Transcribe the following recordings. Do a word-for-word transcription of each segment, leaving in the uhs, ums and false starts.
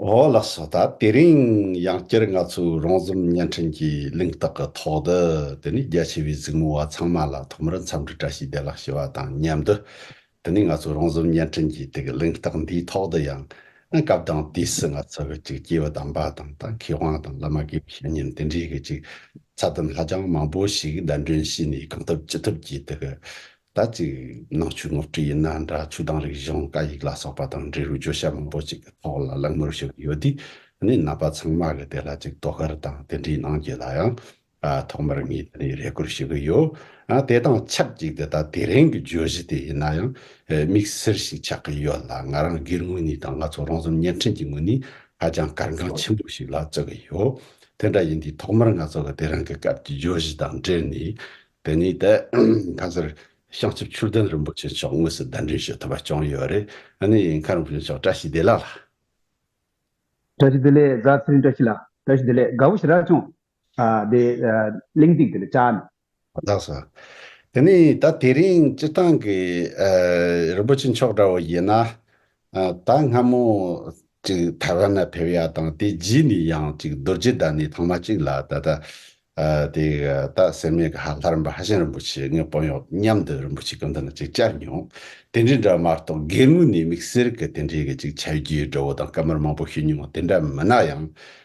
ཨོ་ལགས་སོ། ད་དེ་རིང་ཡང་བསྐྱར་ང་ཚོའི་རོང་ཟོམ་བརྙན་འཕྲིན་གྱི་གླེང་སྟེགས་ཀྱི་ཐོག་ཏུ་དེ་ནི་རྒྱ་ཆེ་བའི་གཟིགས་མོ་བ་ཚང་མ་ལ་ཐོག་མར་འཚམས་འདྲི་བཀྲ་ཤིས་བདེ་ལེགས་ཞུ་བ་དང་མཉམ་དུ། དེ་ནི་ང་ཚོ་རོང་ཟོམ་བརྙན་འཕྲིན་གྱི་དེ་གི་གླེང་སྟེགས་འདིའི་ཐོག་ཏུ་ཡང་སྐབས་དང་དུས་སུ་ང་ཚོ་གི་ཅིག་སྐྱེས་བུ་དམ་པ་དང་ད་མཁས་དབང་དང་བླ་མ་དགེ་བའི་བཤེས་གཉེན་དེ་འདྲའི་གི་ཅིག་ཚད་ལྡན་ཧ་ཅང་མང་པོ་ཞིག་གདན་འདྲེན་བྱས་ནས་གང་ཐུབ་ཅི་ཐུབ་ཀྱིས་དེ་གི་ད་ཅིག་ནང་ཆོས་ངོ་སྤྲོད་ཡིན་ན་འདྲ། ཆོས་དང་རིག་གཞུང་སྐད་ཡིག་ལ་སོགས་པ་དང་འབྲེལ་བའི་བརྗོད་བྱ་མང་པོ་ཅིག་གི་ཐོག་ལ་གླེང་མོལ་ཞུ་གི་ཡོད་དུས། ཨ་ནི་རྣམ་པ་ཚང་མ་གི་དེ་ལ་ཅིག་དོ་ཁུར་དང་དེ་འདྲའི་གནང་རྒྱུ་ལ་ཡང་ཨ་ཐོག་མར་ངས་དེ་ནས་རེ་སྐུལ་ཞུ་གི་ཡོད། ཨ་དེ་དང་ཆབས་ཅིག་ཏུ་ད་དེ་རིང་གི་བརྗོད་གཞི་དེ་ཡིན་ན་ཡང་ཨེ་དམིགས་བསལ་ཞིག་ཆགས་ཀྱི་ཡོད་ལ། ང་རང་སྒེར་ངོས་ནས་དང་ང་ཚོ་རོང་ཟོམ་བརྙན་འཕྲིན་གྱི་ངོས་ནས་ཧ་ཅང་གལ་འགངས་ཆེན་པོ་ཞིག་ལ་བརྩི་གི་ཡོད། དེ་འདྲ་ཡིན་དུས་ཐོག་མར་ང་ཚོ་གི་དེ་རིང་གི་སྐབས་ཀྱི་བརྗོད་གཞི་དང་འབྲེལ་ནས། དེ་ནས་ད་ཁ་སང་བྱང་ཆུབ་ཆོས་ལྡན་རིན་པོ་ཆེ་མཆོག་དངོས་སུ་གདན་འདྲེན་ཞུ་ཐུབ་པ་བྱུང་ཡོད་རེད། ཨ་ནི་མཁན་རིན་པོ་ཆེ་མཆོག་བཀྲ་ཤིས་བདེ་ལེགས་ལགས། བཀྲ་ཤིས་བདེ་ལེགས། རྫ་ཚེ་རིང་བཀྲ་ཤིས་ལགས། བཀྲ་ཤིས་བདེ་ལེགས། དགའ་བོ་ཞེ་དྲག་བྱུང་། ཨ་དེ་ཨ་གླེང་སྟེགས་དེ་ལ་བཅར་ནས། ལགས་སོ། དེ་ནས་ད་དེ་རིང་སྤྱིར་བཏང་གི་ཨ་རིན་པོ་ཆེ་མཆོག་འདྲ་བོ་ཡིན་ན། ཨ་ད་སྔ་མོ་ཅིག་ཐའེ་ཝན་ལ་ཕེབས་ཡ་དང་དེ་རྗེས་ནས་ཡང་ཅིག་རྡོ་རྗེ་གདན་ནས་ཐེངས་མ་གཅིག་ལ་ད་ལྟ་ཨ་དེ་ད་སེར་སྨད་ཀྱི་ལྷ་ལྷ་རམས་པ་ལྷ་ཆེན་རིན་པོ་ཆེ་ངའི་དཔོན་གཡོག་མཉམ་དུ་རིན་པོ་ཆེ་སྐུ་མདུན་ལ་ཅིག་བཅར་མྱོང་། དེ་འདྲའི་འདྲ་མ་གཏོགས་སྒེར་ངོས་ནས་དམིགས་བསལ་གྱི་དེ་འདྲའི་གི་ཅིག་ཆ་རྒྱུས་འདྲ་བོ་དང་བཀའ་མོལ་མང་པོ་ཞུས་མྱོང་། དེ་འདྲ་མིན་ན་ཡང་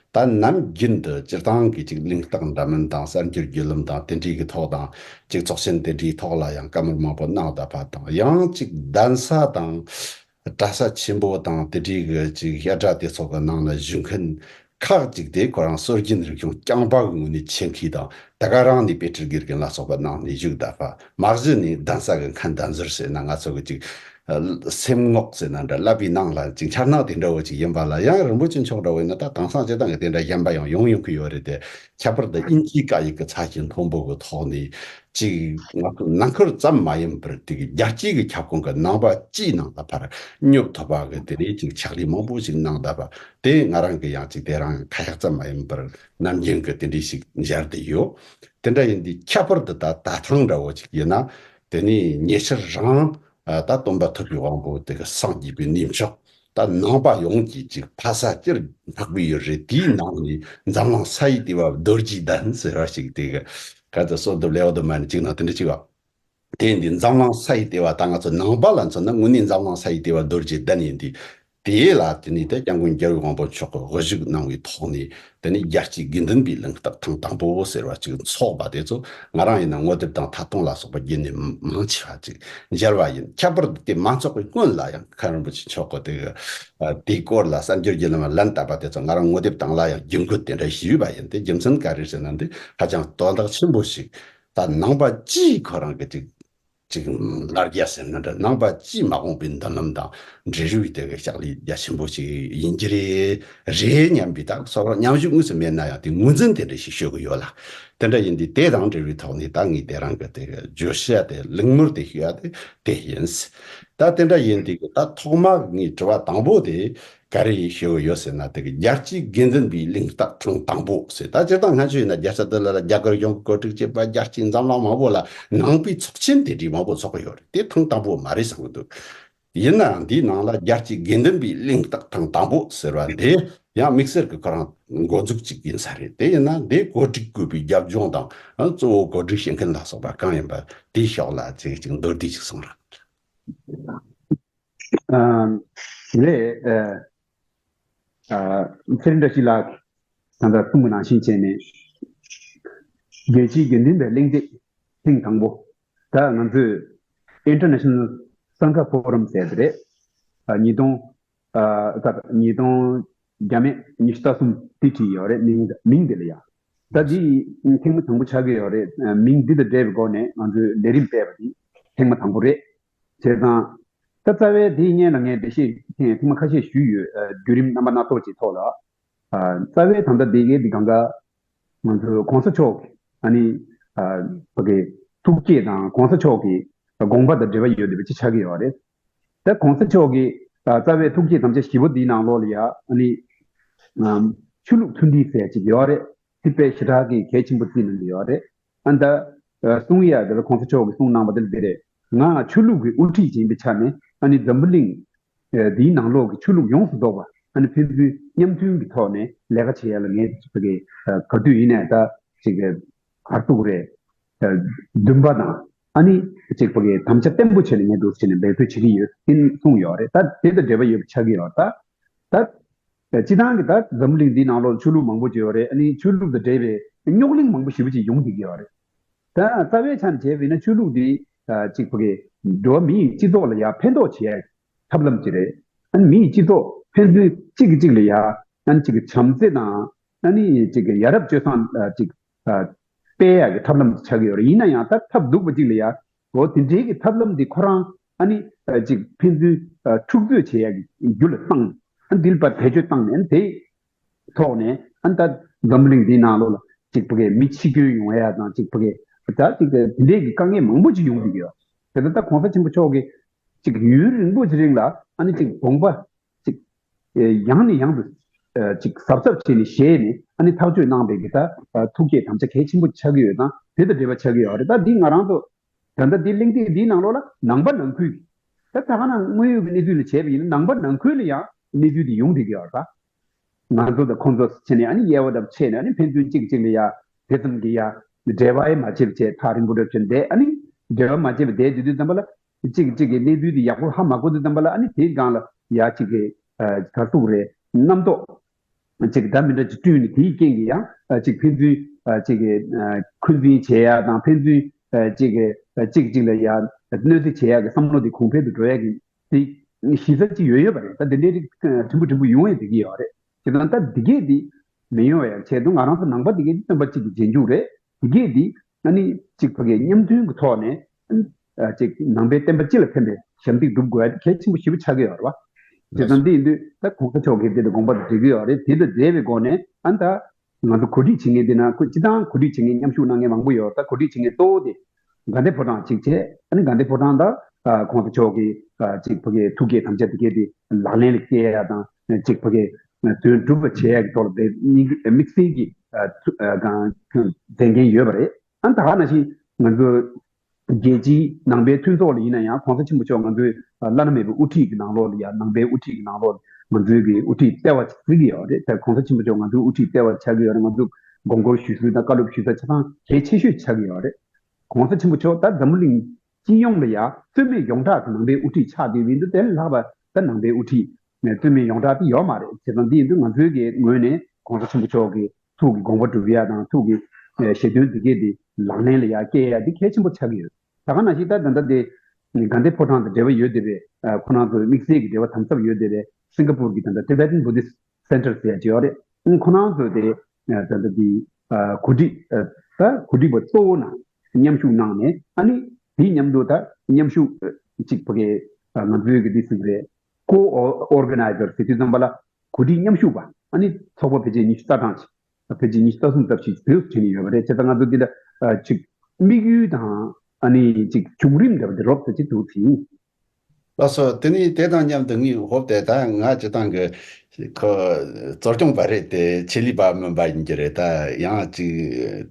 ད་ནམ་རྒྱུན་དུ་སྤྱིར་བཏང་གི་ཅིག་གླེང་སྟེགས་འདྲ་མིན་དང་གསར་འགྱུར་བརྒྱུད་ལམ་དང་དེ་འདྲའི་གི་ཐོག་དང་ཅིག་ཚོགས་ཆེན་དེ་འདྲའི་ཐོག་ལ་ཡང་བཀའ་མོལ་མང་པོ་གནང་བསྡད་པ་དང་། ཡང་ཅིག་གདན་ས་དང་གྲྭ་ས་ཆེན་པོ་དང་དེ་འདྲའི་གི་ཅིག་བཤད་གྲྭ་དེ་ཚོ་གི་ནང་ལ་བཞུགས་མཁན་ཁག་ཅིག་དེ་ཁོ་རང་སྲོལ་རྒྱུན་རིག་གཞུང་རྐྱང་པ་གི་ངོས་ནས་ཆེད་མཁས་དང་། དེ་ག་རང་ནས་དཔེ་ཁྲིད་དགེ་རྒན་ལ་སོགས་པ་གནང་ནས་བཞུགས་བསྡད་པ། མ་གཞི་ནས་གདན་ས་གི་མཁན་གདན་ཟུར་ཟེར་ན་ང་ཚོ་གི་ཅིག་ཨ་སེམས་ངོགས་ཟེར་ན་འདྲ། བསླབ་པའི་ནང་ལ་ཅིག་འཆར་སྣང་དེ་འདྲ་བོ་ཅིག་ཡིན་པ་ལ། ཡང་རིན་པོ་ཆེ་མཆོག་འདྲ་བོ་ཡིན་ན་ད་དེང་སང་སྤྱིར་བཏང་གི་དེ་འདྲ་གཞན་པ་ཡང་ཡོང་ཡོང་གི་ཡོད་རེད་དེ། ཁྱད་པར་དུ་དབྱིན་ཇིའི་སྐད་ཡིག་གི་ཚད་གཞི་མཐོན་པོ་གི་ཐོག་ནས་ཅིག་ང་ཚོ་ནང་ཁུལ་ཙམ་མ་ཡིན་པར་དེ་གི་རྒྱལ་སྤྱིའི་གི་ཁྱབ་ཁོངས་ཀྱི་ནང་པ་སྤྱིའི་ནང་ལ་ཕར་སྙོབ་ཐུབ་པ་གི་དེ་ནས་ཅིག་ཕྱག་ལས་མང་པོ་ཞིག་གནང་བསྡད་པ་དེ་ང་རང་གི་ཡང་ཅིག་དེ་རང་ཁ་ཡག་ཙམ་མ་ཡིན་པར་ནམ་རྒྱུན་གི་དེ་འདྲ་ཞིག་མཇལ་བསྡད་ཡོད། དེ་འདྲ་ཡིན་དུས་ཁྱད་པར་དུ་ད་ད་ཐེངས་འདྲ་བོ་ཅིག་ཡིན་ན། དེ་ནས་ཉེ་ཆར་རང་ཨ་ད་སྟོན་པ་ཐུབ་པའི་དབང་པོ་དེ་གི་སངས་རྒྱས་པའི་གནས་མཆོག་ད་ནང་པ་ཡོངས་ཀྱི་ཅིག་ཕ་ས་སྤྱིར་བཏང་པའི་ཡུལ་རེད། དེའི་ནང་ནས་འཛམ་གླིང་ས་ཡི་ལྟེ་བ་རྡོ་རྗེ་གདན་ཟེར་བ་ཞིག་དེ་གི་ག་ཚོད་སོ་བདུན་ལེའུ་བདུན་མ་ནས་གཅིག་ནང་དེ་འདྲ་ཅིག་བ། དེ་འདི་འཛམ་གླིང་ས་ཡི་ལྟེ་བ་ད་ང་ཚོ་ནང་པ་ལ་མཚོན་ན་དངོས་གནས་འཛམ་གླིང་ས་ཡི་ལྟེ་བ་རྡོ་རྗེ་གདན་ཡིན་དུས། དེ་ལ་དེ་ནས་དེ་སྐྱབས་མགོན་རྒྱལ་བའི་དབང་པོ་མཆོག་གིས་དབུ་བཞུགས་གནང་བའི་ཐོག་ནས་དེ་ནས་རྒྱལ་སྤྱིའི་དགེ་འདུན་པའི་གླེང་སྟེགས་ཐེངས་དང་པོ་ཟེར་བ་ཅིག་འཚོགས་པ་དེ་ཚོ་ང་རང་ཡིན་ན་ངོ་དེབ་དང་ཐད་གཏོང་ལ་སོགས་པ་བརྒྱུད་ནས་མང་ཆེ་བ་ཅིག་མཇལ་བ་ཡིན། ཁྱད་པར་དུ་དེ་མ་འཚོགས་པའི་སྔོན་ལ་ཡང་མཁན་རིན་པོ་ཆེ་མཆོག་གིས་དེ་གི་དེའི་སྐོར་ལ་གསར་འགྱུར་བརྒྱུད་ལམ་ལ་ལན་བཏབ་པ་དེ་ཚོ་ང་རང་ངོ་དེབ་སྟེང་ལ་ཡང་བརྒྱུད་འགོད་དེ་འདྲ་ཞུས་པ་ཡིན། དེ་རྒྱུ་མཚན་ག་རེ་ཟེར་ན་འདི་ཧ་ཅང་དོན་དག་ཆེན་པོ་ཞིག་ད་ནང་པ་སྤྱིའི་ཁོ་རང་གི་ཅིག་ཅིག་ལར་རྒྱ་ཟེར་ན་འདྲ། ནང་པ་སྤྱིའི་མ་འོངས་པའི་མདུན་ལམ་དང་འབྲེལ་བའི་དེ་གི་ཕྱག་ལས་རྒྱ་ཆེན་པོ་ཞིག་ཡིན་གྱི་རེད། རེད་སྙམ་པའི་ད་སོགས་སྙམ་ཞུ་དངོས་སུ་མེད་ན་ཡང་དེ་ངོས་འཛིན་དེ་འདྲ་ཞིག་ཤོད་ཀྱི་ཡོད་ལ། དེ་འདྲ་ཡིན་དུས་དེ་དང་འབྲེལ་བའི་ཐོག་ནས་ད་ངས་དེ་རང་གི་དེ་གི་བརྗོད་བྱ་དེ་གླེང་མོལ་དེ་ཞུ་ཡ་དེ་དེ་ཡིན། ད་དེ་འདྲ་ཡིན་དུས་ད་ཐོག་མ་ངའི་དྲི་བ་དང་པོ་དེ། ག་རེ་ཞུ་གི་ཡོད་ཟེར་ན། དེ་གི་རྒྱལ་སྤྱིའི་དགེ་འདུན་པའི་གླེང་སྟེགས་ཐེངས་དང་པོ་ཟེར། ད་སྤྱིར་བཏང་སྔ་ཕྱི་ཡིན་ན་རྒྱལ་ས་ལྡི་ལི་ལ་རྒྱ་གར་གཞུང་གི་གོ་སྒྲིག་བྱས་པ་རྒྱལ་སྤྱིའི་འཛམ་གླིང་མང་པོ་ལ་ནང་པའི་ཚོགས་ཆེན་དེ་འདྲའི་མང་པོ་ཚོགས་ཀྱི་ཡོད་རེད། དེ་ཐེངས་དང་པོ་མ་རེད་བསམ་གྱི་འདུག་ཡིན་ནའང་འདིའི་ནང་ལ་རྒྱལ་སྤྱིའི་དགེ་འདུན་པའི་གླེང་སྟེགས་ཐེངས་དང་པོ་ཟེར་བ་འདི་ཡང་དམིགས་བསལ་གྱི་ཁོ་རང་འགོ་འཛུགས་ཅིག་ཡིན་ས་རེད། དེ་ཡིན་ན་འདི་གོ་སྒྲིག་དགོས་པའི་རྒྱབ་ལྗོངས་དང་། ཨ་གཙོ་བོ་གོ་སྒྲིག་བྱེད་མཁན་ལ་སོགས་པ་གང་ཡིན་པ་དེའི་ཕྱོགས་ལ་ཅིག་ཅིག་མདོར་བསྡུས་ཅིག་གསུང་རོགས། ཨ་རེད། ཨ་ཨ་ཚེ་རིང་བཀྲ་ཤིས་ལགས་ད་ལྟ་གསུངས་པ་ནང་བཞིན་བྱས་ནས། རྒྱལ་སྤྱིའི་དགེ་འདུན་པའི་གླེང་སྟེགས་ཐེངས་དང་པོ། ད་ང་ཚོས་International Sangha Forum ཟེར་དེ་རེད། ཨ་ཉིས་སྟོང་ཨ་ད་ཉིས་སྟོང་བརྒྱ་མེད་ཉི་ཤུ་རྩ་གསུམ་དེ་བྲིས་ཡོད་རེད། མིང་མིང་དེ་ལ་ཡ། ད་འདི་ཐེངས་མ་དང་པོ་ཆགས་ཀྱི་ཡོད་རེད། ཨ་མིང་འདི་དང་འབྲེལ་བའི་སྒོ་ནས་ང་ཚོས་ལས་རིམ་སྤེལ་བ་འདི་ཐེངས་མ་དང་པོ་རེད། བྱས་ཙང་། ད་རྩ་བའི་དེའི་སྔོན་ལ་ངས་འགྲེལ་བཤད་ཐེངས་ཐེངས་མ་ཁ་ཤས་ཞུས་ཡོད། ཨ་བརྒྱུད་རིམ་རྣམ་པ་སྣ་ཚོགས་ཀྱི་ཐོག་ལ། ཨ་རྩ་བའི་ད་ལྟ་འདི་གའི་འདི་གང་ག་ང་ཚོའི་གོང་ས་མཆོག་གི་ཨ་ནི་ཨ་ཕ་གི་ཐུགས་བསྐྱེད་དང་གོང་ས་མཆོག་གི་དགོངས་པ་དང་འབྲེལ་བ་ཡོད་བསྡད་པ་ཅིག་ཆགས་ཀྱི་ཡོད་རེད། ད་གོང་ས་མཆོག་གི་ཨ་རྩ་བའི་ཐུགས་བསྐྱེད་དམ་བཅའ་བཞི་པོ་འདིའི་ནང་ལོགས་ལ་ཡ་ཨ་ནི་ཨམ་ཆོས་ལུགས་མཐུན་སྒྲིལ་ཟེར་ཅིག་ཡོད་རེད། དེ་དཔེ་ཞེ་དྲག་གི་གལ་ཆེན་པོ་བརྩིས་གནང་གི་ཡོད་རེད། ཨ་ད་ཨ་གསུང་ཡ་དེ་ལ་གོང་ས་མཆོག་གིས་གསུང་གནང་བ་དེ་ལ་དེ་རེད། ང་ཆོས་ལུགས་ཀྱི་དབུ་ཁྲིད་ཅིག་ཡིན་པའི་ཆ་ནས་ཨ་ནི་འཛམ་བུ་གླིང་ཨ་འདིའི་ནང་ལོགས་ཀྱི་ཆོས་ལུགས་ཡོངས་སུ་རྫོགས་ ཨ་ནི་ཕན་ཚུན་མཉམ་མཐུན་གྱི་ཐོག་ནས་ལས་ཀ་བྱེད་ཡ་ལ་ངས་ཅིག་ཕ་གི་ག་དུས་ཡིན་ནའི་ད་ཅིག་ག་རེ་ཟེར་དགོས་རེད། འདུན་པ་དང་ཨ་ནི་ཅིག་ཕ་གི་དམ་བཅའ་བརྟན་པོ་བྱས་ནས་ངས་འདུག་སེ་བྱས་ནས་འབད་རྩོལ་བྱེད་ཀྱི་ཡོད་ཨིན་གསུངས་ཡོད་རེད། ད་དེ་དང་འབྲེལ་བ་ཡོད་པ་ཆགས་ཀྱི་ཡོད་ད། ད་སྤྱིར་བཏང་གི་ད་འཛམ་བུ་གླིང་འདིའི་ནང་ལོགས་ཆོས་ལུགས་མང་པོ་ཅིག་ཡོད་རེད། ཨ་ནི་ཆོས་ལུགས་དང་འབྲེལ་བའི་རྙོག་གླེང་མང་པོ་ཞེ་པོ་ཅིག་ཡོང་བསྡད་ཀྱི་ཡོད་རེད། ད་རྩ་བའི་ཆ་ནས་བྱས་པ་ཡིན་ན་ཆོས་ལུགས་འདི་ཅིག་ཕ་གི་འགྲོ་བ་མིའི་སྤྱི་ཚོགས་ལ་ཡང་ཕན་ཐོགས་བྱེད་ཡ་ཐབས་ལམ་ཅིག་རེད། ཨ་ནི་མིའི་སྤྱི་ཚོགས་ཕན་ཚུན་གཅིག་གིས་གཅིག་ལ་ཡ་ཨ་ནི་གཅིག་གི་བྱམས་བརྩེ་དང་ཨ་ནི་གཅིག་གི་ཡ་རབས་སྤྱོད་བཟང་ཅིག་སྤེལ་ཡག་གི་ཐབས་ལམ་ཆགས་ཀྱི་ཡོད་རེད། ཡིན་ན་ཡང་ད་ཐབས་སྡུག་པ་ཅིག་ལ་ཡ་འོ་དེ་འདྲའི་གི་ཐབས་ལམ་འདི་ཁོ་རང་ཨ་ནི་ཅིག་ཕན་ཚུན་འཁྲུག་རྩོད་བྱེད་ཡག་གི་རྒྱུ་ལ་བཏང་ཨ་ནི་འདི་ལ་བེད་སྤྱོད་བཏང་ནས་ཨ་ནི་དེ། ཐོག་ནས་ཨ་ནི་ད་འཛམ་བུ་གླིང་འདིའི་ནང་ལོགས་ལ་ཅིག་ཕ་གིའི་མི་འཆི་སྐྱོན་ཡོང་ཡ་དང་ཅིག་ཕ་གི་ད་ཅིག་དེ་འདྲའི་གི་དཀའ་ངལ་མང་པོ་ཅིག་ཡོང་གི་ཡོད། དེ་ལྟར་ད་གོང་ས་ཆེན་པོ་མཆོག་གིས་ཅིག་ཡུན་རིང་པོ་ཅིག་རིང་ལ་ཨ་ནི་ཅིག་དགོངས་པ་ཅིག་ཡང་ནས་ཡང་དུ་ཅིག་གཟབ་གཟབ་བྱས་ནས་བཞེས་ནས་ཨ་ནི་ཐག་གཅོད་གནང་པའི་གི་ད་ཐུགས་བསྐྱེད་དམ་བཅའ་གལ་ཆེན་པོ་ཆགས་ཀྱི་ཡོད་དང་དེ་དང་འབྲེལ་བ་ཆགས་ཀྱི་ཡོད་རེད། ད་འདི་ང་རང་ཚོ་ད་ལྟ་འདི་གླེང་སྟེགས་འདིའི་ནང་ལོགས་ལ་ནང་པ་ནང་ཁུལ་གྱི་ད་ད་ག་ནང་དངོས་ཡོད་ཀྱི་གནས་ཚུལ་ལ་བྱས་པ་ཡིན་ན་ནང་པ་ནང་ཁུལ་ལ་ཡང་གནས་ཚུལ་འདི་ཡོང་བསྡད་ཀྱི་ཡོད་རེད་པ། ང་ཚོ་དང་ཁོང་ཚོ་བྱས་ནས་ཨ་ནི་དབྱེ་བ་དང་ཕྱེ་ནས་ཨ་ནི་ཕན་ཚུན་གཅིག་གཅིག་ལ་ཡ་དེ་ཙམ་གྱི་ཡ་འབྲེལ་བ་ཡང་མ་བྱེད་པ་བྱས་ཐག་རིང་པོ་འདྲ་བྱས་བསྡད་ཨ་ནི་འབྲེལ་བ་མ་བྱེད་པ་བསྡད་དུས་དུས་ཙམ་པ་ལ་གཅིག་གཅིག་གི་གནས་ཚུལ་དེ་ཡག་པོ་ཧ་མ་གོ་དུས་ཙམ་པ་ལ་ཨ་ནི་དེའི་སྒང་ལ་ཡ་གཅིག་གི་ག་རེ་ཟེར་དགོས་རེད། རྣམ་རྟོག་གཅིག་ད་མི་འདྲ་ཅིག་བསྐྲུན་ནས་དེའི་རྐྱེན་གྱིས་ཡང་གཅིག་ཕན་ཚུན་གཅིག་གི་འཁོན་འཛིན་བྱེད་ཡ་དང་ཕན་ཚུན་གཅིག་གི་གཅིག་གཅིག་ལ་ཡ་གནོད་འཚེ་བྱེད་ཡ་གི་བསམ་བློ་དེ་གོང་འཕེལ་དུ་འགྲོ་ཡ་གི་དེ་གཞི་རྩ་ཅིག་ཡོད་ཡོད་པ་རེད། ད་དེ་འདྲའི་རིགས་ཕྲན་བུ་ཕྲན་བུ་ཡོང་ཡ་དེ་གི་ཡོད་རེད། དེ་དང་ད་དེ་གས་དེ་མི་ཡོང་བའི་ཆེད་དུ་ང་རང་ཚོ་ནང་པ་དེ་གས་དེ་བསྟན་པ་གཅིག་གི་རྗེས་འཇུག་རེད། དེ་གས་དེ་ཨ་ནི་གཅིག་ཕ་གིའི་མཉམ་མཐུན་གྱི་ཐོག་ནས་ཨ་གཅིག་ནང་པའི་བསྟན་པ་སྤྱི་ལ་ཕན་པའི་ཞབས་འདེགས་སྒྲུབ་དགོས་ཡ་དེ་གལ་ཆེན་པོ་ཞེ་པོ་ཆགས་ཀྱི་ཡོད་རེད་བ། དེ་དང་དེ་ཡིན་དུས་ད་གོང་ས་མཆོག་གིས་དེ་ལ་དགོངས་པ་དེ་འགྲེལ་གྱི་ཡོད་རེད། དེ་དང་འབྲེལ་བའི་སྒོ་ནས་ཨ་ནི་ད་ང་ཚོ་གོ་སྒྲིག་བྱེད་མཁན་དེ་ན་ཁོ་སྤྱི་བཏང་གོ་སྒྲིག་བྱེད་མཁན་མཉམ་ཞུགས་གནང་མཁན་མང་པོ་ཡོད། ད་གོ་སྒྲིག་བྱེད་མཁན་གཙོ་བོ་དེ་དགའ་ལྡན་ཕོ་བྲང་གཅིག་བྱས། ཨ་ནི་དགའ་ལྡན་ཕོ་བྲང་དང་ཨ་གོང་ས་མཆོག་གི་ཨ་གཅིག་ཕ་གིའི་ཐུགས་བསྐྱེད་དམ་བཅའ་དེ་གས་དེ་ལག་ལེན་ལ་བསྐྱལ་ཡ་དང་གཅིག་ཕ་གིའི་དོན་སྒྲུབ་པ་བྱེད་ཡ་གི་ཐོག་ལ་དེ་དམིགས་བསལ་གྱི་ཨ་ཐུ་ཨ་གང་མཛད་འགན་ཡོད་པ་རེད། ཨ་ནི་ད་ག་ནང་བཞིན་ང་ཚོ་རྒྱལ་སྤྱིའི་ནང་པའི་མཐུན་ཚོགས་ལ་ཡིན་ན་ཡང་གོང་ས་ཆེན་པོ་མཆོག་ང་ཚོའི་ཨ་བླ་ན་མེད་པའི་དབུ་ཁྲིད་ཀྱི་ནང་ལོགས་ལ་ཡང་ནང་པའི་དབུ་ཁྲིད་ཀྱི་ནང་ལོགས་ལ་ང་ཚོའི་གི་དབུ་ཁྲིད་ལྟེ་བ་ཆགས་ཀྱི་ཡོད་རེད། ད་གོང་ས་ཆེན་པོ་མཆོག་ང་ཚོའི་དབུ་ཁྲིད་ལྟེ་བ་ཆགས་ཀྱི་ཡོད་རེད། ང་ཚོ་དགོངས་སྐོར་ཞུ་སྲོལ་དང་བཀའ་སློབ་ཞུ་ས་ཆ་ཚང་གལ་ཆེ་ཤོས་ཆགས་ཀྱི་ཡོད་རེད། གོང་ས་ཆེན་པོ་མཆོག་ད་འཛམ་བུ་གླིང་སྤྱི་ཡོངས་ལ་ཡང་རྩོད་མེད་ཡོངས་གྲགས་ཀྱི་ནང་པའི་དབུ་ཁྲིད་ཆགས་བསྡད་པ་ཡིན་དུས་དེ་ལས་ལྷག་པ་ད་ནང་པའི་དབུ་ཁྲིད་རྩོད་མེད་ཡོངས་གྲགས་དེ་ཡོད་མ་རེད། བྱས་ཙང་འདི་ཡིན་དུས་ང་ཚོའི་གི་ངོས་ནས་གོང་ས་ཆེན་པོ་མཆོག་གི་ཐུགས་ཀྱི་དགོངས་པ་སྒྲུབ་ཡ་དང་ཐུགས་ཀྱི་ཞལ་འདོན་འདི་གས་དེ་ལག་ལེན་ལ་ཡང་བསྐྱལ་ཡ་དེ་གལ་ཆེན་པོ་ཆགས་ཀྱི་ཡོད། ད་ག་ནང་བཞིན་ད་ད་ལྟ་དེ་དགའ་ལྡན་ཕོ་བྲང་དང་འབྲེལ་བ་ཡོད་བསྡད་པའི་ཁོ་རང་ཚོའི་དམིགས་བསལ་གྱི་འབྲེལ་བ་དམ་ཟབ་ཡོད་བསྡད་པའི་སིང་ག་པུར་གྱི་ད་ལྟ་Tibetan Buddhist Center ཟེར་ཡ་ཅིག་ཡོད་རེད། ཁོ་རང་ཚོ་དེ་ད་ལྟ་དེ་གོ་སྒྲིག་ད་གོ་སྒྲིག་པ་གཙོ་བོ་ནང་མཉམ་ཞུགས་གནང་ནས་ཨ་ནི་དེའི་མཉམ་དུ་ད་མཉམ་ཞུགས་གཅིག་ཕ་གི་ང་ཚོའི་གི་དེ་ཟེར་གི་རེད། ཀོ་ཨོར་ག་ནའི་ཛར་ཟེར་དུས་ཙམ་པ་ལ་གོ་སྒྲིག་མཉམ་ཞུགས་པ་ཨ་ནི་ཚོགས་པ་ཕལ་ཆེར་ཉི་ཤུ་རྩ་གྲངས་ཤིག་ཕལ་ཆེར་ཉི་ཤུ་རྩ་གསུམ་ཙམ་ཞིག་བོད་དུ་བྱས་ནས་ཡོད་པ་རེད། བྱས་ཙང་ང་ཚོ་འདི་འདྲ་ཅིག་དམིགས་ཡུལ་དང་ཨ་ནི་ཅིག་བྱུང་རིམ་འདྲ་བ་འདི་རོབ་ཙམ་ཅིག་འདུག་ཟིན། ལགས་སོ། དེ་ནས་དེ་དང་མཉམ་དུ་ངས་ཧོབ་སྟེ་ད་ང་སྤྱི་བཏང་གི་ཁོ་གཙོ་སྐྱོང་པ་རེད་དེ་ཆེད་ལས་པ་མིན་པ་ཡིན་གྱི་རེད། ད་ཡང་ཅིག་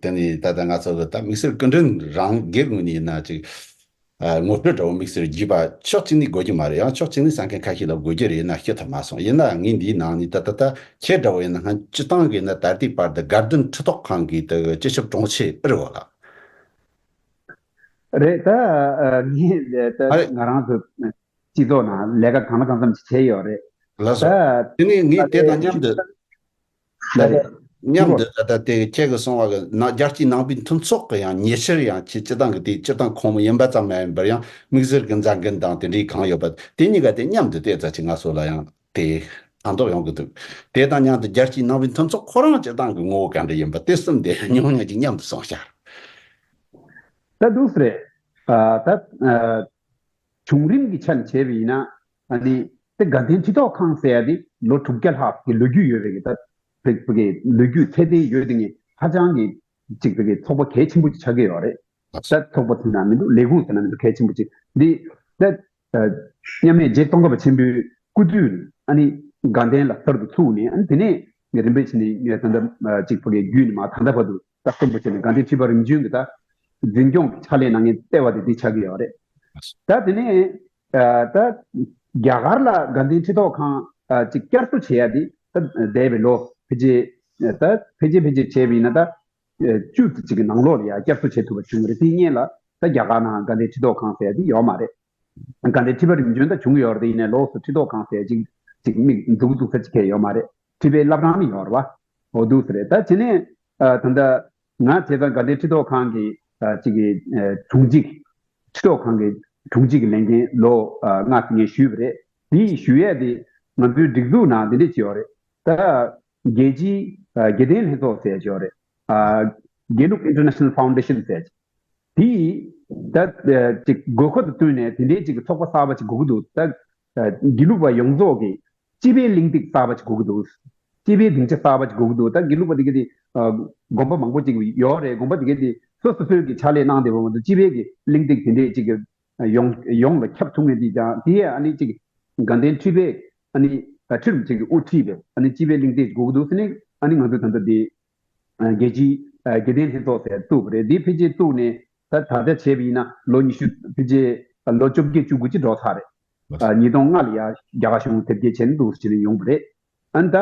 དེ་ནས་ད་ལྟ་ང་ཚོ་གི་ད་དམིགས་བསལ་སྐུ་མགྲོན་རང་སྒེར་ངོས་ནས་ཡིན་ན་ཅིག་ཨ་ངོ་སྤྲོད་འདྲ་བོ་དམིགས་བསལ་བགྱིས་པ་ཕྱོགས་གཅིག་ནས་དགོས་ཀྱི་མ་རེད། ཡང་ཕྱོགས་གཅིག་ནས་ས་མཁན་ཁ་ཤས་ལ་དགོས་ཀྱི་རེད་ན་ཤི་ཐུབ་མ་སོང་། ཡིན་ན་ངས་འདིའི་ནང་ནས་ད་ད་ད་ཁྱེད་འདྲ་བོ་ཡིན་ན་སྔ་སྤྱི་བཏང་གི་ཡིན་ན་ད་ལྟའི་བར་དུ་དགའ་ལྡན་ཁྲི་ཐོག་ཁང་གི་ད་སྤྱི་ཁྱབ་དྲུང་ཆེ་ཨེ་རེད་བ་ལགས། རེད། ད་ཨ་ངས་ད་ཨ་རེད། ང་རང་ཚོ་སྤྱི་ཚོགས་ནང་ལས་ཀ་གང་ལ་གང་འཚམ་ཅིག་བྱས་ཡོད་རེད། ལགས་སོ། ད་དེ་ནས་ངས་དེ་དང་མཉམ་དུ་ད་རེད། མཉམ་དུ་ད་ལྟ་དེ་ཁྱེད་ཀྱིས་གསུངས་པ་གི་ནང་རྒྱལ་སྤྱིའི་ནང་པའི་མཐུན་ཚོགས་ཀྱི་ཡང་ཉེ་ཆར་ཡང་ཁྱེད་སྤྱི་བཏང་གི་དེ་སྤྱིར་བཏང་ཁོངས་མི་ཡིན་པ་ཙམ་མ་ཡིན་པར་ཡང་དམིགས་བསལ་གྱི་མཛད་འགན་དང་དེ་འདྲའི་གང་ཡོད་པ་དེ་གཉིས་ཀ་དེ་མཉམ་དུ་བལྟས་ཙང་ཅིག་ང་ཚོ་ལ་ཡང་དེ་ཕན་ཐོགས་ཡོང་གི་འདུག་དེ་དང་མཉམ་དུ་རྒྱལ་སྤྱིའི་ནང་པའི་མཐུན་ཚོགས་ཁོ་རང་སྤྱིར་བཏང་གི་ངོ་བོ་ག་འདྲ་ཡིན་པ་དེ་གསུམ་དེ་ཉུང་ཉུང་ཅིག་མཉམ་དུ་གསུངས་ཤག་ད་འདུག་སེ་རེད། ཨ་ད་ཨ་བྱུང་རིམ་གྱི་ཆ་ནས་བྱས་པ་ཡིན་ན་ཨ་ནི་དེ་དགའ་ལྡན་ཁྲི་ཐོག་ཁང་ཟེར་ཡ་དེ་ལོ་དྲུག་བརྒྱ་ལྷག་གི་ལོ་རྒྱུས་ཡོད་པའི་གི་ད་བོད་ཀྱི་ལོ་རྒྱུས་ཚད་ལྡན་ཡོད་དེ་ངས་ཧ་ཅང་གི་ཅིག་བོད་ཀྱི་ཚོགས་པ་གལ་ཆེན་པོ་ཅིག་ཆགས་ཀྱི་ཡོད་རེད། ད་ཚོགས་པ་ཟེར་ན་མི་འདུག་ལས་ཁུངས་ཟེར་ན་མི་འདུག་གལ་ཆེན་པོ་ཅིག་འདི་ད་མཉམ་མེད་རྗེ་ཙོང་ཁ་པ་ཆེན་པོའི་སྐུ་དུས་ཨ་ནི་དགའ་ལྡན་ལ་གསར་དུ་ཚུགས་ནས་ཨ་ནི་དེ་ནས་རིམ་པས་བྱས་ནས་ད་ལྟ་ཅིག་བོད་ཀྱི་བརྒྱུད་ནས་མ་ད་ལྟ་བར་དུ་ད་གསུམ་པོ་བྱས་ནས་དགའ་ལྡན་ཁྲི་པ་རིམ་བྱོན་གྱི་ད་འཛིན་སྐྱོང་གི་ཕྱག་ལས་གནང་མཁན་ལྟེ་བ་དེ་འདི་ཆགས་ཀྱི་ཡོད་རེད། ད་དེ་ནས་ད་རྒྱ་གར་ལ་དགའ་ལྡན་ཁྲི་ཐོག་ཁང་ ཨ་ཅིག་བསྐྱར་གསོ་བྱེད་ཡ་དེ་ད་འདས་པའི་ལོ་ཕལ་ཆེར་ད་ཕལ་ཆེར་ཕལ་ཆེར་བྱས་པ་ཡིན་ན་ད་བཅུ་ཙམ་ཅིག་གི་ནང་ལོགས་ལ་ཡ་བསྐྱར་གསོ་བྱེད་ཐུབ་པ་བྱུང་བ་རེད། དེའི་སྔོན་ལ་ད་རྒྱ་གར་ནང་དགའ་ལྡན་ཁྲི་ཐོག་ཁང་ཟེར་ཡ་དེ་ཡོད་མ་རེད། དགའ་ལྡན་ཁྲི་པ་རིམ་བྱོན་ད་བྱུང་ཡོད་རེད། ཡིན་ནའི་ལོགས་སུ་ཁྲི་ཐོག་ཁང་ཟེར་ཅིག་ཅིག་མིག་འཛུགས་འཛུགས་ས་ཅིག་གས་ཡོད་མ་རེད། ཁྲི་པའི་བླ་བྲང་ནི་ཡོད་རེད་བ། འོ་འདུག་ཟེར་རེད། ད་དེ་ནས་ད་ལྟ་ང་བྱས་ཙང་དགའ་ལྡན་ཁྲི་ཐོག་ཁང་གི་ཅིག་གི་དྲུང་ཆེ་ཁྲི་ཐོག་ཁང་གི་དྲུང་ཆེ་གི་ལས་འགན་ལོ་ལྔ་ངས་ཞུས་པ་རེད། དེ་ཞུ་ཡས་དེ་ང་ཚོའི་སྒྲིག་འཛུགས་ནང་འདི་འདྲས་ཅིག་ཡོད་རེད། ད་རྒྱལ་སྤྱིའི་དགེ་ལྡན་ལྷན་ཚོགས་ཟེར་ཅིག་ཡོད་རེད། དགེ་ལུགས་International Foundation ཟེར་ཅིག་དེ་ཡིས་ད་ཅིག་དགོས་མཁོ་དང་བསྟུན་ནས་དེ་འདྲའི་ཅིག་ཚོགས་པ་གསར་པ་ཅིག་དགོས་ཀྱི་འདུག་ད་དགེ་ལུགས་པ་ཡོངས་རྫོགས་ཀྱི་སྤྱི་པའི་གླེང་སྟེགས་གསར་པ་ཅིག་དགོས་ཀྱི་འདུག་སྤྱི་པའི་སྡིངས་ཆ་གསར་པ་ཅིག་དགོས་ཀྱི་འདུག་ད་དགེ་ལུགས་པ་དེ་ག་དེ་དགོན་པ་མང་པོ་ཅིག་ཡོད་རེད། དགོན་པ་དེ་ག་དེ་སོ་སོ་སོའི་གི་ཕྱག་ལས་གནང་བསྡད་པ་མ་གཏོགས་སྤྱི་པའི་གི་གླེང་སྟེགས་དེ་འདྲའི་ཅིག་གི་ཡོངས་ཡོངས་ལ་ཁྱབ་ཐུབ་མཁན་དེ་ཀྱང་དེ་ཡས་ཨ་ནི་ཅིག་དགའ་ལྡན་ཁྲི་པས་ཨ་ནི་ཁྲི་རིན་པོ་ཆེ་གིས་དབུ་ཁྲིད་པའི་ཨ་ནི་སྤྱི་པའི་གླེང་སྟེགས་དགོས་ཀྱི་འདུག་ཟེར་ནས་ཨ་ནི་ང་ཚོ་ད་ལྟ་དེ། རྒྱལ་སྤྱིའི་དགེ་ལྡན་ལྷན་ཚོགས་ཟེར་བཙུགས་པ་རེད། འདི་ཕལ་ཆེར་བཙུགས་ནས་ད་ད་ལྟ་བྱས་པ་ཡིན་ན་ལོ་ཉི་ཤུ་ཕལ་ཆེར་ལོ་བཅོ་བརྒྱད་བཅུ་དགུ་ཅིག་འགྲོ་ཚར་རེད། ཉིས་སྟོང་ལྔ་ལ་ཡ་རྒྱ་གར་གཞུང་དེབ་སྐྱེལ་བྱས་ནས་འདུག་སེ་བྱས་ནས་ཡོང་པ་རེད། ཨ་ནི་ད་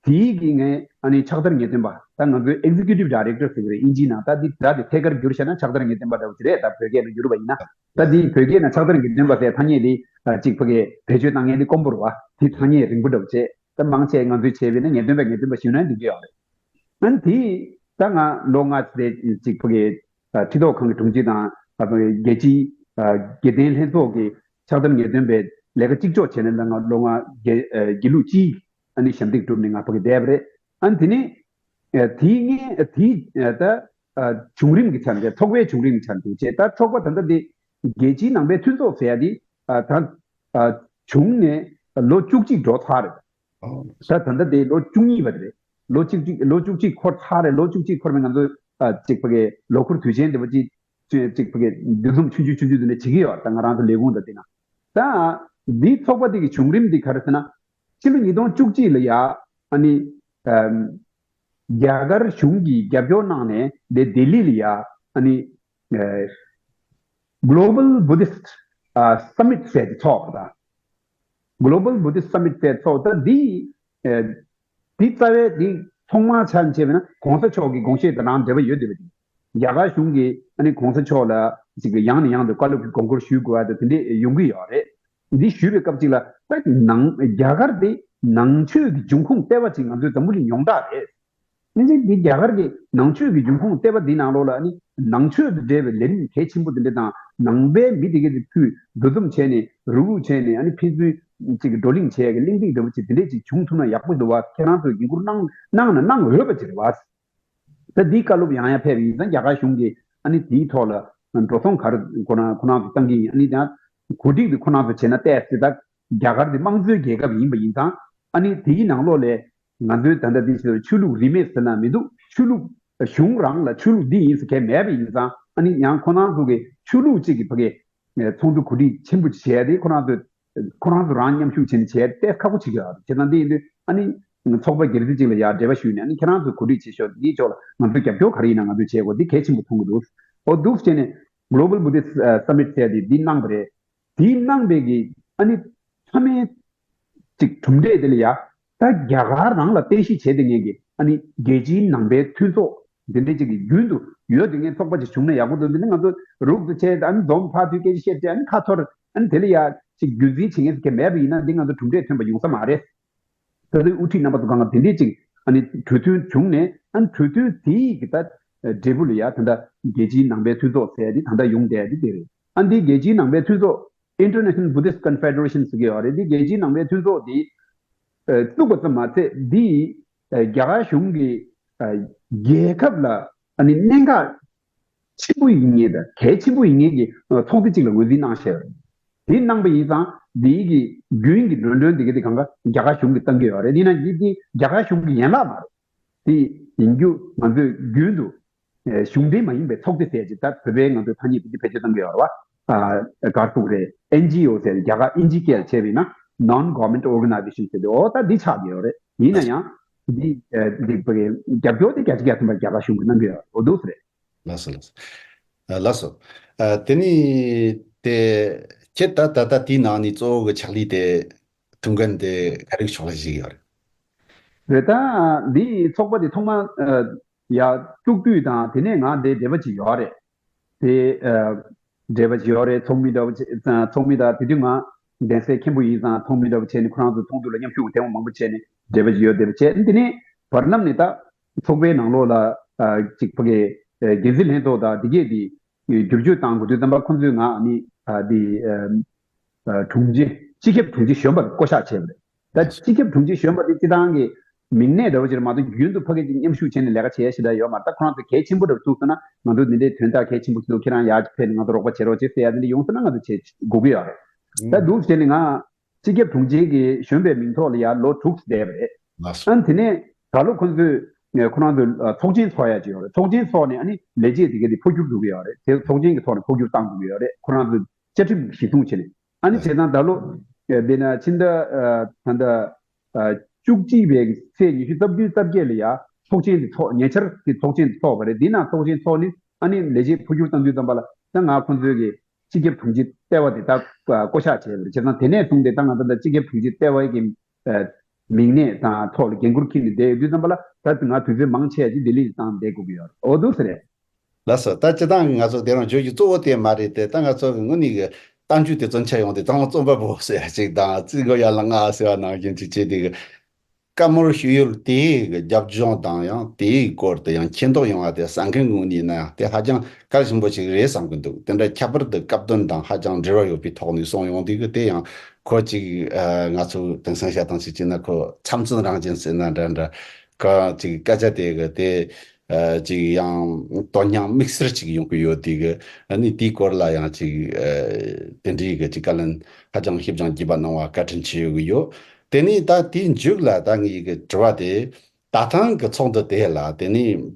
དེའི་གི་ངས་ཨ་ནི་ཕྱག་བསྟར་ངེས་སྟོན་པ་ད་ང་ཚོའི་Executive Director ཟེར་གི་རེད། དབྱིན་ཇིའི་ནང་ད་འདི་སྒྲ་དེ་ཐད་ཀར་བསྒྱུར་བྱས་ན་ཕྱག་བསྟར་ངེས་སྟོན་པ་འདྲ་བོ་ཅིག་རེད། ད་བོད་སྐད་ནང་བསྒྱུར་བ་ཡིན་ན་ད་འདི་བོད་སྐད་ནང་ཕྱག་བསྟར་ངེས་སྟོན་པ་ཟེར་ཐ་སྙད་འདི་ཅིག་ཕ་གིའི་བེད་སྤྱོད་བཏང་མཁན་འདི་དཀོན་པོ་རེད་བ། དེ་ཐ་སྙད་རིང་པོ་འདྲ་བོ་བྱས། ད་མང་ཆེ་ང་ཚོས་བྱས་པས་ན་ངེས་སྟོན་པས་ངེས་སྟོན་པ་ཞུས་ན་འགྲིག་གི་ཡོད་རེད། ཨ་ནི་དེ་ད་ང་ལོ་ལྔ་ཙམ་ཅིག་ཕ་གི་ཁྲི་ཐོག་ཁང་གི་དྲུང་ཆེ་དང་རྒྱལ་སྤྱིའི་དགེ་ལྡན་ལྷན་ཚོགས་ཀྱི་ཕྱག་བསྟར་ངེས་སྟོན་པའི་ལས་ཀ་གཅིག་ལྕོགས་བྱས་ནས་ད་ང་ལོ་ལྔ་དགེ་དགེ་ལུགས་སྤྱིའི་ཨ་ནི་ཞབས་འདེགས་བསྒྲུབས་ནས་ང་ཕ་གི་བསྡད་པ་རེད། ཨ་ནི་དེ་ནས་དེའི་ངས་དེའི་ད་བྱུང་རིམ་གྱི་ཆ་ནས་ཚོགས་པའི་བྱུང་རིམ་གྱི་ཆ་ནས་བྱས་ད་ཚོགས་པ་ད་ལྟ་དེ་རྒྱལ་སྤྱིའི་ནང་པའི་མཐུན་ཚོགས་ཟེར་ཡ་དེ་ད་བྱུང་ནས་ལོ་བཅུ་གཅིག་འགྲོ་ཚར་རེད། ད་ད་ལྟ་དེ་ལོ་བཅུ་གཉིས་པ་དེ་རེད། ལོ་གཅིག་གཅིག་ལོ་བཅུ་གཅིག་འཁོར་ཚར་རེད། ལོ་བཅུ་གཅིག་འཁོར་བའི་ང་ཚོ་ཨ་གཅིག་ཕ་གི་ལོ་འཁོར་དུས་ཆེན་འདི་པ་གཅིག་གཅིག་ཕ་གི་འདུ་འཛོམས་ཆུང་ཆུང་ཆུང་ཆུང་འདི་ནས་བྱེད་ཀྱི་ཡོད། ད་ང་རང་ཚོ་ལས་ཁུངས་དང་བསྟུན་ན། ད་འདི་ཚོགས་པ་འདི་གི་བྱུང་རིམ་འདི་ག་རེ་ཟེར་ན། ཕྱི་ལོ་ཉིས་སྟོང་བཅུ་གཅིག་ལ་ཡ་ཨ་ནི་ཨམ་རྒྱ་གར་གཞུང་གིས་རྒྱབ་སྐྱོར་གནང་ནས་འདི་ལྡི་ལི་ལ་ཡ་ཨ་ནི་ཨ་Global Buddhist ཨ་Summit ཟེར་ཏེ་ཚོགས་པ་དང་། Global Buddhist Summit ཟེར་ཚོགས་ད་འདི་ཨ་འདི་རྩ་བའི་འདི་ཐོག་མར་ཆ་བཞག་པ་ན་གོང་ས་མཆོག་གི་དགོངས་བཞེད་དང་རང་འབྲེལ་བ་ཡོད་བསྡད་པ་འདི། རྒྱ་གར་གཞུང་གིས་ཨ་ནི་གོང་ས་མཆོག་ལ་ཅིག་གི་ཡང་ནས་ཡང་དུ་བཀའ་སློབ་ཀྱི་དགོངས་སྐོར་ཞུ་དགོས་པ་དང་དེ་འདྲས་ཡོང་གི་ཡོད་རེད། འདི་ཞུས་པའི་སྐབས་ཅིག་ལ་ད་ནང་རྒྱ་གར་དེ་ནང་ཆོས་ཀྱི་འབྱུང་ཁུངས་ལྟེ་བ་ཅིག་ང་ཚོའི་འཛམ་བུ་གླིང་ཡོངས་གྲགས་རེད། ནི་ཅིག་འདི་རྒྱ་གར་གྱི་ནང་ཆོས་ཀྱི་འབྱུང་ཁུངས་ལྟེ་བ་འདི་ནང་ལོགས་ལ་ནི་ནང་ཆོས་དང་འབྲེལ་བའི་ལས་རིམ་གལ་ཆེན་པོ་འདི་འདྲ་དང་ནང་པའི་མི་དེ་གས་དེ་ཕུད་འདུ་འཛོམས་བྱས་ནས་རུག་རུག་བྱས་ནས་ཨ་ནི་ཕན་ཚུན་ཅིག་གི་བགྲོ་གླེང་བྱས་ཀྱི་གླེང་སྟེགས་འདྲ་བོ་ཅིག་དེ་འདྲས་ཅིག་བྱུང་ཐུབ་ན་ཡག་པོ་འདུག་བ། ཁྱེད་རང་ཚོས་འགན་འཁུར་གནང་གནང་ན་གནང་འོས་པ་ཅིག་རེད་བ། ད་འདིའི་བཀའ་སློབ་ཡང་ཡང་ཕེབས་པ་ཡིན་ཙང་རྒྱ་གར་གཞུང་གིས་ཨ་ནི་དེའི་ཐོག་ལ་འགྲོ་སོང་ག་རེ་ཁོ་རང་ཁོ་རང་ཚོ་བཏང་གི་ཡིན། ཨ་ནི་ཡང་གོ་སྒྲིག་དེ་ཁོ་རང་ཚོ་བྱས་ན་ཏོག་ཙམ་ད་རྒྱ་གར་དེ་དམངས་གཙོའི་རྒྱལ་ཁབ་ཡིན་པ་ཡིན་ཙང་ཨ་ནི་དེའི་ནང་ལོགས་ལ་ང་ཚོའི་ད་ལྟ་འདི་ཕྱི་ཆོས་ལུགས་རིས་མེད་ཟེར་ན་མི་འདུག་ཆོས་ལུགས་གཞུང་རང་ལ་ཆོས་ལུགས་འདི་ཡིན་ཟེར་མཁན་མེད་པ་ཡིན་ཙང་ཨ་ནི་ཡང་ཁོ་རང་ཚོ་གི་ཆོས་ལུགས་གཅིག་གི་ཕ་གི་ཚོགས་འདུ་གོ་སྒྲིག་ཆེན་པོ་བྱས་ཏེ་ཁོ་རང་ཚོ་ཁོ་རང་ཚོ་རང་མཉམ་ཞུགས་བྱས་ནས་བྱས་ཏེ་ཁག་པོ་བྱེད་ཀྱི་ཡོད་རེད། བྱས་ཙང་འདི་ཡིན་དུས་ཨ་ནི་ཚོགས་པ་སྒེར་རྩེ་གཅིག་ལ་ཡར་འབྲེལ་བ་ཞུས་ནས་ཨ་ནི་ཁྱེད་རང་ཚོས་གོ་སྒྲིག་བྱེད་ཤོག་འདིའི་ཕྱོགས་ལ་ང་ཚོས་རྒྱབ་སྐྱོར་ག་རེ་ཡིན་ན་ང་ཚོས་བྱེད་དགོས་འདི་གལ་ཆེན་པོ་མཐོང་གི་འདུག་འོ་འདུག་བྱས་ནས་Global Buddhist Summit ཟེར་ཡ་དེ་འདི་གནང་བ་རེད། དེའི་གནང་བའི་གི་ཨ་ནི་མཐའ་མའི་ཅིག་གྲུབ་འབྲས་དེ་ལ་ཡ། ད་རྒྱ་གར་རང་ལ་རྟེན་གཞི་བྱས་ཏེ་ངེད་ཀྱི་ཨ་ནི་རྒྱལ་སྤྱིའི་ནང་པའི་མཐུན་ཚོགས་འདི་འདྲའི་ཅིག་གི་རྒྱུན་དུ་ཡོད་དུས་ངས་ཚོགས་པ་ཅིག་བྱུང་ན་ཡག་པོ་འདུག་འདི་ནི་ང་ཚོ་རུག་ཏུ་བྱས་ཨ་ནི་འཛོམས་ཕར་དུས་སྐད་ཆ་བཤད་བྱས་ཨ་ནི་ཁ་འཐོར་ཨ་ནི་དེ་ལ་ཡ་ཅིག་རྒྱུན་འཛིན་བྱེད་མཁན་ཟེར་མཁན་མེད་པ་ཡིན་ན་འདི་ང་ཚོ་གྲུབ་འབྲས་ཐོན་པ་ཡོང་ས་མ་རེད། ད་ལྟའི་དབུ་ཁྲིད་རྣམ་པ་ཚོ་གང་ག་དེ་འདྲས་ཅིག་ཨ་ནི་གྲོས་མཐུན་བྱུང་ནས་ཨ་ནི་གྲོས་མཐུན་དེའི་གི་ད་འབྲས་བུ་ལ་ཡ་ད་ལྟ་རྒྱལ་སྤྱིའི་ནང་པའི་མཐུན་ཚོགས་ཟེར་ཡ་འདི་ད་ལྟ་ཡོང་བསྡད་ཡ་འདི་དེ་རེད། ཨ་འདི་རྒྱལ་སྤྱིའི་ནང་པའི་མཐུན་ཚོགས། International Buddhist Confederation ཟེར་གྱི་ཡོད་རེད། འདི་རྒྱལ་སྤྱིའི་ནང་པའི་མཐུན་ཚོགས་འདི་ཨ་བཙུགས་པ་ཙམ་མ་ཚད་འདི་ཨ་རྒྱ་གར་གཞུང་གི་ཨ་རྒྱལ་ཁབ་ལ་ཨ་ནི་གནད་འགག་ཆེན་པོ་ཡིན་ངེས་དང་གལ་ཆེན་པོ་ཡིན་ངེས་ཀྱི་ཨ་ཚོགས་སྡེ་གཅིག་ལ་ངོས་འཛིན་གནང་བཞག་ཡོད་རེད། དེ་གནང་པ་ཡིན་ཙང་འདིའི་གི་རྒྱུན་གྱི་འགྲོ་གྲོན་འདི་ག་དེ་གང་ག་རྒྱ་གར་གཞུང་གིས་བཏང་གི་ཡོད་རེད། ཡིན་ན་འདི་འདི་རྒྱ་གར་གཞུང་གི་ཡན་ལག་མ་རེད། དེ་ཡིན་རྒྱུ་ང་ཚོས་རྒྱུན་དུ་ཨེ་གཞུང་འབྲེལ་མ་ཡིན་པའི་ཚོགས་སྡེ་ཟེར་ཅིག་ད་བོད་པའི་ང་ཚོའི་ཐ་སྙད་དེ་བེད་སྤྱོད་གཏོང་གི་ཡོད་རེད་བ། ཨ་ག་རེ་ཟེར་དགོས་རེད། ཨེན་ཇི་ཨོ་ཟེར་རྒྱ་གར་ཨིན་ཇི་སྐད་ལ་བྱས་པ་ཡིན་ན་Non-Government Organization ཟེར་དུས་འོ་ད་འདི་ཆགས་ཀྱི་ཡོད་རེད། ཡིན་ན་ཡང་འདི་ཨེ་འདི་བོད་པའི་རྒྱབ་སྐྱོར་དེ་བརྒྱ་ཆ་བརྒྱ་ཐམ་པ་རྒྱ་གར་གཞུང་གིས་གནང་གི་ཡོད་རེད། འོ་འདུག་ཟེར་རེད། ལགས་སོ་ལགས་སོ། ཨ་ལགས་སོ། ཨ་དེ་ནི་དེ་ཁྱེད་ད་ད་ལྟ་དེའི་ནང་ནས་གཙོ་བོ་གི་ཕྱག་ལས་དེ་ ཐུགས་འགན་དེ་ག་རེ་ཕྱོགས་ལ་བཞེས་ཡོད་རེད། རེད། ད་འདི་ཚོགས་པ་དེ་ཐོག་མ་ཨ་ཡ་བཙུགས་དུས་དང་དེ་ནས་ང་དེ་འབྲེལ་བ་ཅིག་ཡོད་རེད། དེ་ཨ་འབྲེལ་བ་ཅིག་ཡོད་རེད། ཚོགས་མི་འདྲ་བོ་བྱས་ཚོགས་མི་དང་དེ་དུས་ང་གདན་སའི་མཁན་པོ་ཡིན་ཙང་ཚོགས་མི་འདྲ་བོ་བྱས་ནས་ཁོ་རང་ཚོ་ཚོགས་འདུ་ལ་མཉམ་ཞུགས་དེ་མོ་མང་པོ་བྱས་ནས་འབྲེལ་བ་ཅིག་ཡོད། འབྲེལ་བ་བྱས་དེ་ནས་བར་ལམ་ནས་ད་ཚོགས་པའི་ནང་ལོགས་ལ་ཨ་ཅིག་ཕ་གི་ཨ་འགན་འཛིན་ལྷན་ཚོགས་དང་དེ་གས་དེ་བསྒྱུར་བཅོས་བཏང་དགོས་དུས་ཙམ་པ་ཁོང་ཚོས་ང་ཨ་ནི་ཨ་དེ་ཨ་དྲུང་ཆེ་སྤྱི་ཁྱབ་དྲུང་ཆེ་གཞོན་པར་བསྐོ་བཞག་བྱས་པ་རེད། ད་སྤྱི་ཁྱབ་དྲུང་ཆེ་གཞོན་པ་དེ་སྤྱི་བཏང་གི་མིང་གནས་འདྲ་བོ་ཅིག་རེད་མ་གཏོགས་རྒྱུན་དུ་ཕ་གི་ཅིག་མཉམ་ཞུགས་བྱས་ནས་ལས་ཀ་བྱེད་ཡ་ཞེ་དྲག་ཡོད་མ་རེད། ད་ཁོ་རང་ཚོ་གལ་ཆེན་པོ་འདྲ་བོ་བཙུགས་སོང་ན་ང་ཚོ་འདི་འདྲའི་དོན་དག་གལ་ཆེན་པོ་ཞིག་འདུག་ཁྱེད་རང་ཡར་ཕེབས་ནས་ང་ཚོ་རོགས་པ་བྱེད་རོགས་བྱེད་ཟེར་ཡ་འདི་འདྲ་ཡོང་སོང་ན་ང་ཚོ་བྱེད་དགོས་ཀྱི་ཡོད་རེད། ད་འདུག་བྱས་ནས་ང་སྤྱི་ཁྱབ་དྲུང་ཆེ་གི་གཞོན་པའི་མིང་ཐོག་ལ་ཡར་ལོ་དྲུག་བསྡད་པ་རེད། ལགས་སོ། ཨ་ནི་དེ་ནས་ད་ལོ་ཁོ་ཚོས་ཁོ་རང་ཚོའི་ཚོགས་ཆེན་འཚོགས་ཡ་ཅིག་ཡོད་རེད། ཚོགས་ཆེན་འཚོགས་ནས་ཨ་ནི་ལས་བྱེད་དེ་ག་དེ་འཕོ་འགྱུར་འགྲོ་གི་ཡོད་རེད། དེ་ཚོགས་ཆེན་གི་ཐོག་ནས་འཕོ་འགྱུར་བཏང་དགོས་ཀྱི་ཡོད་རེད། ཁོ་རང་ཚོའི་བཅའ་ཁྲིམས་གཞི་བཟུང་བྱས་ནས། ཨ་ནི་བྱས་ཙང་ད་ལོ་དེ་ན་ཕྱི་ཟླ་ད་ལྟ་བཅུ་གཅིག་པའི་ཚེས་ཉི་ཤུ་རྩ་བདུན་རྩ་བརྒྱད་ལ་ཡ་ཚོགས་ཆེན་དེ་ཚོགས། ཉེ་ཆར་དེ་ཚོགས་ཆེན་དེ་ཚོགས་པ་རེད། དེ་ན་ཚོགས་ཆེན་ཚོགས་ནས་ཨ་ནི་ལས་བྱེད་འཕོ་འགྱུར་བཏང་དུས་ཙམ་པ་ལ་ད་ང་ཁོང་ཚོའི་གི་སྤྱི་ཁྱབ་དྲུང་ཆེ་ལྟེ་བ་དེ་ད་བསྐོ་བཞག་བྱས་པ་རེད། བྱས་ཙང་དེ་ནས་བཟུང་སྟེ་ད་ང་ད་ལྟ་སྤྱི་ཁྱབ་དྲུང་ཆེ་ལྟེ་བའི་གི་མིང་གནས་དང་ཐོག་ལ་འགན་འཁུར་འཁྱེར་ནས་བསྡད་ཡོད་དུས་ཙམ་པ་ལ་ད་ང་དུས་ཚོད་མང་ཆེ་ཅིག་ལྡི་ལི་ལ་བཏང་བསྡད་དགོས་ཀྱི་ཡོད་རེད། འོ་འདུག་ཟེར་རེད། ལགས་སོ། ད་སྤྱི་བཏང་གི་ང་ཚོ་དེ་རང་བརྗོད་རྒྱུ་གཙོ་བོ་དེ་མ་རེད་དེ། ད་ང་ཚོ་གི་དངོས་གནས་གི་གཏམ་རྒྱུད་དེ་བཙོན་ཆ་ཡོང་དེ་ད་རྩོམ་པ་པོ་ཟེར་ཡ་ཅིག་དང་རྩིས་འགོ་ཡ་ལ་ང་ཟེར་བ་ནང་བཞིན་ཅིག་བྱས་དེ་གི་བཀའ་མོལ་ཞུ་ཡུལ་དེའི་གི་རྒྱབ་ལྗོངས་དང་ཡང་དེའི་སྐོར་དུ་ཡང་མཁྱེན་རྟོགས་ཡོང་བ་དེ་གསན་མཁན་ངོས་ནས་ཡིན་ན་ཡང་དེ་ཧ་ཅང་གལ་ཆེན་པོ་ཞིག་རེད་བསམ་གི་འདུག་དེ་འདྲ་ཁྱད་པར་དུ་སྐབས་དོན་དང་ཧ་ཅང་འབྲེལ་བ་ཡོད་པའི་ཐོག་ནས་གསུངས་ཡོང་དུས་གི་དེ་ཡང་ཁོ་ཅིག་ང་ཚོ་དེང་སང་བཤད་སྟངས་ཤིག་བྱས་ན་ཁོ་མཚམས་མཚོན་རང་བཞིན་ཟེར་ན་འདྲ་འདྲ་ཁོ་ཅིག་སྐད་ཆ་དེ་གི་དེ། ཨ་ཅིག་ཡང་དོན་སྙིང་དམིགས་བསལ་ཅིག་ཡོང་གི་ཡོད་དེ་གི། ཨ་ནི་དེའི་སྐོར་ལ་ཡང་ཅིག་ཨ་དེ་འདྲའི་གི་ཅིག་བཀའ་ལན་ཧ་ཅང་ཞིབ་ཅིང་རྒྱས་པ་གནང་བ་བཀའ་དྲིན་ཆེ་ཡོད་གི་ཡོད། དེ་ནས་ད་དེའི་མཇུག་ལ་ད་ངའི་གི་དྲི་བ་དེ། ད་ཐེངས་གི་ཚོགས་འདུ་དེ་ལ་དེ་ནས་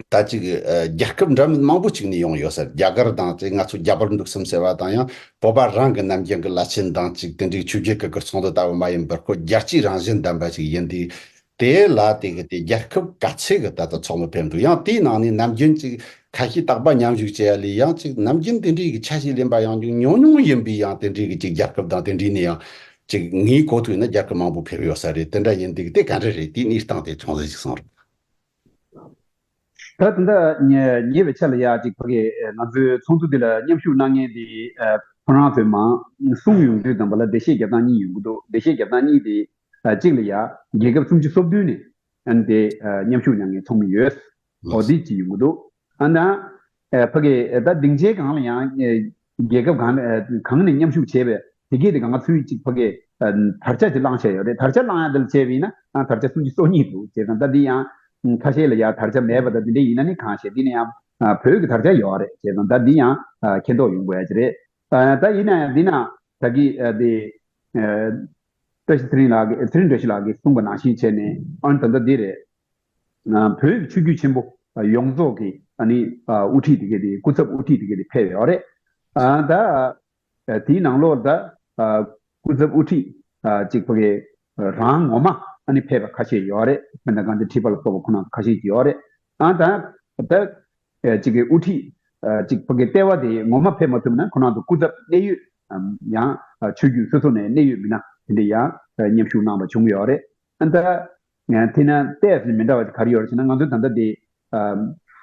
ད་ཅིག་ཨ་རྒྱལ་ཁབ་འདྲ་མིན་མང་པོ་ཅིག་ནས་ཡོང་ཡོད་ཟེར། རྒྱ་གར་དང་ཅིག་ང་ཚོ་རྒྱ་བལ་འབྲུག་གསུམ་ཟེར་བ་དང་ཡང་བོད་པ་རང་གི་ནམ་རྒྱུན་གི་བླ་ཆེན་དང་ཅིག་དེ་འདྲའི་ཆོས་བརྒྱུད་གི་གི་ཚོགས་འདུ་ལྟ་བུ་མ་ཡིན་པར་ཁོ་རྒྱལ་སྤྱིའི་རང་བཞིན་ལྡན་པ་ཅིག་ཡིན་དུས། དེ་ལ་དེ་གི་དེ་རྒྱལ་ཁབ་ག་ཚད་གི་ད་ལྟ་ཚོགས་མི་ཕེབས་འདུག་ཡང་དེའི་ནང་ནས་ནམ་རྒྱུན་ཅིག་ཁ་ཤས་རྟག་པར་མཉམ་ཞུགས་བྱེད་ཡ་ལས་ཡང་ཅིག་ནམ་རྒྱུན་དེ་འདྲའི་གི་ཆ་ཤས་ལེན་པ་ཡང་ཅིག་ཉུང་ཉུང་ཡིན་པའི་ཡང་དེ་འདྲའི་གི་ཅིག་རྒྱལ་ཁབ་དང་དེ་འདྲའི་ནས་ཡང་ཅིག་ངའི་གོ་ཐོས་ན་རྒྱལ་ཁབ་མང་པོ་ཕེབས་ཡོད་ས་རེད། དེ་འདྲ་ཡིན་དུས་དེ་ག་འདྲ་རེད། དེའི་གནས་སྟངས་དེ་ཆུང་ཙག་ཅིག་གསུངས་རོགས། ད་ད་ལྟ་ཉེ་ཉེ་བའི་ཆར་ལ་ཡ་ཅིག་ཕ་གི་ང་ཚོའི་ཚོགས་འདུ་འདི་ལ་མཉམ་ཞུགས་གནང་མཁན་དེ་ཁོ་རང་ཚོའི་མང་གསུམ་ཡོང་དུས་ཙམ་པ་ལ་འགྲེལ་བཤད་རྒྱག་སྟངས་གཉིས་ཡོང་གི་འདུག་འགྲེལ་བཤད་རྒྱག་སྟངས་གཉིས་དེ། ཨ་གཅིག་ལ་ཡ་རྒྱལ་ཁབ་སུམ་ཅུ་སོ་བདུན་ནས་ཨ་ནི་དེ་ཨ་མཉམ་ཞུགས་གནང་མཁན་ཚོགས་མི་ཡོད། འོ་དེ་གཅིག་ཡོང་གི་འདུག་ཨ་ནི་ཨ་ཕ་གི་ཨ་ད་སྡིངས་ཆའི་སྒང་ལ་ཡང་ཨ་རྒྱལ་ཁབ་གང་ཨ་གང་ནས་མཉམ་ཞུགས་བྱས་པའི་དེ་གས་དེ་གང་ཚུལ་གཅིག་ཕ་གི་ཨ་དར་ཆ་ཅིག་བསླངས་བྱས་ཡོད་རེད། དར་ཆ་བསླངས་ཡ་དེ་ལ་བྱས་པ་ཡིན་ན་ཨ་དར་ཆ་སུམ་ཅུ་སོ་གཉིས་འདུག་བྱས་ཙང་ད་འདི་ཡང་ཁ་ཤས་ལ་ཡ་དར་ཆ་མེད་པ་དང་དེ་འདྲ་ཡིན་ན་ནི་གང་ཤེས། འདི་ནི་ཡང་བོད་ཀྱི་དར་ཆ་ཡོད་རེད། བྱས་ཙང་ད་འདི་ཡང་མཁྱེན་རྟོགས་ཡོང་དགོས་ཡ་ཅིག་རེད། ད་ཡིན་ན་ཡང་འདི་ན་ད་གི་དེ་བཀྲ་ཤིས་ཚེ་རིང་ལགས་ཀྱིས་ཚེ་རིང་བཀྲ་ཤིས་ལགས་ཀྱིས་གསུངས་པ་ནང་བཞིན་བྱས་ནས་ཨ་ནི་ད་ལྟ་འདི་རེད། བོད་ཀྱི་ཆོས་བརྒྱུད་ཆེན་པོ་ཡོངས་རྫོགས་ཀྱི་ཨ་ནི་དབུ་ཁྲིད་དེ་གས་དེ་སྐུ་ཚབ་དབུ་ཁྲིད་དེ་གས་དེ་ཕེབས་ཡོད་རེད། ད་དེའི་ནང་ལོགས་ད་སྐུ་ཚབ་དབུ་ཁྲིད་ཅིག་ཕ་གི་རང་ངོ་མ་ཨ་ནི་ཕེབས་པ་ཁ་ཤས་ཡོད་རེད། སྤེན་ཟླ་དཀར་མཛེས་ཁྲི་པ་ལ་སོགས་པ་ཁོ་རང་ཁ་ཤས་ཀྱི་ཡོད་རེད། ད་ད། ཨ་ཅིག་གི་དབུ་ཁྲིད་ཨ་ཅིག་ཕ་གི་ལྟེ་བ་དེ་ངོ་མ་ཕེབས་མ་ཐུབ་ན་ཁོ་རང་ཚོ་སྐུ་ཚབ་གནད་ཡོད་ཨམ་ཡང་ཨ་ཆོས་བརྒྱུད་སོ་སོ་ནས་གནད་ཡོད་མི་སྣ་དེ་འདྲ་ཡང་ཨ་མཉམ་ཞུགས་གནང་བ་བྱུང་ཡོད་རེད། ཨ་ད་ང་དེ་ན་ལྟས་ཟིན་མི་འདྲ་བ་ཅིག་ག་རེ་ཡོད་རེད་ཟེར་ན་ང་ཚོ་ད་ལྟ་དེ་ཨ་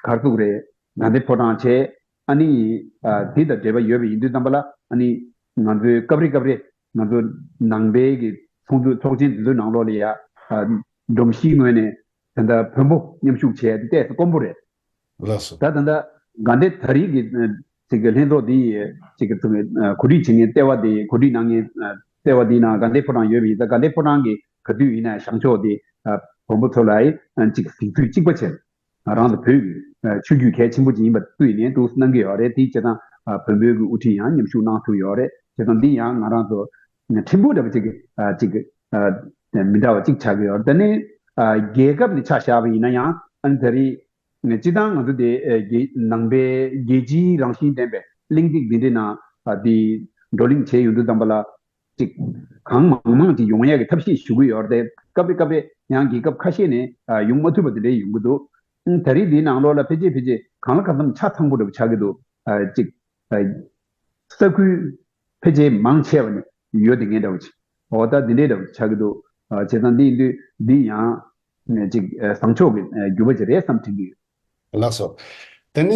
གར་ཐུག་རེད། དགའ་ལྡན་ཕོ་བྲང་བྱས་ཨ་ནི་ཨ་དེ་དང་འབྲེལ་བ་ཡོད་པ་ཡིན་དུས་ཙམ་པ་ལ་ཨ་ནི་ང་ཚོའི་སྐབས་རེ་སྐབས་རེ་ང་ཚོ་ནང་པའི་གི་ཚོགས་འདུ་ཚོགས་ཆེན་འདི་ཚོའི་ནང་ལོགས་ལ་ཡ་ཨ་སྒྲོམ་གཞིའི་ངོས་ནས། ད་ལྟ་བོན་པོ་མཉམ་ཞུགས་བྱས་ཏེ་ཏོག་ཙམ་དཀོན་པོ་རེད། ལགས་སོ། ད་ད་ལྟ་དགའ་ལྡན་ད་རེས་ཀྱི་ཅིག་གི་ལྷན་ཚོགས་འདི་ཡི་ཅིག་གི་ཚོགས་གི་གོ་སྒྲིག་བྱེད་མཁན་ལྟེ་བ་འདི་གོ་སྒྲིག་གནང་མཁན་ལྟེ་བ་འདིའི་ནང་དགའ་ལྡན་ཕོ་བྲང་ཡོད་པ་ཡིན་ཙང་དགའ་ལྡན་ཕོ་བྲང་གི་ག་དུས་ཡིན་ན་བཞེངས་ཕྱོགས་འདི་བོན་པོ་ཚོ་ལ་ཡི་ཅིག་གཟིགས་ཚུལ་གཅིག་པ་བྱས། ང་རང་ཚོ་བོད་ཀྱི་ཆོས་བརྒྱུད་གལ་ཆེན་པོ་ཅིག་ཡིན་པ་བཏུས་ནས་འདུག་གནང་གི་ཡོད་རེད། དེའི་བྱེད་སྟངས་བོན་པོའི་གི་དབུ་ཁྲིད་ཡང་མཉམ་ཞུགས་གནང་ཐུབ་ཡོད་རེད། བྱེད་སྟངས་འདི་ཡང་ང་རང་ཚོ་ཕྲན་བུ་འདྲ་པོ་ཅིག་གི་ཅིག་གི་མི་འདྲ་བ་ཅིག་ཆགས་ཀྱི་ཡོད་རེད། དེ་ནས་རྒྱལ་ཁབ་ནས་ཆ་བཞག་པ་ཡིན་ན་ཡང་ཨ་ནི་ད་རེས་སྤྱི་བཏང་ང་ཚོ་དེ་རྒྱལ་ནང་པའི་རྒྱལ་སྤྱིའི་རང་བཞིན་ལྡན་པའི་གླེང་སྟེགས་འདི་འདྲའི་ནང་འདི་བགྲོ་གླེང་བྱས་ཡོང་དུས་ཙམ་པ་ལ། ཅིག་གང་མང་མང་ཅིག་ཡོང་ཡག་གི་ཐབས་ཤེས་ཞུ་གི་ཡོད་རེད། སྐབས་རེ་སྐབས་རེ་ཡང་རྒྱལ་ཁབ་ཁ་ཤས་ནས་ཨ་ཡོང་མ་ཐུབ་པ་དེ་འདྲ་ཡོང་གི་འདུག་ཨ་ད་རེས་འདིའི་ནང་ལོགས་ལ་ཕལ་ཆེར་ཕལ་ཆེར་གང་ལ་གང་འཚམ་ཆ་ཚང་པོ་འདྲ་པོ་ཆགས་ཀྱི་འདུག་ཨ་ཅིག་ཨ་ས་ཁུལ་ཕལ་ཆེར་མང་ཆེ་བ་ནས་ཡོད་དེ་ངེས་འདྲ་བོ་ཅིག་འོ་ད་འདི་འདྲའི་འདྲ་བོ་ཆགས་ཀྱི་འདུག་ཨ། བྱས་ཙང་འདི་ཡིན་དུས་འདི་ཡང་ཅིག་ཨ། བཟང་ཕྱོགས་ཀྱི་ཨ། འགྱུར་བ་ཅིག་རེད་བསམ་དྲན་གྱི་ཡོད། ལགས་སོ། དེ་ནས་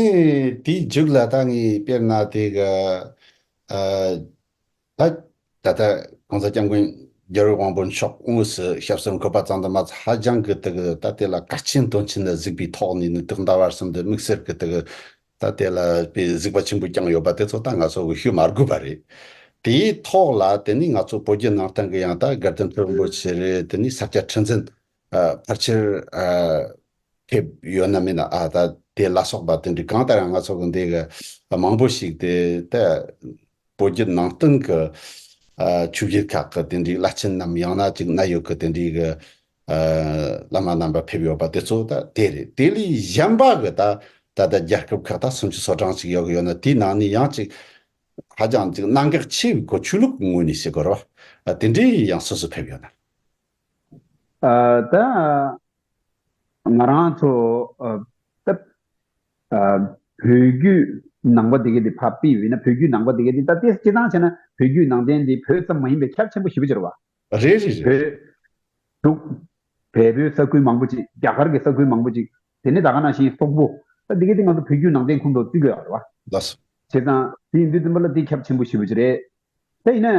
དེའི་མཇུག་ལ་ད་ངས་དཔེར་ན་དེ་ག་ཨ། ད་ད་ལྟ་གོང་ས་སྐྱབས་མགོན་རྒྱལ་བའི་དབང་པོ་མཆོག་དངོས་སུ་ཞབས་སོར་འཁོད་པ་ཙམ་དུ་མ་ཚད་ཧ་ཅང་གི་དེ་གི་ད་དེ་ལ་དཀའ་ཆེན་དོན་ཆེན་ལ་གཟིགས་པའི་ཐོག་ནས་ནི་དུས་འདའ་བར་གསུམ་དུ་དམིགས་བསལ་གྱི་དེ་གི་ད་དེ་ལ་དཔེ་གཟིགས་པ་ཆེན་པོ་བསྐྱངས་ཡོད་པ་དེ་ཚོ་ད་ང་ཚོ་གི་ཞུ་མ་དགོས་པ་རེད། དེའི་ཐོག་ལ་དེ་ནི་ང་ཚོ་བོད་བརྒྱུད་ནང་བསྟན་གྱི་ཡང་ད་དགའ་ལྡན་ཕེབས་རིན་པོ་ཆེ་རེད། དེ་ནི་ས་སྐྱ་ཁྲི་འཛིན་ཨ། ཕལ་ཆེར་ཨ། ཕེབས་ཡོད་ན་མིན་ན་ཨ། ད་དེ་ལ་སོགས་པ་དེ་འདྲའི་གང་ལྟར་ཡང་ང་ཚོ་གི་འདི་གི་མང་པོ་ཞིག་དེ་ད་བོད་བརྒྱུད་ནང་བསྟན་གི་ཨ། ཆོས་བརྒྱུད་ཁག་གི་དེ་འདྲའི་བླ་ཆེན་ནམ་ཡང་ན་ཅིག་ན་ཡོད་གི་དེ་འདྲའི་གི་ཨ། བླ་མ་རྣམ་པ་ཕེབས་ཡོད་པ་དེ་ཚོ་ད་དེ་རེད། དེ་ལས་གཞན་པ་གི་ད་ད་ལྟ་རྒྱལ་ཁབ་ཁག་ད་སུམ་ཅུ་སོ་གྲངས་ཅིག་ཡོད་གི་ཡོད་ན་དེའི་ནང་ནས་ཡང་ཅིག་ཧ་ཅང་ཅིག་གནད་འགག་ཆེ་བའི་གོ་ཆོས་ལུགས་ཀྱི་ངོས་ནས་ཟེར་དགོས་རེད་བ། ཨ། དེ་འདྲའི་ཡང་སོ་སོ་ཕེབས་ཡོད་ན། ཨ། ད་ང་རང་ཚོ་ཨ། ད་ཨ། བོད་བརྒྱུད་ནང་པ་དེ་གའི་དེ་ཕར་ཕུད་ཡིན་ན། བོད་བརྒྱུད་ནང་པ་དེ་གའི་དེ་ད་ལྟའི་སྤྱི་བཏང་བྱས་ན་བོད་བརྒྱུད་ནང་བསྟན་དེ་བོད་ཙམ་མ་ཡིན་པའི་ཁྱབ་ཆེན་པོ་ཞེ་པོ་ཅིག་རེད་བ། རེད་རེད་རེད། བོད་འབྲུག་བལ་པོའི་ས་ཁུལ་མང་པོ་ཅིག་རྒྱ་གར་གྱི་ས་ཁུལ་མང་པོ་ཅིག་དེ་ནས་ད་ག་ནང་བཞིན་སོག་པོ། ད་འདི་གའི་དེ་ང་ཚོ་བོད་བརྒྱུད་ནང་བསྟན་ཁོངས་གཏོགས་བརྩི་དགོས་ཡོད་རེད་བ། ལགས་སོ། བྱས་ཙང་དེ་ཡིན་དུས་ཙམ་པ་ལ་དེ་ཁྱབ་ཆེན་པོ་ཞེ་པོ་ཅིག་རེད། ད་ཡིན་ན་ཨ།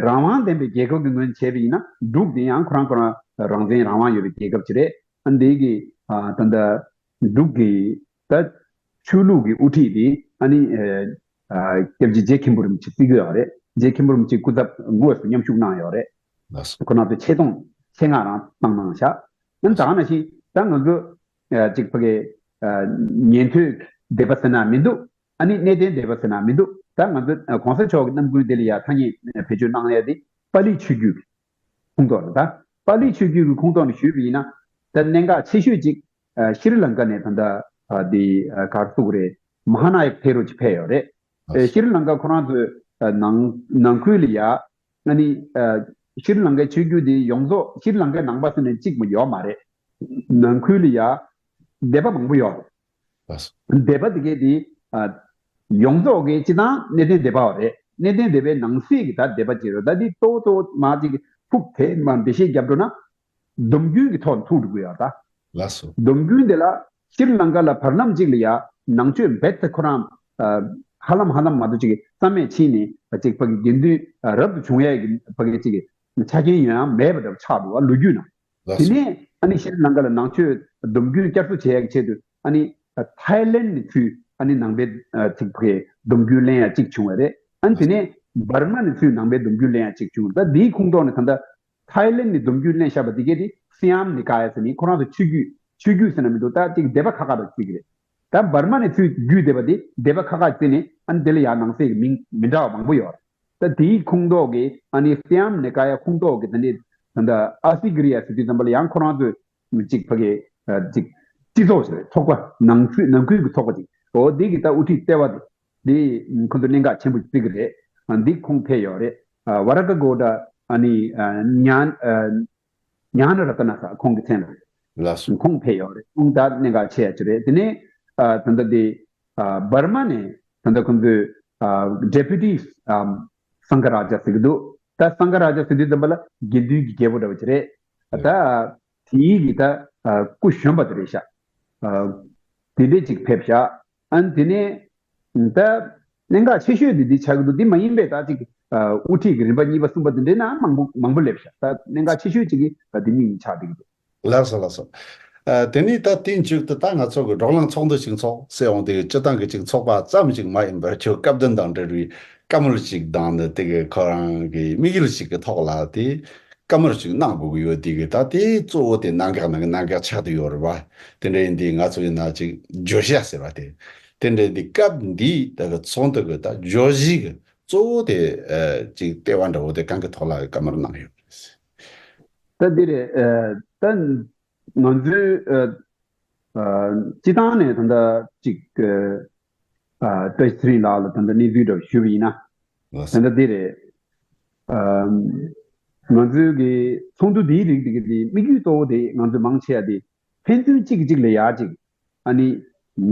རང་དབང་ལྡན་པའི་རྒྱལ་ཁབ་ཀྱི་ངོས་ནས་བྱས་པ་ཡིན་ན་འབྲུག་དེ་ཡང་ཁོ་རང་ཁོ་རང་རང་བཙན་རང་དབང་ཡོད་པའི་རྒྱལ་ཁབ་ཅིག་རེད། ཨ། འདི་གི་ཨ། ད་ལྟ་འབྲུག་གི་ད་ཆོས་ལུགས་ཀྱི་དབུ་ཁྲིད་དེ་ཨ་ནི་ཨ། ཨ། སྐྱབས་རྗེ་རྗེ་མཁན་པོ་རིན་པོ་ཆེ་བརྩི་གི་ཡོད་རེད། རྗེ་མཁན་པོ་རིན་པོ་ཆེ་སྐུ་ཚབ་དངོས་སུ་མཉམ་ཞུགས་གནང་ཡོད་རེད། ལགས་སོ། ཁོ་རང་ཚོས་ཆེད་གཏོང་ཆེད་མངགས་རང་བཏང་གནང་བཞག་ཨ་ནི་ད་ག་ནང་བཞིན་ད་ང་ཚོ་ཨ། ཅིག་ཕ་གི་ཨ། ཉན་ཐོས་སྡེ་པ་ཟེར་ན་མི་འདུག་ཨ་ནི་གནས་བརྟན་སྡེ་པ་ཟེར་ན་མི་འདུག་ད་ང་ཚོ་ཨ། གོང་ས་མཆོག་གི་རྣམ་ཀུན་དེ་ལ་ཡ་ཐ་སྙད་བེད་སྤྱོད་གནང་ཡ་དེ་པཱ་ལིའི་ཆོས་བརྒྱུད་ཀྱི་ཁོངས་གཏོགས་རེད། ད་པཱ་ལིའི་ཆོས་བརྒྱུད་ཀྱི་ཁོངས་གཏོགས་ནས་ཞུས་པ་ཡིན་ན། ད་གནད་འགག་ཆེ་ཤོས་ཅིག་ཨ། ཤྲི་ལང་ཀ་ནས་ད་ལྟ་ཨ། དེ་ཨ། ག་རེ་ཟེར་དགོས་རེད། མ་ཧཱ་ན་ཡ་ཀ་ཐེ་རོ་ཅིག་ཕེབས་ཡོད་རེད། ཨ། ཤྲི་ལང་ཀ་ཁོ་རང་ཚོའི་ཨ། ནང་ནང་ཁུལ་ལ་ཡ་ཨ་ནི་ཨ། ཤྲི་ལང་ཀའི་ཆོས་བརྒྱུད་དེ་ཡོངས་རྫོགས་ཤྲི་ལང་ཀའི་ནང་པ་ཟེར་ནས་གཅིག་མ་ཡོད་མ་རེད། ནང་ཁུལ་ལ་ཡ་སྡེ་པ་མང་པོ་ཡོད་རེད། ལགས་སོ། སྡེ་པ་དེ་གའི་དེ་ཨ། ཡོངས་རྫོགས་ཀྱི་སྤྱི་བཏང་གནས་བརྟན་སྡེ་པ་བ་རེད། གནས་བརྟན་སྡེ་པའི་ནང་གསེས་ཀྱི་ད་སྡེ་པ་ཅིག་རེད། ད་འདི་གཙོ་བོ་གཙོ་བོ་མ་ཅིག་ཕུགས་དེ་མ་འགྲེལ་བཤད་རྒྱབ་འགྲོ་ན། སྡོམ་རྒྱུན་གྱི་ཐོག་ནས་ཐུག་འགྲོ་གི་ཡོད་ད། ལགས་སོ། སྡོམ་རྒྱུན་དེ་ལ་ཤྲི་ལང་ཀ་ལ་བར་ལམ་གཅིག་ལ་ཡ་ནང་ཆོས་རྦད་དེ་ཁོ་རང་ཨ། ཧ་ལམ་ཧ་ལམ་མ་གཏོགས་ཅིག་རྩ་མེད་ཕྱིན་ནས་ཅིག་ཕ་གི་དགེ་འདུན་ཨ། རབ་ཏུ་བྱུང་ཡས་ཀྱི་ཕ་གི་ཅིག་ཆ་རྐྱེན་ཡོད་ཡང་མེད་པ་འདྲ་བོ་ཆགས་འདུག་བ། ལོ་རྒྱུས་ནང་། ལགས་དེ་སོ། ནས་ཨ་ནི་ཤྲི་ལང་ཀ་ལ་ནང་ཆོས་སྡོམ་རྒྱུན་བསྐྱར་གསོ་བྱེད་ཡག་གི་ཆེད་དུ་ཨ་ནི་ཐའི་ལེན་ནས་ཚུར་ཨ་ནི་ནང་པའི་ཨ། ཚིག་ཕ་གི་སྡོམ་རྒྱུན་ལེན་ཡག་གཅིག་བྱུང་བ་རེད། ཨ་ནི་དེ་ནས་འབར་མ་ནས་ཚུར་ནང་པའི་སྡོམ་རྒྱུན་ལེན་ཡག་གཅིག་བྱུང་བ་རེད། ད་འདིའི་ཁོངས་གཏོགས་ནས་ད་ལྟ་ཐའི་ལེན་ནས་སྡོམ་རྒྱུན་ལེན་བཞག་པ་འདི་གས་དེ་སི་ཡམ་ནི་ཀ་ཡ་ཟེར་ནི་ཁོ་རང་ཚོ་ཆོས་བརྒྱུད་ཆོས་བརྒྱུད་ཟེར་ན་མི་འདུག་ད་ཅིག་སྡེ་པ་ཁག་ཁག་དང་བརྩི་གི་རེད། ད་འབར་མ་ནས་ཚུར་བརྒྱུད་བསྡད་པ་དེ་སྡེ་པ་ཁག་ཁག་བརྩིས་ནས་ཨ་ནི་དེ་ལ་ཡང་ནང་གསེས་ཀྱི་མིང་མི་འདྲ་བ་མང་པོ་ཡོད་རེད། ད་དེའི་ཁོངས་གཏོགས་ཀྱི་ཨ་ནི་སི་ཡམ་ནི་ཀ་ཡ་ཁོངས་གཏོགས་ཀྱི་ད་ནི་ད་ལྟ་ཨ་སི་གི་རི་ཡ་ཟེར་དུས་ཙམ་པ་ལ་ཡང་ཁོ་རང་ཚོས་གཅིག་ཕ་གི་གཅིག་སྤྱི་ཚོགས་ཟེར་ཚོགས་པ་ནང་ཁུལ་ནང་ཁུལ་གྱི་ཚོགས་པ་ཅིག་འོ་དེ་གི་ད་དབུ་ཁྲིད་ལྟེ་བ་དེ་དེ་ཁོ་ཚོ་གནད་འགག་ཆེན་པོ་བརྩི་གི་རེད། ཨ་འདི་ཁོང་ཕེབས་ཡོད་རེད། ཨ་ཝ་ར་ཀ་གོ་ཌ་ཨ་ནི་ཨ་ཉན་ཨ་ཉན་ར་ཏ་ན་ས་ཁོང་གི་མཚན་རེད། ལགས་སོ། ཁོང་ཕེབས་ཡོད་རེད། ཁོང་ད་གནད་འགག་ཆེ་ཡ་ཅིག་རེད། དེ་ནས་ཨ་ད་ལྟ་དེ་ཨ་འབར་མ་ནས་ད་ལྟ་ཁོང་ཚོས་ཨ་ཌེ་པུ་ཊི་ཨ་སངྒ་རཱ་ཛ་ཟེར་གི་འདུག་ད་སངྒ་རཱ་ཛ་ཟེར་དུས་ཙམ་པ་ལ་དགེ་འདུན་གྱི་རྒྱལ་པོ་འདྲ་བོ་ཅིག་རེད། ད་དེའི་གི་ད་ཨ་སྐུ་གཞོན་པ་དེ་རེད་ཤག་ཨ་དེ་འདྲས་ཅིག་ཕེབས་ཤག་ཨ་ནི་དེ་ནས་ད་གནད་འགག་ཆེ་ཤོས་དེ་འདི་ཆགས་ཀྱི་འདུག་འདི་མ་ཡིན་པའི་ད་ཅིག་ཨ་དབུ་ཁྲིད་ཀྱི་རིམ་པ་གཉིས་པ་གསུམ་པ་དེ་འདྲའི་ནང་མང་པོ་མང་པོ་སླེབས་ཤག་ད་གནད་འགག་ཆེ་ཤོས་ཅིག་གི་ད་འདི་གཉིས་ཆགས་བསྡད་ཀྱི་འདུག་ལགས་སོ་ལགས་སོ། ཨ་དེ་ནས་ད་དེའི་མཇུག་ཏུ་ད་ང་ཚོ་གི་བགྲོ་གླེང་ཚོགས་འདུ་ཞིག་ཚོགས་ཟེར་འོང་དེ་སྤྱི་བཏང་གི་ཅིག་ཚོགས་པ་ཙམ་ཞིག་མ་ཡིན་པར་ཁྱོད་སྐབས་བདུན་དང་འབྲེལ་བའི་བཀའ་མོལ་ཞིག་དང་ནི་དེ་གི་ཁོ་རང་གི་དམིགས་ཡུལ་ཞིག་གི་ཐོག་ལ་དེ། བཀའ་མོལ་ཞིག་གནང་དགོས་ཀྱི་ཡོད་དེ་གི་ད་དེ་གཙོ་བོ་དེ་གནད་འགག་ནང་གི་གནད་འགག་ཆགས་བསྡད་ཡོད་རེད་བ། དེ་འདྲ་ཡིན་དུས་ང་ཚོ་ཡིན་ན་ཅིག་བརྗོད་བྱ་ཟེར་བ་དེ། དེ་འདྲ་ཡིན་དུས་སྐབས་འདིའི་ད་གི་ཚོགས་འདུ་གི་ད་བརྗོད་གཞི་གི་གཙོ་བོ་དེ་ཨ་ཅིག་ལྟེ་བ་འདྲ་བོ་དེ་གང་གི་ཐོག་ལ་བཀའ་མོལ་གནང་ཡོད་རེད། ད་འདི་རེད། ཨ་ད་ང་ཚོའི་ཨ་ཨ་སྤྱི་བཏང་ནས་ད་ལྟ་ཅིག་ཨ་ཨ་བཀྲ་ཤིས་ཚེ་རིང་ལགས་ལ་ད་ལྟ་གནས་ཚུལ་འདྲ་བོ་ཞུས་པ་ཡིན་ན། ལགས་སོ། ད་ལྟ་འདི་རེད། ཨ་ང་ཚོའི་གི་ཚོགས་འདུ་འདིའི་རིགས་འདི་གི་དེ་དམིགས་ཡུལ་གཙོ་བོ་དེ་ང་ཚོས་མང་ཆེ་བ་དེ་ཕན་ཚུན་གཅིག་གིས་གཅིག་ལ་ཡག་ཅིག་ཨ་ནི་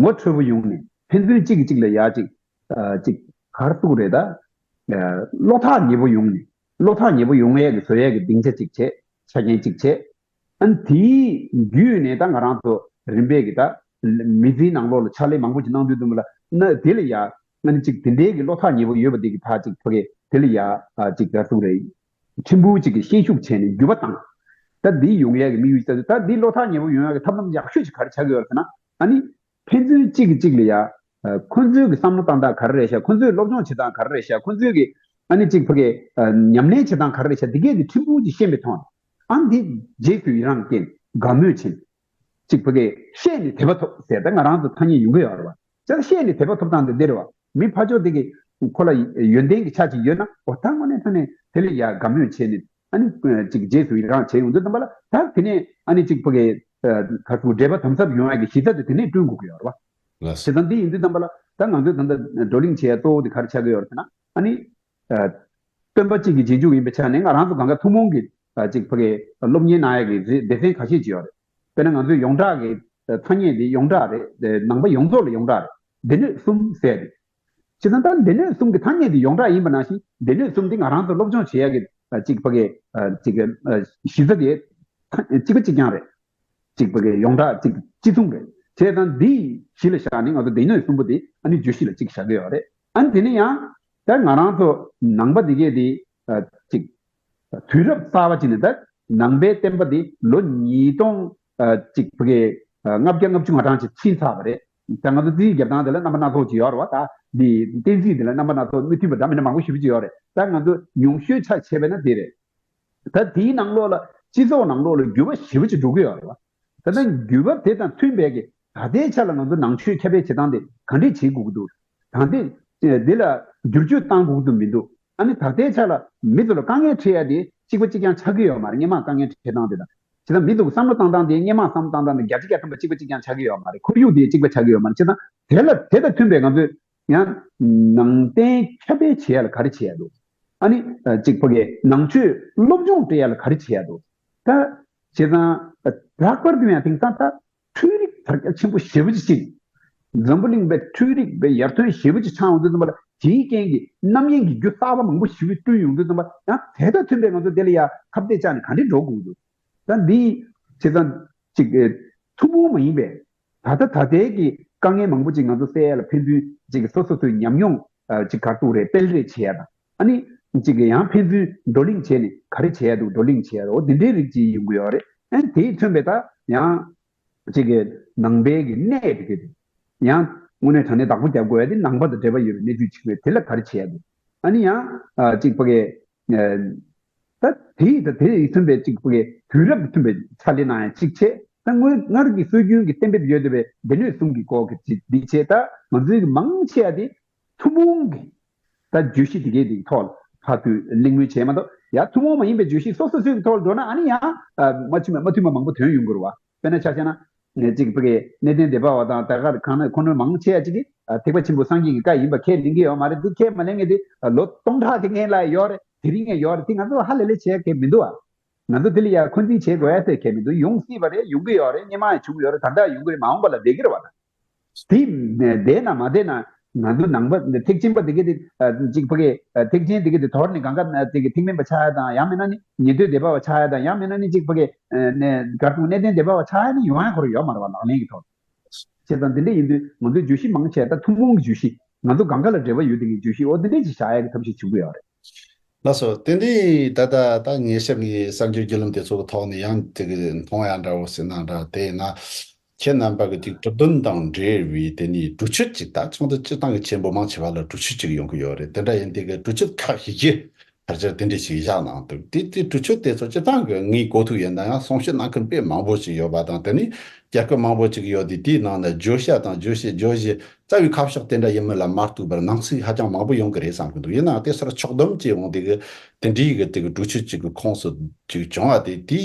ངོ་འཕྲོད་པོ་ཡོང་ནས་ཕན་ཚུན་གཅིག་གིས་གཅིག་ལ་ཡག་ཅིག་ཨ་ཅིག་ག་རེ་ཟེར་དགོས་རེད་ད། ཨ་བློ་ཐག་ཉེ་པོ་ཡོང་ནས་ བློ་ཐག་ཉེ་པོ་ཡོང་ཡས་ཀྱི་བཟོ་ཡས་ཀྱི་སྡིངས་ཆ་གཅིག་བྱས། ཆ་རྐྱེན་གཅིག་བྱས། ཨ་ནི་དེའི་བརྒྱུད་ནས་ད་ང་རང་ཚོ་རིམ་པས་ཀྱི་ད་མི་ཚེའི་ནང་ལོགས་ལ་ཕྱག་ལས་མང་པོ་ཅིག་གནང་དུས་ཙམ་པ་ལ་ན་དེ་ལ་ཡ་ཨ་ནི་ཅིག་དེ་འདྲའི་གི་བློ་ཐག་ཉེ་པོ་ཡོད་པ་དེ་གི་ཕར་ཅིག་ཕ་གི་དེ་ལ་ཡ་ཨ་ཅིག་ག་ཚོད་རེད། ཕྲན་བུ་ཅིག་གི་ཤན་ཤུགས་བྱས་ནས་འགྱུར་བ་བཏང་། ད་འདི་ཡོང་ཡས་ཀྱི་དམིགས་ཡུལ་ད་ད་འདི་བློ་ཐག་ཉེ་པོ་ཡོང་ཡས་ཀྱི་ཐབས་ལམ་ཡག་ཤོས་ཅིག་ག་རེ་ཆགས་ཀྱི་ཡོད་རེད་ཟེར་ན། ཨ་ནི་ཕན་ཚུན་གཅིག་གིས་གཅིག་ལ་ཡ། ཨ། ཁོ་ཚོའི་གི་བསམ་བློ་བཏང་སྟངས་ག་རེ་རེད་ཤག་ཁོ་ཚོའི་སློབ་སྦྱོང་བྱེད་སྟངས་ག་རེ་རེད་ཤག་ཁོ་ཚོའི་གི་ཨ་ནི་གཅིག་ཕ་གི་ཨ་ཉམས་ལེན་བྱེད་སྟངས་ག་རེ་རེད་ཤག་འདི་གས་དེ་ཕྲན་བུ་ཅིག་ཤེས་པའི་ཐོག་ནས། ཨ་འདི་རྗེས་སུ་ཡི་རང་རྐྱེན་དགའ་མོས་ཆེན། གཅིག་ཕ་གི་བཤད་ནས་དད་པ་ཐོབ་ཟེར་ད་ང་རང་ཚོ་ཐ་སྙད་ཡོང་གི་ཡོད་རེད་བ། བྱས་ཙང་བཤད་ནས་དད་པ་ཐོབ་སྟངས་དེ་འདི་རེད་བ། མི་ཕར་ཕྱོགས་དེ་གི་ཁོ་ལ་ཡོན་ཏན་གྱི་ཆ་ཅིག་ཡོད་ན་འོ་ད་དངོས་གནས་ཐ་ནས་དེ་ལ་ཡ་དགའ་མོས་བྱས་ནས། ཨ་ནི་ཅིག་རྗེས་སུ་ཡི་རང་བྱས་ཡོང་དུས་ཙམ་པ་ལ་ད་དེ་ནས་ཨ་ནི་ཅིག་ཕ་གི་ཨ་ག་ཚོད་འབྲེལ་བ་དམ་ཟབ་ཡོང་ཡ་གི་གཞི་རྩ་དེ་དེ་ནས་བསྐྲུན་དགོས་ཀྱི་ཡོད་རེད་བ། ལགས་སོ། བྱས་ཙང་འདི་ཡིན་དུས་ཙམ་པ་ལ་ད་ང་ཚོས་ད་ལྟ་བགྲོ་གླེང་བྱེད་ཡ་གཙོ་བོ་དེ་ག་རེ་ཆགས་ཀྱི་ཡོད་རེད་ཟེར་ན། ཨ་ནི་ཨ་སྟོན་པ་གཅིག་གི་རྗེས་འཇུག་ཡིན་པའི་ཆ་ནས་ང་རང་ཚོ་གང་ག་ཐུན་མོང་གི་ཨ་ཅིག་ཕ་གི་སློབ་གཉེར་གནང་ཡ་གི་སྡེ་ཚན་ཁ་ཤས་ཅིག་ཡོད་རེད། དཔེར་ན་ང་ཚོའི་ཡོངས་གྲགས་ཀྱི་ཐ་སྙད་འདི་ཡོངས་གྲགས་རེད། ནང་པ་ཡོངས་རྫོགས་ལ་ཡོངས་གྲགས་རེད། སྡེ་སྣོད་གསུམ་ཟེར་ཏེ། བྱས་ཙང་ད་སྡེ་སྣོད་གསུམ་གྱི་ཐ་སྙད་དེ་ཡོངས་གྲགས་ཡིན་པ་ནང་བཞིན་སྡེ་སྣོད་གསུམ་དེ་ང་རང་ཚོ་སློབ་སྦྱོང་བྱེད་ཡ་གི་ཨ་གཅིག་ཕ་གི་ཨ་གཅིག་གི་ཨ་གཞི་རྩ་དེ་ཐ་གཅིག་པ་གཅིག་རྐྱང་རེད། གཅིག་ཕ་གི་ཡོངས་གྲགས་གཅིག་གཅིག་མཚུངས་རེད། བྱས་ཙང་འདི་གཞི་ལ་བཞག་ནས་ང་ཚོ་སྡེ་སྣོད་གསུམ་པོ་དེ་ཨ་ནི་བརྗོད་གཞི་ལ་གཅིག་བཞག་གི་ཡོད་རེད། ཨ་ནི་དེ་ནས་ཡང་ད་ང་རང་ཚོ་ནང་པ་དེ་གས་དེ་ཨ་གཅིག་དུས་རབས་གསར་པ་ཅིག་ནས་ད་ནང་པའི་བསྟན་པ་འདི་ལོ་ཉིས་སྟོང་ཨ་གཅིག་ཕ་གི་ཨ་ལྔ་བརྒྱ་ལྔ་བཅུ་ང་གྲངས་ཅིག་ཕྱིན་ཚར་བ་རེད། ད་ང་ཚོ་རྩིས་རྒྱབ་སྟངས་དེ་ལ་རྣམ་པ་སྣ་ཚོགས་ཅིག་ཡོད་རེད་བ། ད་འདི་གཏན་ཚིགས་དེ་ལ་རྣམ་པ་སྣ་ཚོགས་མི་མཐུན་པ་འདྲ་མི་འདྲ་མང་པོ་ཞེ་པོ་ཅིག་ཡོད་རེད། ད་ང་ཚོ་ཉུང་ཤོས་ཆ་བྱས་པས་ན་དེ་རེད། ད་དེའི་ནང་ལོགས་ལ་སྤྱི་ཚོགས་ནང་ལོགས་ལ་འགྱུར་བ་ཞེ་པོ་ཅིག་འགྲོ་གི་ཡོད་རེད་བ། ད་ལྟ་འགྱུར་བ་དེ་དང་མཐུན་པའི་གི་ད་ལྟའི་ཆ་ལ་ང་ཚོ་ནང་ཆོས་ཁྱབ་སྤེལ་བྱེད་སྟངས་དེ་ག་འདྲས་བྱེད་དགོས་ཀྱི་འདུག་ད་ལྟའི་འདི་ལ་བསྒྱུར་བཅོས་བཏང་དགོས་ཀྱི་འདུག་མི་འདུག་ཨ་ནི་ད་ལྟའི་ཆ་ལ་མི་ཚོ་ལ་དཀའ་ངལ་འཕྲད་ཡ་དེ་གཅིག་པ་གཅིག་རྐྱང་ཆགས་ཀྱི་ཡོད་མ་རེད། སྔོན་མ་དཀའ་ངལ་འཕྲད་སྟངས་དེ་དང་། བྱས་ཙང་མི་ཚོ་གི་བསམ་བློ་བཏང་སྟངས་དེ་སྔོན་མ་བསམ་བློ་བཏང་སྟངས་དང་བརྒྱ་ཆ་བརྒྱ་ཐམ་པ་གཅིག་པ་གཅིག་རྐྱང་ཆགས་ཀྱི་ཡོད་མ་རེད། ཁོར་ཡུག་དེ་གཅིག་པ་ཆགས་ཀྱི་ཡོད་མ་རེད། བྱས་ཙང་དེ་ལ་དེ་དང་མཐུན་པའི་ང་ཚོས་ཡང་ནང་བསྟན་ཁྱབ་སྤེལ་བྱེད་ཡ་ལ་ག་རེ་བྱེད་ཡ་འདུག་ཨ་ནི་ཨ་གཅིག་ཕ་གི་ནང་ཆོས་སློབ་སྦྱོང་སྤྲད་ཡ་ལ་ག་རེ་བྱེད་ཡ་འདུག་ད་བྱས་ཙང་ཨ་ལྷག་པར་དུ་ཡང་དེང་སང་ད་འཕྲུལ་རིག་དར་རྒྱས་ཆེན་པོ་ཞེ་པོ་ཅིག་ཕྱིན། འཛམ་བུ་གླིང་པའི་འཕྲུལ་རིག་པའི་ཡར་ཐོན་ཞེ་པོ་ཅིག་ཆགས་ཡོང་དུས་ཙམ་པ་ལ་དེའི་རྐྱེན་གྱིས་རྣམ་གཡེང་གི་རྒྱུ་གསར་པ་མང་པོ་ཞེ་པོ་བསྐྲུན་ཡོང་དུས་ཙམ་པ་ཡང་དེ་དང་མཐུན་པའི་ང་ཚོ་དེ་ལ་ཡ་ཁ་གཏད་བཅག་ནས་ག་འདྲས་འགྲོ་དགོས་ཀྱི་འདུག་ད་འདི་བྱས་ཙང་ཅིག་ཨེ་ཐུན་མོང་མ་ཡིན་པའི་ད་ལྟ་ད་ལྟའི་གི་དཀའ་ངལ་མང་པོ་ཅིག་ང་ཚོ་སེལ་ཡ་ལ་ཕན་ཚུན་ཅིག་སོ་སོ་སོའི་ཉམས་མྱོང་ཨ་ཅིག་ག་རེ་ཟེར་དགོས་རེད། སྤེལ་རེས་བྱེད་ཡ་དང་ཨ་ནི་ཅིག་ཡང་ཕན་ཚུན་བགྲོ་གླེང་བྱས་ནས་ག་རེ་བྱེད་ཡ་འདུག་བགྲོ་གླེང་བྱེད་ཡ་འོ་འདི་འདྲའི་རིགས་ཅིག་ཡོང་གི་ཡོད་རེད། ཨ་ནི་དེས་མཚོན་པའི་ད་ཡང་ཅིག་གི་ནང་པའི་གི་གནད་དེ་གི་ཡང་དངོས་གནས་དྲང་གནས་བདག་པོ་རྒྱབ་དགོས་ཡ་དེ་ནང་པ་དང་འབྲེལ་བ་ཡོད་པའི་གནས་ཚུལ་ཅིག་རེད། དེ་ལ་ག་རེ་བྱེད་ཡ་འདུག་ཨ་ནི་ཡང་ཨ་ཅིག་ཕ་གི་ཨ་ད་དེ་ཡིས་ད་དེ་ཡིས་མཚོན་པའི་ཅིག་ཕ་གི་དུས་རབས་ཀྱི་མཚོན་པའི་ཕྱག་ལས་གནང་ཡ་གཅིག་བྱས། ད་སྔོན་སྔར་གྱི་སྲོལ་རྒྱུན་གྱི་གཏན་འབེབས་ཡོད་བསྡད་པའི་སྡེ་སྣོད་གསུམ་གྱི་སྐོར་གྱི་ཅིག་འདི་བྱས། ད་ང་ཚོའི་གི་མང་ཆེ་བ་དེ་ཐུན་མོང་གི་ད་བརྗོད་གཞི་དེ་གའི་དེའི་ཐོག་ལ་ཕར་ཚུར་གླེང་མོལ་བྱས་མ་གཏོགས་ཡ་ཐུན་མོང་མ་ཡིན་པའི་བརྗོད་གཞི་སོ་སོ་སོའི་གི་ཐོག་ལ་འགྲོ་ན་ཨ་ནི་ཡང་ཨ་མ་མཐུན་པ་མ་མཐུན་པ་མང་པོ་ཐོན་ཡོང་གི་རེད་བ། དཔེར་ན་ཆ་བཞག་ན་ངས་ཅིག་ཕ་གི་གནས་བརྟན་སྡེ་པ་བ་དང་ད་ག་གང་ན་ཁོ་ནོར་མང་ཆེ་བ་ཅིག་གིས་ཨ་ཐེག་པ་ཆེན་པོ་སངས་རྒྱས་ཀྱི་བཀའ་ཡིན་པ་ཁས་ལེན་གྱི་ཡོད་མ་རེད། འདི་ཁས་མ་ལེན་མཁན་དེ་ཨ་ལོ་སྟོང་ཕྲག་གི་སྔན་ལ་ཡོད་རེད། དེ་རིང་ཡང་ཡོད་རེད། དེ་ང་ཚོ་ཧ་ལས་ལས་བྱས་མཁན་མི་འདུག་ཨ། ང་ཚོ་དེ་ལ་ཡ་འཁོན་འཛིན་བྱེད་དགོས་ཡ་ཟེར་མཁན་མི་འདུག་ཡོང་སྲིད་པ་རེད། ཡོང་གི་ཡོད་རེད། སྔོན་མ་ཡང་བྱུང་ཡོད་རེད། ད་ལྟ་ཡོང་གི་རེད། མ་འོངས་པ་ལ་བསྡད་ཀྱི་རེད་བ། ད་དེ་བསྡད་ན་མ་བསྡད་ན་ང་ཚོ་ནང་པ་ཐེག་ཆེན་པ་དེ་གས་དེ་ཅིག་ཕ་གི་ཐེག་ཆེན་དེ་གས་དེ་དོར་ནས་གང་ག་དེ་གི་ཐེག་དམན་པ་ཆགས་ཡ་དང་། ཡང་མིན་ན་ནི་ཉན་ཐོས་སྡེ་པ་བ་ཆགས་ཡ་དང་། ཡང་མིན་ན་ནི་ཅིག་ཕ་གི་ནས་གར་དུ་གནས་བརྟན་སྡེ་པ་བ་ཆགས་ཡ་ནི་ཡོང་ཡ་ཁོ་རང་ཡོད་མ་རེད་བ། ལག་ལེན་གྱི་ཐོག་བྱས་ཙང་འདི་འདྲ་ཡིན་དུས་ང་ཚོའི་བརྗོད་གཞི་མང་ཆེ་ད་ཐུན་མོང་གི་བརྗོད་གཞི། ང་ཚོ་གང་ག་ལ་འབྲེལ་བ་ཡོད་དེ་གི་བརྗོད་གཞི་འོ་འདི་འདྲས་ཅིག་བཞག་ཡ་གི་ཐབས་ཤེས་བྱེད་དགོས་ཡོད་རེད། ལགས་སོ། དེ་འདྲའི་ད་ལྟ་ད་ངེད་ཤ་ངའི་གསར་འགྱུར་བརྒྱུད་ལམ་དེ་ཚོ་གི་ཐོག་ནས་ཡང་དེ་གི་མཐོང་ཡ་འདྲ་བོ་ཟེར་ན་འདྲ། དེ་ཡིན་ན་ཁྱེད་རྣམ་པ་གི་ཅིག་གྲུབ་དོན་དང་འབྲེལ་བའི་དེ་ནས་གྲོས་ཆོད་ཅིག་ད་ཚོགས་འདུ་སྤྱི་བཏང་གི་ཆེན་པོ་མང་ཆེ་བ་ལ་གྲོས་ཆོད་ཅིག་ཡོང་གི་ཡོད་རེད། དེ་འདྲ་ཡིན་དེ་གི་གྲོས་ཆོད་ཁག་བཞི་བཅུ་ཕལ་ཆེར་དེ་འདྲས་ཞིག་བཞག་གནང་འདུག་དེ་དེ་གྲོས་ཆོད་དེ་ཚོ་སྤྱི་བཏང་གི་ངའི་གོ་ཐོས་ཡིན་ན་ཡང་གསུང་བཤད་གནང་མཁན་དཔེ་མང་པོ་ཞིག་ཡོད་པ་དང་། དེ་ནས་རྒྱལ་ཁབ་མང་པོ་ཅིག་ཡོད་དེ་དེའི་ནང་ན་བརྗོད་བྱ་དང་བརྗོད་བྱེད་བརྗོད་གཞི་རྩ་བའི་ཁ་ཕྱོགས་དེ་འདྲ་ཡིན་མིན་ལ་མ་ལྟོས་པར་སྣང་ཚུལ་ཧ་ཅང་མང་པོ་ཡོང་གི་རེད་བསམ་གི་འདུག་ཡིན་ནའང་དེ་སོར་ཕྱོགས་བསྡོམས་བྱས་འོང་དེ་གི་དེ་འདྲའི་གི་དེ་གི་གྲོས་ཆོད་ཅིག་གི་ཁོངས་སུ་ཅིག་བྱུང་བ་དེ་དེའི་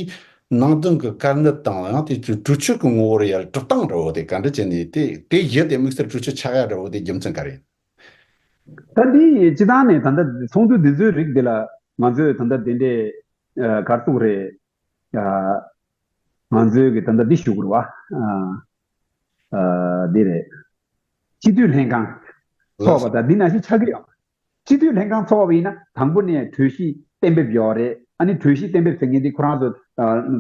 ནང་དོན་གྱི་དཀའ་གནད་དང་། ཡང་དེ་གྲོས་ཆོད་ཀྱི་ངོ་བོར་ཡར་གྲུབ་སྟངས་འདྲ་བོ་དེ་ག་འདྲ་བྱས་ནས་དེ་དེ་བཞིན་དེ་དམིགས་བསལ་གྲོས་ཆོད་ཆགས་ཡ་འདྲ་བོ་དེ་རྒྱུ་མཚན་ག་རེ་ཡིན། ད་འདི་སྤྱི་བཏང་ནས་ད་ལྟ་ཚོགས་འདུ་འདི་ཚོའི་རིགས་འདི་ལ་ང་ཚོས་ད་ལྟ་འདི་འདྲའི་ཨ་ག་རེ་ཟེར་དགོས་རེད། ཨ་ང་ཚོས་གི་ད་ལྟ་འདི་ཞུ་དགོས་རེད་བ། ཨ་ཨ་འདི་རེད། སྤྱི་འཐུས་ལྷན་ཁང་ཚོགས་པ་དང་འདི་ནང་བཞིན་ཆགས་ཀྱི་ཡོད། སྤྱི་འཐུས་ལྷན་ཁང་ཚོགས་པ་ཡིན་ན་དང་པོ་ནས་གྲོས་གཞི་ གཏན་འབེབས་ཡོད་རེད། ཨ་ནི་གྲོས་གཞི་གཏན་འབེབས་ཟེར་མཁན་དེ་ཁོ་རང་ཚོ་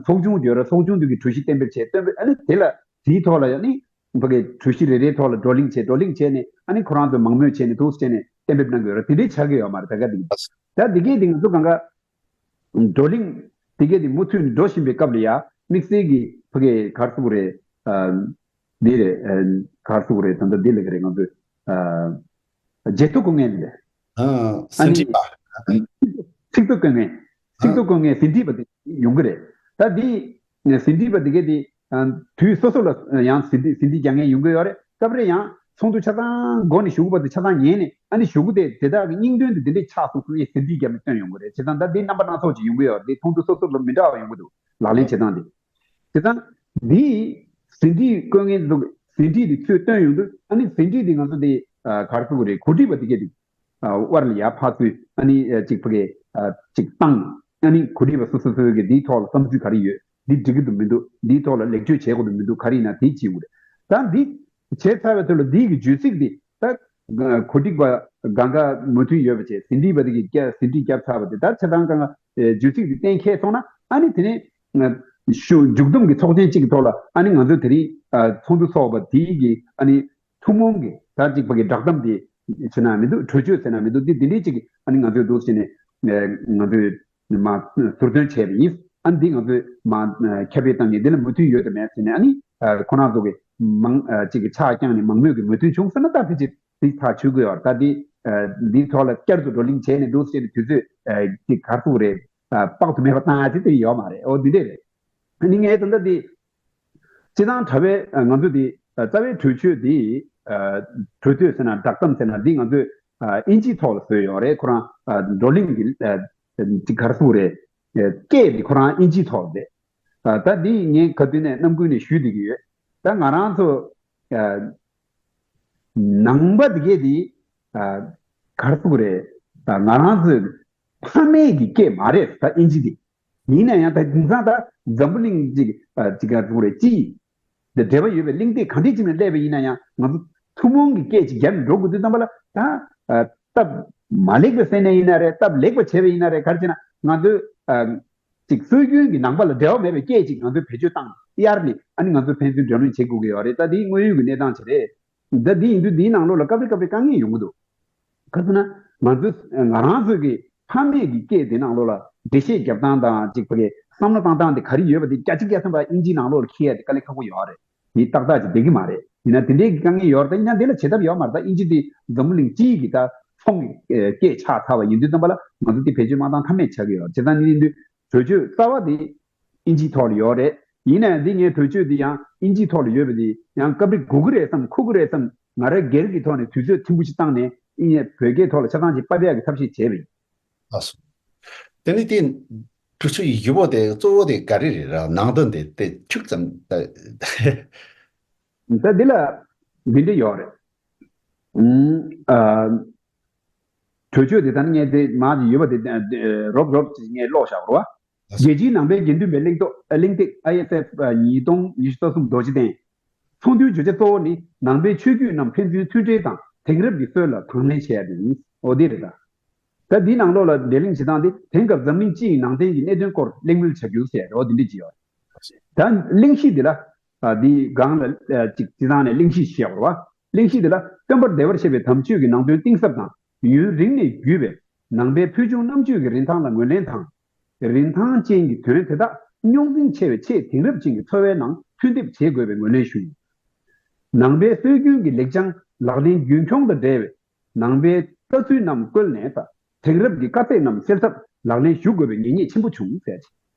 ཚོགས་ཆུང་ཡོད་རེད། ཚོགས་ཆུང་དེ་གི་གྲོས་གཞི་གཏན་འབེབས་བྱས། གཏན་འབེབས། ཨ་ནི་དེ་ལ་དེའི་ཐོག་ལ་ཡང་ནི་ཕ་གི་གྲོས་གཞི་རེ་རེའི་ཐོག་ལ་བགྲོ་གླེང་བྱས། བགྲོ་གླེང་བྱས་ནས་ཨ་ནི་ཁོ་རང་ཚོ་མང་མོས་བྱས་ནས་འདུག་བྱས་ནས་གཏན་འབེབས་གནང་གི་ཡོད་རེད། དེ་འདྲའི་ཆགས་ཀྱི་ཡོད་མ་རེད། ད་ག་དེ་གི་ད་དེ་གས་དེ་ང་ཚོ་གང་ག་བགྲོ་གླེང་དེ་གས་དེ་མུ་མཐུད་འགྲོ་བཞིན་པའི་སྐབས་ལ་ཡ་དམིགས་བསལ་གྱི་ཕ་གི་ག་རེ་ཟེར་དགོས་རེད། ཨ། འདི་རེད། ཨ། ག་རེ་ཟེར་དགོས་རེད། ད་ལྟ་འདི་ལ་ག་རེ་ང་ཚོས་ཨ། བརྗེད་ཐོ་བཀོད་མཁན་རེད། ཨ། ཨ་ཟིན་ནི་བྲིས་པ། ཚིག་ཐོ་བཀོད་མཁན། ཨ། ཚིག་ཐོ་བཀོད་མཁན་ཟིན་བྲིས་པ་དེ་ཡོང་གི་རེད། ད་འདི་ཟིན་བྲིས་པ་དེ་གས་དེ་ཨ། དུས་སོ་སོ་ལ་ཡང་ཟིན་བྲིས་ཟིན་བྲིས་རྒྱག་མཁན་ཡོང་གི་ཡོད་རེད། སྐབས་རེ་ཡང་ཚོགས་འདུ་ཆ་ཚང་འགོ་ནས་གཞུག་གུ་བར་དུ་ཆ་ཚང་ཉན་ནས། ཨ་ནི་གཞུག་གུ་དེ་དེ་དག་གི་སྙིང་དོན་དེ་འདི་འདྲས་ཆགས་སོང་ཟེར་ནས་ཟིན་བྲིས་རྒྱབ་ནས་བཏོན་ཡོང་གི་རེད། བྱས་ཙང་ད་འདི་རྣམ་པ་སྣ་ཚོགས་ཅིག་ཡོང་གི་ཡོད་རེད། དེ་ཚོགས་འདུ་སོ་སོ་ལ་མི་འདྲ་བ་ཡོང་གི་འདུག་ལག་ལེན་བྱེད་སྟངས་དེ། བྱས་ཙང་འདིའི་ཟིན་བྲིས་བཀོད་མཁན་ཚོ་གི་ཟིན་བྲིས་དེ་ཚུར་བཏོན་ཡོང་དུས། ཨ་ནི་ཟིན་བྲིས་དེ་ང་ཚོ་དེ་ཨ། ག་རེ་ཟེར་དགོས་རེད། གོ་སྒྲིག་པ་དེ་གས་དེ་ཨ། དབར་ལ་ཡར་ཕར་ཚུར། ཨ་ནི་ཨ། ཅིག་ཕ་གི་ཨ། ཅིག་བཏང་། ཨ་ནི་གོ་སྒྲིག་པ་སོ་སོ་སོ་གི་འདིའི་ཐོག་ལ་བསམ་ཚུལ་ག་རེ་ཡོད། འདི་འགྲིག་གི་འདུག་མི་འདུག་འདིའི་ཐོག་ལ་ལེགས་བཅོས་བྱེད་དགོས་འདུག་མི་འདུག་ག་རེ་ཡིན་ན་དེ་བྱེད་དགོས་རེད། ད་འདི་བྱས་ཚར་བའི་ཐོག་ལ་འདི་གི་བརྗོད་ཚིག་འདི་ད་གོ་སྒྲིག་པ་གང་ག་མོས་མཐུན་ཡོད་པ་བྱས། ཟིན་བྲིས་པ་དེ་གིས་བསྐྱར་ཟིན་བྲིས་བརྒྱབ་ཚར་བ་དེ་ད་ཆ་ཚང་གང་ག་བརྗོད་ཚིག་འདི་གཏན་འཁེལ་སོང་ན། ཨ་ནི་དེ་ནས་ཞུ་མཇུག་བསྡོམས་ཀྱི་ཚོགས་ཆེན་གཅིག་གི་ཐོག་ལ། ཨ་ནི་ང་ཚོས་དེ་རིང་ཚོགས་འདུ་ཚོགས་པ་དེའི་གི་ཨ་ནི་ཐུན་མོང་གི་ད་ཅིག་ཕ་གི་བསྒྲགས་གཏམ་དེ་ཟེར་ན་མི་འདུག་གྲོས་ཆོད་ཟེར་ན་མི་འདུག་འདི་འདི་འདྲའི་ཅིག་ཨ་ནི་ང་ཚོས་འདུག་ཟེར་ནས་ང་ཚོས་མ་ཟུར་འདོན་བྱས་པ་ཡིན། ཨ་ནི་འདི་ང་ཚོས་མ་ཁྱབ་སྤེལ་བཏང་ནས་འདི་ལ་མོས་མཐུན་ཡོད་དམ་མེད་ཟེར་ནས། ཨ་ནི་ཁོ་རང་ཚོ་གི་མང་ཅིག་གི་ཕྱག་བརྐྱངས་ནས་མང་མོས་ཀྱི་མོས་མཐུན་བྱུང་ཟེར་ན། ད་དེ་ཅིག་དེ་ཐག་ཆོད་ཀྱི་ཡོད་རེད། ད་འདི་འདིའི་ཐོག་ལ་བསྐྱར་དུ་བགྲོ་གླེང་བྱས་ནས་འདུག་ཟེར་ནས་དུས་ཚོད་ཅིག་ག་རེ་ཟེར་དགོས་རེད། དཔག་ཏུ་མེད་པ་བཏང་ཡ་དེ་དེ་ཡོད་མ་རེད། འོ་འདི་འདྲས་རེད། ཨ་ནི་ངས་ད་ལྟ་འདི། སྤྱི་བཏང་དྲ་བའི་ང་ཚོ་འདི་རྩ་བའི་གྲོས་ཆོད་འདི། གྲོས་ཆོད་ཟེར་ན་བསྒྲགས་གཏམ་ཟེར་ན་འདི་ང་ཚོས་ཨིན་ཇིའི་ཐོག་ལ་བཟོས་ཡོད་རེད། ཁོ་རང་བགྲོ་གླེང་གི་འདི་ག་རེ་ཟེར་དགོས་རེད། སྐད་འདི་ཁོ་རང་ཨིན་ཇིའི་ཐོག་རེད། ད་འདི་ངས་ག་དུས་ནས་རྣམ་ཀུན་ནས་ཞུས་བསྡད་ཀྱི་ཡོད། ད་ང་རང་ཚོ་ནང་པ་འདི་གས་འདི་ག་རེ་ཟེར་དགོས་རེད། ང་རང་ཚོའི་ཕ་མེས་ཀྱི་སྐད་མ་རེད། ད་ཨིན་ཇི་འདི། ཡིན་ན་ཡང་ད་དེང་སང་ད་འཛམ་བུ་གླིང་གཅིག་གཅིག་ག་རེ་ཟེར་དགོས་རེད། སྤྱི་ཡི་འབྲེལ་བ་ཡོད་པའི་གླེང་སྟེགས་གང་འདྲ་ཅིག་ནང་སླེབས་པ་ཡིན་ན་ཡང་། ང་ཚོ་ཐུན་མོང་གི་སྐད་ཅིག་རྒྱབ་ནས་འགྲོ་དགོས་དུས་ཙམ་པ་ལ། ད་སྟབས་མ་ལེགས་པ་བཟོས་ནས་ཡིན་ན་རེད། སྟབས་ལེགས་པ་བྱས་པ་ཡིན་ན་རེད། ག་རེ་བྱས་ན་ང་ཚོས་ཅིག་སྲོལ་རྒྱུན་གྱི་ནང་པ་ལ་འབྲེལ་བ་མེད་པའི་སྐད་ཅིག་ང་ཚོས་བེད་སྤྱོད་བཏང་གཡར་ནས། ཨ་ནི་ང་ཚོས་ཕན་ཚུན་བགྲོ་གླེང་བྱེད་དགོས་ཀྱི་ཡོད་རེད། ད་དེ་དངོས་ཡོད་ཀྱི་གནས་སྟངས་ཅིག་རེད། ད་འདི་ཡིན་དུས་འདིའི་ནང་ལོགས་ལ་སྐབས་རེ་སྐབས་རེ་དཀའ་ངལ་ཡོང་གི་འདུག་ག་རེ་ཟེར་ན་ང་ཚོས་ང་རང་ཚོའི་གི་ཕ་མེས་ཀྱི་སྐད་དེ་ནང་ལོགས་ལ་འགྲེལ་བཤད་རྒྱབ་སྟངས་དང་། ཅིག་ཕ་གི་བསམ་བློ་བཏང་སྟངས་དེ་ག་རེ་ཡོད་པ་དེ་བརྒྱ་ཆ་བརྒྱ་ཐམ་པ་ཨིན་ཇིའི་ནང་ལོགས་ལ་འཁྱེར་ཡ་དེ་དཀའ་ལས་ཁག་པོ་ཡོད་རེད། དེ་ཏག་ཏག་ཅིག་བསྡད་ཀྱི་མ་རེད། ཡིན་ན་དེ་འདྲའི་གི་དཀའ་ངལ་ཡོད་རེད། ད་ཡིན་ན་དེ་ལ་བྱེད་ཐབས་ཡོད་མ་རེད། ད་ཨིན་ཇི་དེ་འཛམ་བུ་གླིང་སྤྱི་ཡི་གི་ད་ཚོང་གི་སྐད་ཆགས་ཚར་བ་ཡིན་དུས་ཙམ་པ་ལ་ང་ཚོ་དེ་བེད་སྤྱོད་མ་བཏང་ཐབས་མེད་ཆགས་ཀྱི་ཡོད་རེད། བྱས་ཙང་ནི་ཡིན་དུས། གྲོས་ཆོད་རྩ་བ་དེ་ཨིན་ཇིའི་ཐོག་ལ་ཡོད་རེད། ཡིན་ནའང་འདི་ངའི་གྲོས་ཆོད་འདི་ཡང་ཨིན་ཇིའི་ཐོག་ལ་ཡོད་པ་འདི་ཡང་སྐབས་རེ་དགོས་ཀྱི་རེད་བསམ། མཁོ་གི་རེད་བསམ། ང་རང་སྒེར་གྱི་ཐོག་ནས་དུས་ཚོད་ཐིམ་པོ་ཞིག་བཏང་ནས་ཨིན། བོད་སྐད་ཐོག་ལ་ཆ་ཚང་ཅིག་ཕབ་ཡག་གི་ཐབས་ཤེས་བྱས་པ་ཡིན། ལགས་སོ། དེ་ནི་དེ་གྲོས་ཆོད་ཡི་གེ་པོ་དེ་གཙོ་བོ་དེ་ག་རེ་རེད་ར། ནང་དོན་དེ་དེ་ཁྱུག་ཙམ་ད། ད་འདི་ལ་འདི་འདྲ་ཡོད་རེད། ཨ། གྲོས་ཆོད་དེ་ད་ནི་ངས་དེ་མར་ཅིག་ཡོད་པ་དེ་རོབ་རོབ་ཅིག་ངས་ཀློག་བཞག་རོགས། རྒྱལ་སྤྱིའི་ནང་པའི་དགེ་འདུན་པའི་གླེང་སྟེགས། གླེང་སྟེགས། ཨའི་ཨེས་ཨེཕ་ཉིས་སྟོང་ཉི་ཤུ་རྩ་གསུམ་རྡོ་རྗེ་གདན། ཚོགས་འདུའི་བརྗོད་བྱ་གཙོ་བོ་ནི། ནང་པའི་ཆོས་བརྒྱུད་རྣམས་ཕན་ཚུན་མཐུན་འབྲེལ་དང་དེང་རབས་ཀྱི་སྲོལ་ལ་དང་ལེན་བྱེད་ཡ་དེ་ཡིན། འོ་དེ་རེད་ད། ད་འདིའི་ནང་ལོགས་ལ་འབྲེལ་གླེང་བྱེད་སྟངས་དེ། དེང་སྐབས་འཛམ་གླིང་སྤྱི་ཡི་ནང་བསྟན་གྱི་གནད་དོན་སྐོར་གླེང་མོལ་བྱ་རྒྱུ་ཟེར། འོ་དེ་འདྲ་ཅིག་ཡོད། ད་གླེང་གཞི་འདི་ལ། ཨ། འདིའི་སྒང་ལ་ཨ་ཅིག་སྤྱི་བཏང་ནས་གླེང་གཞི་ཞེས་པ་རེད་བ། གླེང་གཞི་འདི་ལ་སྟོན་པ་བདེ་བར་གཤེགས་པའི་དམ་ཆོས་ཀྱི་ནང་དོན་གཏིང་ཟབ་དང་། ཡུན་རིང་ནས་བརྒྱུད་པའི་ནང་པའི་ཕུལ་བྱུང་རྣམ་དཔྱོད་ཀྱི་རིན་ཐང་ལ་ངོས་ལེན་དང་། རིན་ཐང་ཅན་གྱི་དོན་དེ་དག་རྙོག་འཛིང་ཆེ་བའི་ཆེས་དེང་རབས་ཅན་གྱི་འཚོ་བའི་ནང་ཐོན་འདེབས་བྱེད་དགོས་པའི་ངོས་ལེན་ཞུ། ནང་པའི་སྲོལ་རྒྱུན་གྱི་ལེགས་བྱང་ལག་ལེན་རྒྱུན་འཁྱོངས་དང་འབྲེལ་བའི་ནང་པའི་ལྟ་ཚུལ་རྣམས་བཀོལ་ནས། ད་དེང་རབས་ཀྱི་དཀའ་ཚེགས་རྣམས་སེལ་ཐབས་ལག་ལེན་ཞུ་དགོས་པའི་ངེས་རྙེད་ཆེན་པོ་བྱུང་ཟེར།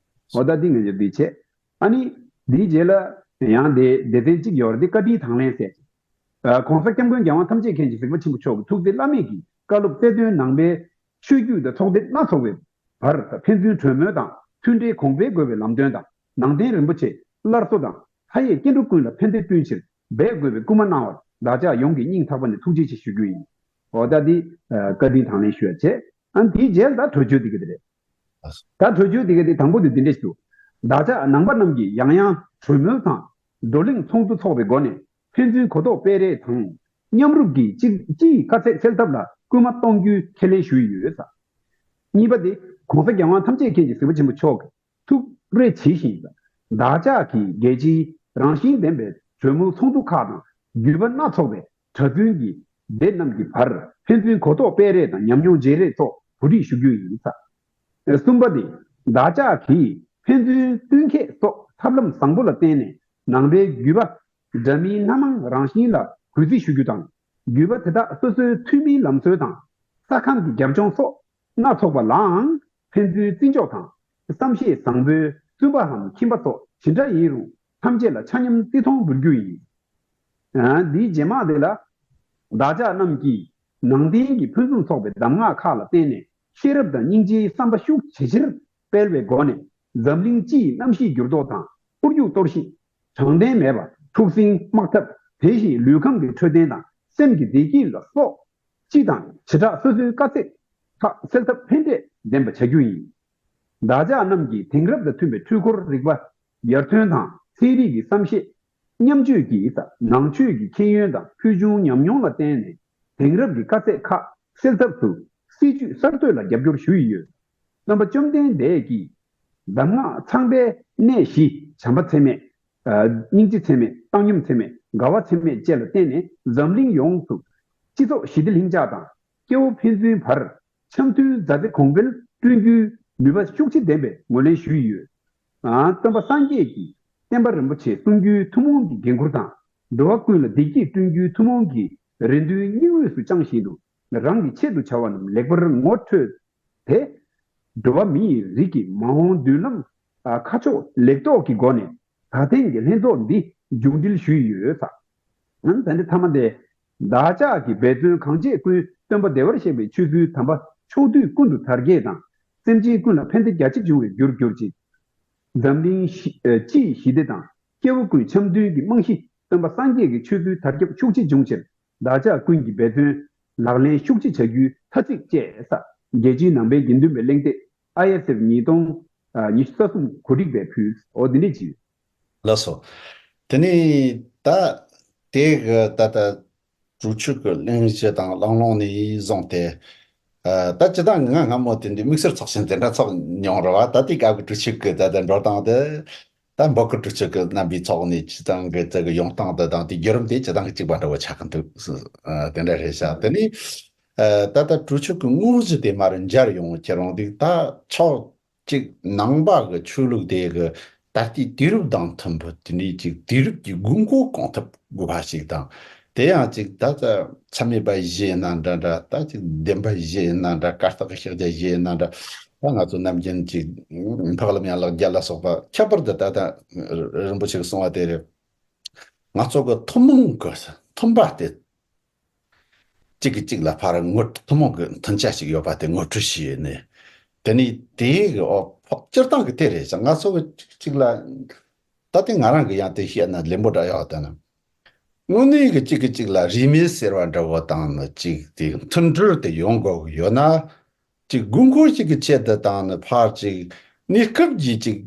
འོ་ད་འདི་ངས་འདི་བྱས། ཨ་ནི་འདིའི་རྗེས་ལ་ཡང་དེ་སྡེ་ཚན་གཅིག་ཡོད་རེད། འདི་བཀའ་དྲིན་དང་ལེན་ཟེར། ཨ། ༸གོང་ས་༸སྐྱབས་མགོན་རྒྱལ་དབང་ཐམས་ཅད་མཁྱེན་ཅིང་གཟིགས་པ་ཆེན་པོ་མཆོག་གི་ཐུགས་བརྩེ་བླ་མེད་ཀྱིས་བཀའ་སློབ་སྩལ་དོན། ནང་པའི་ཆོས་བརྒྱུད་དང་ཚོགས་སྡེ་སྣ་ཚོགས་པའི་བར་ཕན་ཚུན་གྲོས་མོལ་དང་མཐུན་འབྲེལ་གོང་འཕེལ་དགོས་པའི་ལམ་སྟོན་དང་། ནང་བསྟན་རིན་པོ་ཆེ་སླར་གསོ་དང་། མཐའ་ཡས་སྐྱེ་འགྲོ་ཀུན་ལ་ཕན་བདེ་བསྐྲུན་ཕྱིར་འབད་དགོས་པའི་སྐུལ་མ་གནང་བར་བདག་ཅག་ཡོངས་ཀྱིས་སྙིང་ཐག་པ་ནས་ཐུགས་རྗེ་ཆེ་ཞུ་རྒྱུ་ཡིན། འོ་ད་འདི་བཀའ་དྲིན་དང་ལེན་ཞུ་ཡ་བྱས། ཨ་ནི་དེའི་རྗེས་ལ་ད་གྲོས་ཆོད་འདི་ག་དེ་རེད། ད་གྲོས་ཆོད་འདི་ག་དེ་དང་པོ་དེ་འདི་འདྲ་ཞིག་འདུག་བདག་ཅག་ནང་པ་རྣམས་ཀྱིས་ཡང་ཡང་གྲོས་མོལ་དང་བགྲོ་གླེང་ཚོགས་འདུ་འཚོགས་པའི་སྒོ་ནས་ཕན་ཚུན་གོ་རྟོགས་སྤེལ་རེས་དང་། མཉམ་རུབ་ཀྱིས་སྤྱི་སྤྱི་ཡི་དཀའ་ཚེགས་སེལ་ཐབས་ལ་སྐུལ་མ་གཏོང་རྒྱུའི་ཁས་ལེན་ཞུས་ཡོད་ཟེར། གཉིས་པ་དེ་ ༸གོང་ས་༸རྒྱལ་དབང་ཐམས་ཅད་མཁྱེན་ཅིང་གཟིགས་པ་ཆེན་པོ་མཆོག་གིས་ཐུགས་རེ་ཆེ་ཞིང་། བདག་ཅག་གིས་རྒྱལ་སྤྱིའི་རང་བཞིན་ལྡན་པའི་གྲོས་མོལ་ཚོགས་འདུ་ཁག་དང་བརྒྱུད་པ་སྣ་ཚོགས་པའི་གྲྭ་བཙུན་གྱི་སྡེ་རྣམས་ཀྱི་བར་ཕན་ཚུན་གོ་རྟོགས་སྤེལ་རེས་དང་ཉམས་མྱོང་བརྗེ་རེས་སོགས་གོ་སྒྲིག་ཞུ་རྒྱུ་ཡིན། གསུམ་པ་ནི། བདག་ཅག་གིས་ཕན་ཚུན་བསྟུན་མཁས་སོགས་ཐབས་ལམ་བཟང་པོ་ལ་བརྟེན་ནས་ནང་པའི་བརྒྱུད་པ་འདྲ་མིན་སྣ་མང་རང་བཞིན་ལ་གུས་བརྩི་ཞུ་རྒྱུ་དང་། བརྒྱུད་པ་དེ་དག་སོ་སོའི་ཐུན་མིན་ལམ་སྲོལ་དང་ས་ཁམས་ཀྱི་རྒྱབ་ལྗོངས་སོགས་སྣ་ཚོགས་པ་ལའང་ཕན་ཚུན་བརྩི་འཇོག་དང་བསམ་ཤེས་བཟང་པོའི་བཙུན་པའམ་ཁྱིམ་པ་སོགས་ཇི་འདྲ་ཡིན་རུང་ཐམས་ཅད་ལ་ཆ་མཉམ་བརྩི་མཐོང་འབུལ་རྒྱུ་ཡིན། ཨ། འདིའི་རྗེས་མ་དེ་ལ། བདག་ཅག་རྣམས་ཀྱིས་ནང་བསྟན་གྱི་ཕུན་སུམ་ཚོགས་པའི་གདམས་ངག་ཁག་ལ་བརྟེན་ནས་ཤེས་རབ་དང་སྙིང་རྗེའི་བསམ་པ་ཤུགས་ཇེ་ཆེར་སྤེལ་བའི་སྒོ་ནས་འཛམ་གླིང་སྤྱིའི་གནམ་གཤིས་འགྱུར་ལྡོག་དང་ཁོར་ཡུག་གཏོར་བཤིག་དྲང་བདེན་མེད་པ། འཁྲུག་ཟིང་དམག་འཐབ། དེ་བཞིན་ལུས་ཁམས་ཀྱི་འཕྲོད་བསྟེན་དང་སེམས་ཀྱི་བདེ་སྐྱིད་ལ་སོགས་སྤྱི་དང་བྱེ་བྲག་སོ་སོའི་དཀའ་ཚེགས་ཁག་སེལ་ཐབས་ཕན་འབྲས་ལྡན་པ་བྱ་རྒྱུ་ཡིན། བདག་ཅག་རྣམས་ཀྱིས་དེང་རབས་དང་མཐུན་པའི་འཕྲུལ་འཁོར་རིག་པ། ཡར་ཐོན་དང་ཚན་རིག་གི་བསམ་ཤེས། མཉམ་སྤྱོད་ཀྱི་ནང་ཆོས་ཀྱི་ཁྱད་ཡོན་དང་ཕུལ་བྱུང་ཉམས་མྱོང་ལ་བརྟེན་ནས་དེང་རབས་ཀྱི་དཀའ་ཚེགས་ཁག་སེལ་ཐབས་སུ་སྲིད་ཇུས་གསར་གཏོད་ལ་རྒྱབ་སྐྱོར་ཞུ་ཡི་ཡོད། རྣམ་པ་བཅོམ་ལྡན་འདས་ཀྱིས་གདམས་ངག་ཚངས་པའི་གནས་བཞི། བྱམས་པ་ཚད་མེད། སྙིང་རྗེ་ཚད་མེད། བཏང་སྙོམས་ཚད་མེད། དགའ་བ་ཚད་མེད་བཅས་ལ་བརྟེན་ནས་འཛམ་གླིང་ཡོངས་སུ་སྤྱི་ཚོགས་ཞི་བདེ་ལྷིང་འཇགས་དང་སྐྱེ་བོ་ཕན་ཚུན་བར། འཆམ་མཐུན་མཛའ་བརྩེ་གོང་འཕེལ་བསྐྲུན་རྒྱུའི་ནུས་པ་ཤུགས་ཆེ་ལྡན་པའི་ངོས་ལེན་ཞུ་ཡི་ཡོད། ཨ། སྟོན་པ་སངས་རྒྱས་ཀྱིས་བསྟན་པ་རིན་པོ་ཆེ་སྲུང་རྒྱུའི་ཐུན་མོང་གི་འགན་ཁུར་དང་། འགྲོ་བ་ཀུན་ལ་བདེ་སྐྱིད་བསྐྲུན་རྒྱུའི་ཐུན་མོང་གི་རེ་འདུན་སྙིང་དབུས་སུ་བཅངས་བཞིན་དུ། རང་གི་ཆེད་དུ་བྱ་བ་རྣམས་ལེགས་པར་ངོ་འཕྲོད་དེ། འགྲོ་བ་མི་ཡི་རིགས་ཀྱི་མ་འོངས་མདུན་ལམ། ཨ། ཁ་ཕྱོགས་ལེགས་རྟོགས་ཀྱི་སྒོ་ནས། ད་ཐེངས་ཀྱི་ལྷན་ཚོགས་འདི་མཇུག་སྒྲིལ་ཞུས་ཡོད་ས། ཨང་། ད་འདི་མཐའ་མ་དེ། བདག་ཅག་གི་འབད་བརྩོན་གང་བྱེད་ཀུན་སྟོན་པ་བདེ་བར་གཤེགས་པའི་ཆོས་ཚུལ་དམ་པ་ཕྱོགས་དུས་ཀུན་ཏུ་དར་རྒྱས་དང་། སེམས་ཅན་ཀུན་ལ་ཕན་བདེ་རྒྱ་ཆེར་འབྱུང་བའི་རྒྱུར་གྱུར་ཅིག་འཛམ་གླིང་ཞི་ཨ་སྤྱིའི་ཞི་བདེ་དང་སྐྱེ་བོ་ཀུན་འཆམ་མཐུན་གྱི་རྨང་གཞི་སྟོན་པ་སངས་རྒྱས་ཀྱི་ཆོས་ཚུལ་དར་ཁྱབ་ཤུགས་ཆེ་འབྱུང་ཕྱིར། བདག་ཅག་ཀུན་གྱིས་འབད་བརྩོན་ལག་ལེན་ཤུགས་ཆེ་བྱ་རྒྱུའི་ཐ་ཚིག་བཅས་ས། རྒྱལ་སྤྱིའི་ནང་པའི་དགེ་འདུན་པའི་གླེང་སྟེགས། ཨའི་ཨེས་ཨེཕ་ཉིས་སྟོང་ཉི་ཤུ་རྩ་གསུམ་གོ་སྒྲིག་པས་ཕུལ། འོ་འདི་འདྲས་ཅིག་ལགས་སོ། དེ་ནས་ད་དེ་གི་ད་ལྟ་གྲོས་ཆོད་ཀྱི་གླེང་གཞི་དང་གླེང་སློང་ནས་བཟུང་སྟེ། ཨ། ད་སྤྱིར་བཏང་ང་སྔ་མོ་དེ་འདྲའི་དམིགས་བསལ་ཚོགས་ཆེན་དེ་འདྲ་ཚོགས་མྱོང་རེད་བ། ད་ལྟའི་སྐབས་ཀྱི་གྲོས་ཆོད་ཀྱི་ད་ལྟ་འགྲོ་སྟངས་དེ། ད་འབོད་སྐུལ་གྲོས་ཆོད་ཀྱི་རྣམ་པའི་ཚོགས་ནས་སྤྱིར་བཏང་གི་དེ་གི་ཡོང་སྟངས་དེ་དང་དེའི་བརྒྱུད་རིམ་དེ་སྤྱིར་བཏང་གི་གཅིག་པ་འདྲ་བོ་ཆགས་ཀྱི་འདུག་ཨ། དེ་འདྲ་རེད་ཤག་དེ་ནས། ཨ། ད་ལྟ་གྲོས་ཆོད་ཀྱི་དངོས་གཞི་དེ་མར་འབྱར་ཡོང་ཁྱེད་རང་དེ་ད་ཕྱོགས་གཅིག་ནང་པ་གི་ཆོས་ལུགས་དེ་གི་ད་ལྟའི་དུས་རབས་དང་མཐུན་པའི་དེ་ནས་ཅིག་དུས་རབས་ཀྱི་དགོས་མཁོ་སྐོང་ཐབས་དགོས་པ་ཞིག་དང་། དེ་ཡང་ཅིག་ད་ལྟ་ཚད་མེད་པ་བཞི་ཡིན་ན་འདྲ་འདྲ། ད་ཅིག་བདེན་པ་བཞི་ཡིན་ན་འདྲ། བཀའ་རྟགས་ཀྱི་ཕྱག་རྒྱ་བཞི་ཡིན་ན་འདྲ། ད་ང་ཚོ་ནམ་རྒྱུན་ཅིག་འཕགས་ལམ་ཡན་ལག་བརྒྱད་ལ་སོགས་པ་ཁྱད་པར་དུ་ད་ལྟ་རིན་པོ་ཆེས་གསུངས་པ་དེ་རེད། ང་ཚོ་གི་ཐུན་མོང་གི་མཐུན་པ་དེ་གཅིག་གིས་གཅིག་ལ་ཕར་ངོ་ཐུན་མོང་གི་མཐུན་ཆ་ཞིག་ཡོད་པ་དེ་ངོ་སྤྲོད་བྱས་ནས། དེ་ནས་དེའི་གི་འོ་ཕོག་སྤྱིར་བཏང་གི་དེ་རེད་ཤག་ང་ཚོ་གི་གཅིག་གཅིག་ལ། ད་ལྟའི་ང་རང་གི་ཡང་དེ་བཤད་ན་ལེན་པོ་འདྲ་ཡོད་ད་ན། དངོས་གནས་ཀྱི་གཅིག་གིས་གཅིག་ལ་རིས་མེད་ཟེར་བ་འདྲ་བོ་དང་ནི་གཅིག་དེ་མཐུན་སྒྲིལ་དེ་ཡོང་དགོས་ཀྱི་ཡོད་ན། གཅིག་དགོས་མཁོ་ཞིག་གི་ཆེད་དུ་དང་ནི་ཕར་གཅིག་གནས་སྐབས་ཀྱི་གཅིག་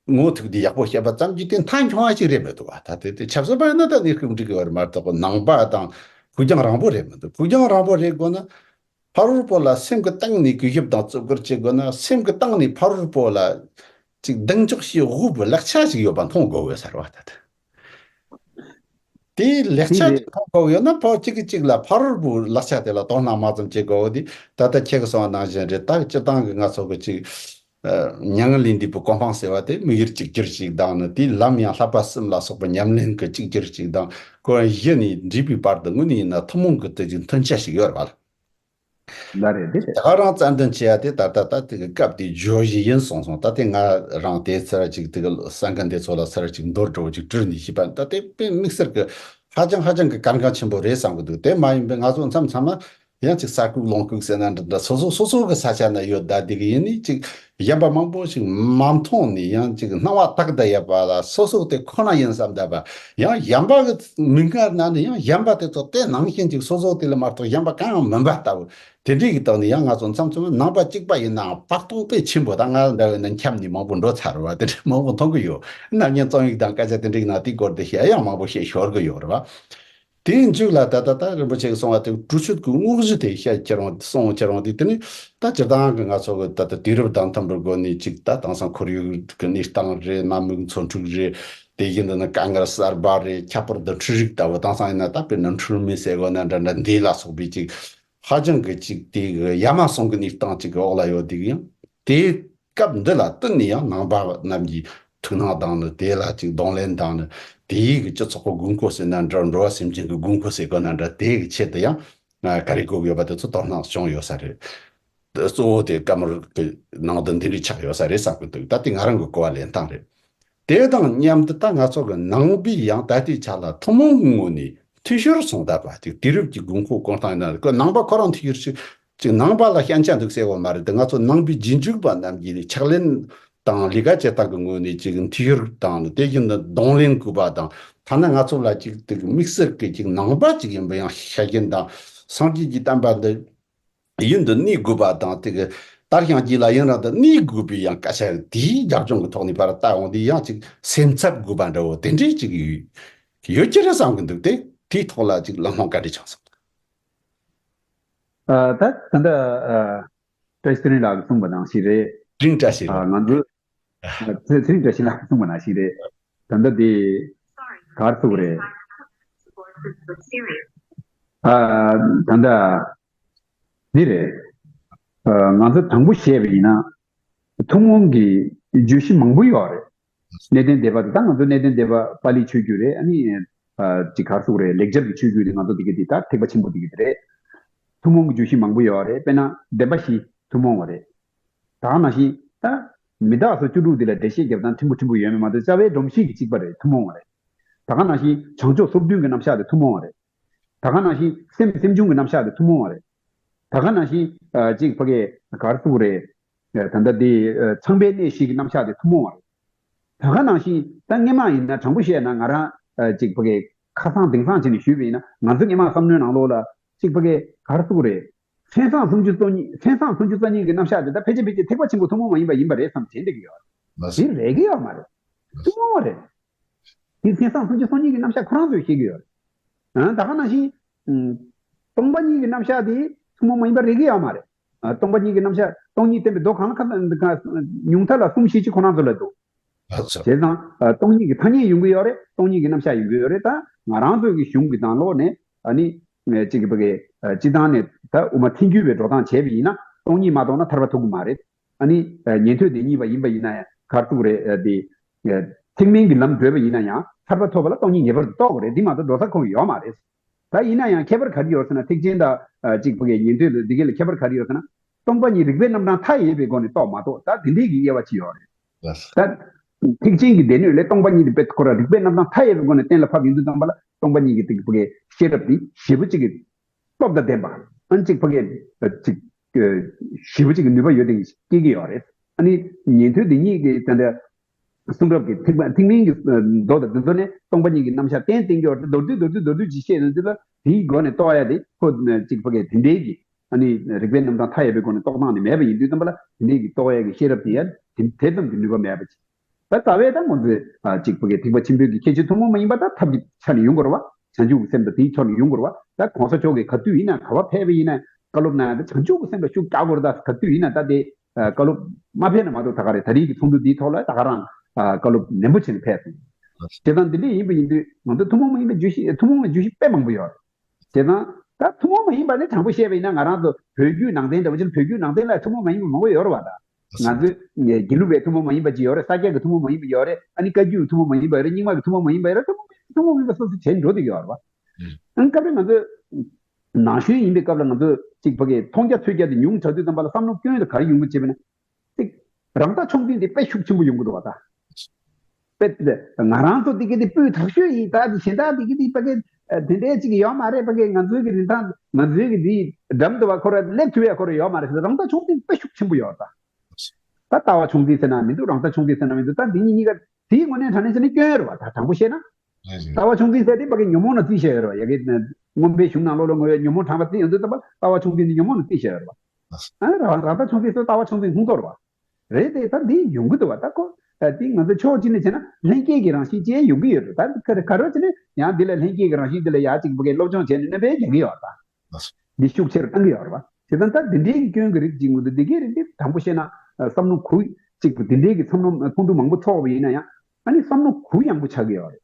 ངོ་ཐུག་དེ་ཡག་པོ་བཤད་པ་ཙམ་གྱིས་དེ་མཐའ་འཁྱོངས་པ་ཞིག་རེད་མི་འདུག་བ། ད་དེ་དེ་ཆབ་སྲིད་པ་ཡིན་ན་ད་གནས་སྐབས་འགྲིག་གི་ཡོད་རེད་མ་གཏོགས་ནང་པ་དང་ཕུགས་རྒྱང་རིང་པོ་རེད་མི་འདུག་ཕུགས་རྒྱང་རིང་པོ་རེད་དགོས་ན། ཕ་རོལ་པོ་ལ་སེམས་ཀྱི་གཏིང་ནས་གུས་ཞབས་དང་བརྩི་བཀུར་བྱེད་དགོས་ན། སེམས་ཀྱི་གཏིང་ནས་ཕ་རོལ་པོ་ལ་ཅིག་གདེང་འཇོག་བྱེད་དགོས་པའི་ལེགས་ཆ་ཞིག་ཡོད་པ་མཐོང་དགོས་པས་ཟེར་བ་ད་ལྟ། དེའི་ལེགས་ཆ་དེ་མཐོང་དགོས་ཡོད་ན། ཕ་གཅིག་གིས་གཅིག་ལ་ཕ་རོལ་པོའི་ལེགས་ཆ་དེ་ལ་དོ་སྣང་མ་ཙམ་བྱེད་དགོས་པ་དེ་ད་ལྟ་ཁྱེད་ཀྱིས་གསུངས་པ་ནང་བཞིན་རེད། ད་སྤྱིར་བཏང་གི་ང་ཚོ་གི་ཅིག་ཨ་མྱ་ངན་ལས་འདས་པའི་གོ་འཕང་ཟེར་བ་དེ་དམིགས་ཡུལ་གཅིག་གྱུར་ཞིག་དང་ནི། དེའི་ལམ་ཡང་བསླབ་པ་གསུམ་ལ་སོགས་པའི་ཉམས་ལེན་གྱི་གཅིག་གྱུར་ཞིག་དང་། སྐོར་བཞི་ནས་འདྲིས་པའི་བར་དུ་དངོས་གནས་ཡིན་ན་ཐུན་མོང་གི་དེ་ཅིག་མཐུན་ཆ་ཞིག་ཡོད་རེད་བ། ལ་རེད་དེ་རེད། ད་ག་རང་རྩ་འདོན་བྱེད་ཡ་དེ་ད་ལྟ་ད་དེ་གི་སྐབས་དེའི་བརྗོད་གཞི་ཡིན་སོང་སོང་། ད་དེ་ང་རང་དེ་ཚར་ཅིག་དེ་གི་གསར་འགོད་འདི་ཚོ་ལ་ཚར་ཅིག་མདོར་བསྡུས་ཅིག་དྲིས་ནས་ཞུས་པ་ད་དེ་དཔེ་དམིགས་བསལ་གི་ཧ་ཅང་ཧ་ཅང་གི་གལ་འགངས་ཆེན་པོ་རེད་བསམ་གི་འདུག་དེ་མ་ཡིན་པའི་ང་ཚོ་མཚམས་མཚམས་ལ་ཡང་ཅིག་ས་ཁུག་ལུང་ཁུག་ཟེར་ན་འདྲ་འདྲ། སོ་སོ་སོ་སོ་གི་ས་ཆ་ན་ཡོད་ད་དེ་གི་ཡིན་ནི་ཅིག་གཞན་པ་མང་པོ་ཞིག་མ་མཐོང་ནས་ཡང་ཅིག་སྣང་བ་དག་བསྡད་ཡོད་པ་ལ་སོ་སོ་དེ་ཁོ་ན་ཡིན་བསམ་བསྡད་པ། ཡང་གཞན་པ་གི་མིག་སྔར་ན་ནི་ཡང་གཞན་པ་དེ་ཚོ་དེ་ནང་བཞིན་ཅིག་སོ་སོ་དེ་ལ་མ་གཏོགས་གཞན་པ་གང་ཡང་མིན་པ་ལྟ་བུ། དེ་འདྲའི་གི་སྟེང་ནས་ཡང་ང་ཚོ་མཚམས་མཚམས་ནང་པ་གཅིག་པ་ཡིན་ནའང་བར་སྟོང་དཔེ་ཆེན་པོ་དང་། ང་འདྲ་བས་ན་འཁྱམས་ནས་མང་པོ་འགྲོ་ཚར་བ་དེ་འདྲ་མང་པོ་མཐོང་གི་ཡོད། ནམ་རྒྱུན་རྩོམ་ཡིག་དང་སྐད་ཆ་དེ་འདྲའི་ནང་དེའི་སྐོར་དེ་བཤད་ཡང་མང་པོ་བཤད་ཤོར་གི་ཡོད་རེད་བ། དེའི་མཇུག་ལ་ད་ལྟ་ད་རིན་པོ་ཆེ་གིས་གསུངས་པ་དེ་གྲོས་ཆོད་ཀྱི་དངོས་གཞི་དེ་བཤད་ཁྱེར་འོང་གསུངས་ཁྱེར་འོང་དུས། དེ་ནི་ད་སྤྱིར་བཏང་གི་ང་ཚོ་གི་ད་ལྟ་དུས་རབས་བདམས་ཐོན་པའི་སྒོ་ནས་ཅིག་ད་དེང་སང་ཁོར་ཡུག་གི་གནས་སྟངས་རེད། གནམ་གཤིས་འཚོ་འཕྲུལ་རེད། དེ་བཞིན་དུ་ནི་དཀའ་ངལ་གསར་པ་རེད། ཁྱད་པར་དུ་འཕྲུལ་རིག་ལྟ་བུ། དེང་སང་ཡིན་ན་ད་དཔེར་ན་འཕྲུལ་མི་ཟེར་དགོས་ན་འདྲ་འདྲ། འདི་ལ་སོགས་པའི་ཅིག་ཧ་ཅང་གི་ཅིག་དེ་གི་ཡ་མ་ཟུང་གི་གནས་སྟངས་ཅིག་གི་འོག་ལ་ཡོད་དེ་གི་ཡང་དེ། སྐབས་འདི་ལ་བསྟུན་ནས་ཡང་ནང་པ་རྣམས་ཀྱིས་ཐུགས་སྣང་དང་ནི། དེ་ལ་ཅིག་གདོང་ལེན་དང་ནི། དེའི་གི་སྤྱི་ཚོགས་ཀྱི་དགོས་མཁོ་ཟེར་ན་འདྲ། འགྲོ་བ་སེམས་ཅན་གྱི་དགོས་མཁོ་ཟེར་དགོས་ན་འདྲ། དེ་གི་ཆེད་དུ་ཡང་ཨ་ག་རེ་དགོས་ཀྱི་ཡོད་པ་དེ་ཚོ་དོ་སྣང་བྱུང་ཡོད་ས་རེད། གཙོ་བོ་དེ་བཀའ་མོལ་གྱི་ནང་དོན་འདི་འདྲ་ཆགས་ཡོད་ས་རེད་བསམ་གྱི་འདུག་ད་དེ་ང་རང་གི་གོ་བ་ལེན་སྟངས་རེད། དེ་དང་མཉམ་དུ་ད་ང་ཚོ་གི་ནང་པའི་ཡང་ད་ལྟའི་ཆ་ལ་ཐུན་མོང་གི་ངོས་ནས་འཐུས་ཤོར་སོང་ད་པ་ཅིག་དུས་རབས་ཀྱི་དགོས་མཁོ་སྐོང་སྟངས་ཡིན་ན། ཁོ་ནང་པ་ཁོ་རང་འཐུས་ཤོར་ཞིག་ཅིག་ནང་པ་ལ་ཞན་ཆ་འདུག་ཟེར་བ་མ་རེད་དེ། ང་ཚོ་ནང་པའི་རྗེས་འཇུག་པ་རྣམས་ཀྱིས་ཕྱག་ལེན་དང་ལས་ཀ་བྱེད་སྟངས་ཀྱི་ངོས་ནས་ཅིག་འཐུས་ཤོར་དང་། དེ་བཞིན་དུ་གདོང་ལེན་དགོས་པ་དང་། ཐ་ན་ང་ཚོ་ལ་ཅིག་དེ་དམིགས་བསལ་གྱི་ཅིག་ནང་པ་ཅིག་ཡིན་པ་ཡང་ཤ་རྒྱན་དང་། སངས་རྒྱས་ཀྱི་བསྟན་པ་འདི་ཡུན་དུ་གནས་དགོས་པ་དང་། དེ་གི་དར་ཞིང་རྒྱས་ལ་ཡུན་རིང་དུ་གནས་དགོས་པའི་ཡང་སྐད་ཆ་དེའི་རྒྱབ་ལྗོངས་ཀྱི་ཐོག་ནས་ཕར་བལྟ་འོང་དུས་ཡང་ཅིག་སེམས་འཚབ་དགོས་པ་འདྲ་བོ་དེ་འདྲའི་ཅིག་ཡོད་ཡོད་ཀྱི་རེད་བསམ་གྱི་འདུག་དེ་དེའི་ཐོག་ལ་ཅིག་བླང་བསླང་ག་འདྲ་བྱུང་སོང་། ཨ། ད་ད་ལྟ་ཨ་བཀྲ་ཤིས་ཚེ་རིང་ལགས་ཀྱིས་གསུངས་པ་ནང་བཞིན་རེད། ཚེ་རིང་བཀྲ་ཤིས་ཨ། ལགས། ང་ཚོ་ཨ་ཚེ་ཚེ་རིང་བཀྲ་ཤིས་ལགས་ཀྱིས་གསུངས་པ་ནང་བཞིན་རེད། ད་ལྟ་དེ་ག་རེ་ཟེར་དགོས་རེད། ཨ། ད་ལྟ་འདི་རེད། ཨ། ང་ཚོ་དྲང་པོ་བཤད་པ་ཡིན་ན། ཐུན་མོང་གི་བརྗོད་གཞི་མང་པོ་ཡོད་རེད། གནས་བརྟན་སྡེ་པ་དེ། ད་ང་ཚོ་གནས་བརྟན་སྡེ་པ་པཱ་ལིའི་ཆོས་བརྒྱུད་རེད། ཨ་ནི་ཨ་ཅིག་ག་རེ་ཟེར་དགོས་རེད། ལེགས་སྦྱར་གྱི་ཆོས་བརྒྱུད་དེ་ང་ཚོ་དེ་ག་དེ་ད་ཐེག་པ་ཆེན་པོ་དེ་ག་དེ་རེད། ཐུན་མོང་གི་བརྗོད་གཞི་མང་པོ་ཡོད་རེད། དཔེར་ན་བདེན་པ་བཞི་ཐུན་མོང་བ་རེད། ད་ག་ནང་བཞིན་ད་མི་རྟག་སོགས་བཅུ་དྲུག་དེ་ལ་འགྲེལ་བཤད་རྒྱབ་སྟངས་ཕྲན་བུ་ཕྲན་བུ་ཡོད་མེད་མ་གཏོགས། རྩ་བའི་སྒྲོམ་གཞི་གི་གཅིག་པ་རེད། ཐུན་མོང་བ་རེད། ད་ག་ནང་བཞིན་བྱང་ཆུབ་སོ་བདུན་གྱི་རྣམ་གཞག་དེ་ཐུན་མོང་བ་རེད། ད་ག་ནང་བཞིན་སེམས་སེམས་བྱུང་གི་རྣམ་གཞག་དེ་ཐུན་མོང་བ་རེད། ད་ག་ནང་བཞིན་ཨ་ཅིག་ཕ་གི་ག་རེ་ཟེར་དགོས་རེད། ཨ་ད་ལྟ་དེ་ཨ་ཚངས་པའི་གནས་བཞི་གི་རྣམ་གཞག་དེ་ཐུན་མོང་བ་རེད། ད་ག་ནང་བཞིན་ད་སྔས་མ་ཡིན་ན་དྲང་པོ་བཤད་ན། ང་རང་ཨ་ཅིག་ཕ་གི་ཁ་སང་དེང་སང་བྱས་ནས་ཞུས་པ་ཡིན་ན། ང་ཚོ་སྔས་མ་བསམ་བློའི་ནང་ལོགས་ལ་ཅིག་ཕ་གི་ག་རེ་ཟེར་དགོས་རེད། མཚན་བཟང་སུམ་ཅུ་སོ་གཉིས། མཚན་བཟང་སུམ་ཅུ་སོ་གཉིས་ཀྱི་རྣམ་གཞག་དེ་ད་ཕལ་ཆེར་ཕལ་ཆེར་ཐེག་པ་ཆེན་པོ་ཐུན་མོང་མ་ཡིན་པ་ཡིན་པ་རེད་བསམ་དྲན་བསྡད་ཀྱི་ཡོད་རེད། དེ་རེད་ཀྱི་ཡོད་མ་རེད། ཐུན་མོང་བ་རེད། དེ་མཚན་བཟང་སུམ་ཅུ་སོ་གཉིས་ཀྱི་རྣམ་གཞག་ཁོ་རང་ཚོས་བཤད་ཀྱི་ཡོད་རེད། ཨ་ད་ག་ནང་བཞིན་ཨ་སྟོང་པ་ཉིད་ཀྱི་རྣམ་གཞག་དེ་ཐུན་མོང་མ་ཡིན་པ་རེད་ཀྱི་ཡོད་མ་རེད། ཨ་སྟོང་པ་ཉིད་ཀྱི་རྣམ་གཞག་སྟོང་ཉིད་བསྟན་པའི་མདོ་གང་ལ་གང་། ཉུང་མཐའ་ལ་གསུམ་ཞེས་བྱ་ཁོ་རང་ཚོ་ལ་འདུག་བྱས་ཙང་ཨ་སྟོང་ཉིད་ཀྱི་ཐ་སྙད་ཡོང་གི་ཡོད་རེད། སྟོང་ཉིད་ཀྱི་རྣམ་གཞག་ཡོང་གི་ཡོད་རེད། ད་ང་རང་ཚོའི་གི་གཞུང་གི་ནང་ལོགས་ནས་ཨ་ནི་ཨ་གཅིག་གི་ཕ་གི་ཨ་སྤྱི་བཏང་ནས་ད་དབུ་མ་ཐལ་འགྱུར་བའི་འགྲོ་སྟངས་བྱས་པ་ཡིན་ན། སྟོང་ཉིད་མ་རྟོགས་ན་ཐར་པ་ཐོབ་ཀྱི་མ་རེད། ཨ་ནི་ཨ་ཉན་ཐོས་དེ་ཉིད་པ་ཡིན་པ་ཡིན་ན་ཡང་ག་རེ་ཟེར་དགོས་རེད། ཨ་དེ་ཨ་ཐེག་དམན་གྱི་ལམ་བགྲོད་པ་ཡིན་ན་ཡང་ཐར་པ་ཐོབ་པ་ལ་སྟོང་ཉིད་ངེས་པར་དུ་རྟོགས་དགོས་རེད། འདི་མ་གཏོགས་འགྲོ་ས་ཁོ་ཡོད་མ་རེད། ད་ཡིན་ན་ཡང་ཁྱད་པར་ག་རེ་ཡོད་ཟེར་ན། ཐེག་ཆེན་དང་ཨ་གཅིག་ཕ་གི་ཉན་ཐོས་དང་འདི་ག་ལ་ཁྱད་པར་ག་རེ་ཡོད་ཟེར་ན། སྟོང་པ་ཉིད་རིགས་པའི་རྣམ་གྲངས་མཐའ་ཡས་པའི་སྒོ་ནས་རྟོགས་མ་གཏོགས། ད་དེ་འདྲའི་གི་དབྱེ་བ་ཅིག་ཡོད་རེད། ལགས་སོ། ད་ཐེག་ཆེན་གྱི་སྡེ་སྣོད་ལས་སྟོང་པ་ཉིད་དེ་དཔེ་ཁོ་རང་རིགས་པའི་རྣམ་གྲངས་མཐའ་ཡས་པའི་སྒོ་ནས་གཏན་ལ་ཕབ་ཡོང་དུས་ཙམ་པ་ལ། སྟོང་པ་ཉིད་ཀྱི་སྟེང་ཕ་གི་ཤེས་རབ་དེ་ཞེ་པོ་ཅིག་གི་སྟོབས་དང་ལྡན་པ། ཨ་ནི་གཅིག་ཕ་གི་ཅིག་ཞེ་པོ་ཅིག་གི་ནུས་པ་ཡོད་དེ་སྐྱེ་གི་ཡོད་རེད། ཨ་ནི་ཉན་ཐོས་དེ་ཉིད་ཀྱི་དེ་འདྲ་གསུང་རབ་ཀྱི་ཐེག་པ་ཐེག་དམན་གྱི་མདོ་དང་དེ་ཚོ་ནས་སྟོང་པ་ཉིད་ཀྱི་རྣམ་གཞག་བསྟན་བསྟན་གྱི་ཡོད་རེད། མདོར་བསྡུས་མདོར་བསྡུས་མདོར་བསྡུས་ཅིག་བཤད་ཡོང་དུས་ལ། དེའི་སྒོ་ནས་རྟོགས་ཡ་དེ་ཁོ་གཅིག་ཕ་གི་དེ་འདྲའི་གི་ཨ་ནི་རིགས་པའི་རྣམ་གྲངས་མཐའ་ཡས་པའི་སྒོ་ནས་རྟོགས་སྟངས་ནི་མེད་པ་ཡིན་དུས་ཙམ་པ་ལ། དེ་འདྲའི་གི་རྟོགས་ཡ་གི་ཤེས་རབ་དེ་ཡ་དེ་དེ་ཙམ་གྱི་ནུས་པ་མེད་པ་ཅིག་ད་ལྟ་བས་ད་ང་ཚོས་ཨ་གཅིག་ཕ་གི་ཐེག་པ་ཆེན་པོའི་གི་ཁྱད་ཆོས་ཐུན་མོང་མ་ཡིན་པ་ད་ཐབས་ཀྱི་ཆ་ནས་ཡོང་དགོས་རེད་བ། བྱང་ཆུབ་ཀྱི་སེམས་དང་དེའི་ཕྱོགས་ནས་ཡོང་དགོས་རེད་བ། ད་གོང་ས་མཆོག་གིས་ག་དུས་ཡིན་ན་ག་བ་ཕེབས་པ་ཡིན་ན་བཀའ་སློབ་གནང་ཡ་ད་བྱང་ཆུབ་ཀྱི་སེམས་ལ་ཤུགས་རྒྱག་དགོས་རེད། ད་ག་དུས་ཡིན་ན་ད་དེ་ཨ་བཀའ་སློབ་མ་ཕེབས་ན་མ་གཏོགས། ད་ག་རེད། ད་རེས་ཀྱི་ཚོགས་འདུ་འདིའི་ཐོག་ལ་ད་ག་རང་ཨ་བཀའ་སློབ་ནན་པོ་བྱས་ནས་ཕེབས་སོང་། དེ་དང་འདི་འདྲ་ཡིན་པ་ཡིན་དུས་ང་ཚོ་ཐུན་མོང་མ་ཡིན་པའི་བརྗོད་གཞི། ཐུན་མོང་མ་བརྗོད་གཞི་དཔེ་མང་པོ་ཡོད་རེད། དེ་དང་ད་ཐུན་མོང་མ་ཡིན་པ་ནི་དྲང་པོ་བཤད་པ་ཡིན་ན། ང་རང་ཚོ་བོད་བརྒྱུད་ནང་བསྟན་འདྲ་བོ་ཅིག་ལ། བོད་བརྒྱུད་ནང་བསྟན་ལ་ཐུན་མོང་མ་ཡིན་པ་མང་པོ་ཡོད་རེད་བ། ད་ང་ཚོའི་དགེ་ལུགས་པའི་ཐུན་མོང་མ་ཡིན་པ་ཅིག་ཡོད་རེད། ས་སྐྱ་གི་ཐུན་མོང་མ་ཡིན་པ་ཡོད་རེད། ཨ་ནི་བཀའ་བརྒྱུད་ཐུན་མོང་མ་ཡིན་པ་ཡོད་རེད། རྙིང་མ་གི་ཐུན་མོང་མ་ཡིན་པ་ཡོད་རེད། ཐུན་མོང་མ་ཐུན་མོང་མ་ཡིན་པ་སོ་སོ་བྱས་འགྲོ་བསྡད་ཀྱི་ཡོད་རེད་བ། ཨ་ནི་སྐབས་རེ་ང་ཚོས་ནང་ཆོས་ཡིན་པའི་སྐབས་ལ་ང་ཚོས་གཅིག་ཕ་གི་མཐོང་རྒྱ་ཐོས་རྒྱ་དེ་ཉུང་དྲགས་དུས་ཙམ་པ་ལ་བསམ་བློ་སྐྱོན་དེ་ག་རེ་ཡོང་གི་བྱས་པ་ན། ཅིག་རང་ལྟ་ཕྱོགས་འཛིན་དེ་དཔེ་ཤུགས་ཆེན་པོ་ཡོང་གི་འདུག་བ། ད་དཔེ་ང་རང་ཚོ་དེ་ག་དེ་སྤུས་དག་ཤོས་ཡིན། ད་དེ་གཞན་དག་དེ་ག་དེ་ཕ་གི་དེ་འདྲའི་ཅིག་ཡོད་མ་རེད། ཕ་གི་ང་ཚོའི་གི་རིན་ཐང་། ང་ཚོའི་གི་དེ་འགྲམ་དུ་བ་ཁོ་ར་སླེབས་ཐུབ་ཡ་ཁོ་ར་ཡོད་མ་རེད་ཟེར། རང་ལྟ་ཕྱོགས་འཛིན་དཔེ་ཤུགས་ཆེན་པོ་ཡོད། ད་ད་ལྟ་བ་ཕྱོགས་འཛིན་ཟེར་ན་མི་འདུག་རང་ལྟ་ཕྱོགས་འཛིན་ཟེར་ན་མི་འདུག་ད་འདི་གཉིས་གཉིས་ཀ་དེའི་ངོས་ནས་དྲང་གནས་བྱས་ན་སྐྱོན་ཡོད་རེད་བ། ད་དྲང་པོ་བཤད་ན། ལྟ་བ་ཕྱོགས་འཛིན་ཟེར་དེ་ཕ་གི་ཉོན་མོངས་ལ་རྩིས་བྱས་ཡོད་རེད་བ། ཡ་གི་མངོན་པའི་གཞུང་ནང་ལོགས་ལ་ངོས་ཉོན་མོངས་དྲངས་པ་རྩིས་ཡོང་དུས་ཙམ་པ་ལྟ་བ་ཕྱོགས་འཛིན་དེ་ཉོན་མོངས་ལ་རྩིས་བྱས་ཡོད་རེད་བ། ཨ་རང་རང་ལྟ་ཕྱོགས་འཛིན་ཟེར་ལྟ་བ་ཕྱོགས་འཛིན་ཁོངས་གཏོགས་རེད་བ། རེད་དེ། ད་འདི་ཡོང་གི་འདུག་བ། ད་ཁོ་ ཨ་དེ་ང་ཚོ་ཕྱོགས་གཅིག་ནས་བྱས་ན་ལྷན་སྐྱེས་ཀྱི་རང་བཞིན་ཅན་ཡོང་གི་ཡོད་རེད། ད་ག་ག་རེ་བྱས་ནས་ཡང་འདི་ལ་ལྷན་སྐྱེས་ཀྱི་རང་བཞིན་འདི་ལ་ཡ་གཅིག་ཕ་གིའི་སློབ་སྦྱོང་བྱས་ནས་སྣོན་པ་རྒྱག་གི་ཡོད་རེད་པ། འདི་ཤུགས་ཆེ་རུ་གཏང་གི་ཡོད་རེད་པ། བྱས་ཙང་ད་འདི་འདྲའི་གི་སྐྱོན་གྱི་རིགས་གཅིག་མི་འདུག་འདི་གའི་རིགས་འདི་དྲང་པོ་བཤད་ན་ཨ་བསམ་བློ་གུ་གཅིག་འདི་འདྲའི་གི་བསམ་བློ་ཕུང་དུ་མང་པོ་ཚོགས་པ་ཡིན་ན་ཡང་ཨ་ནི་བསམ་བློ་གུ་ཡངས་པོ་ཆགས་ཀྱི་ཡོད་རེད།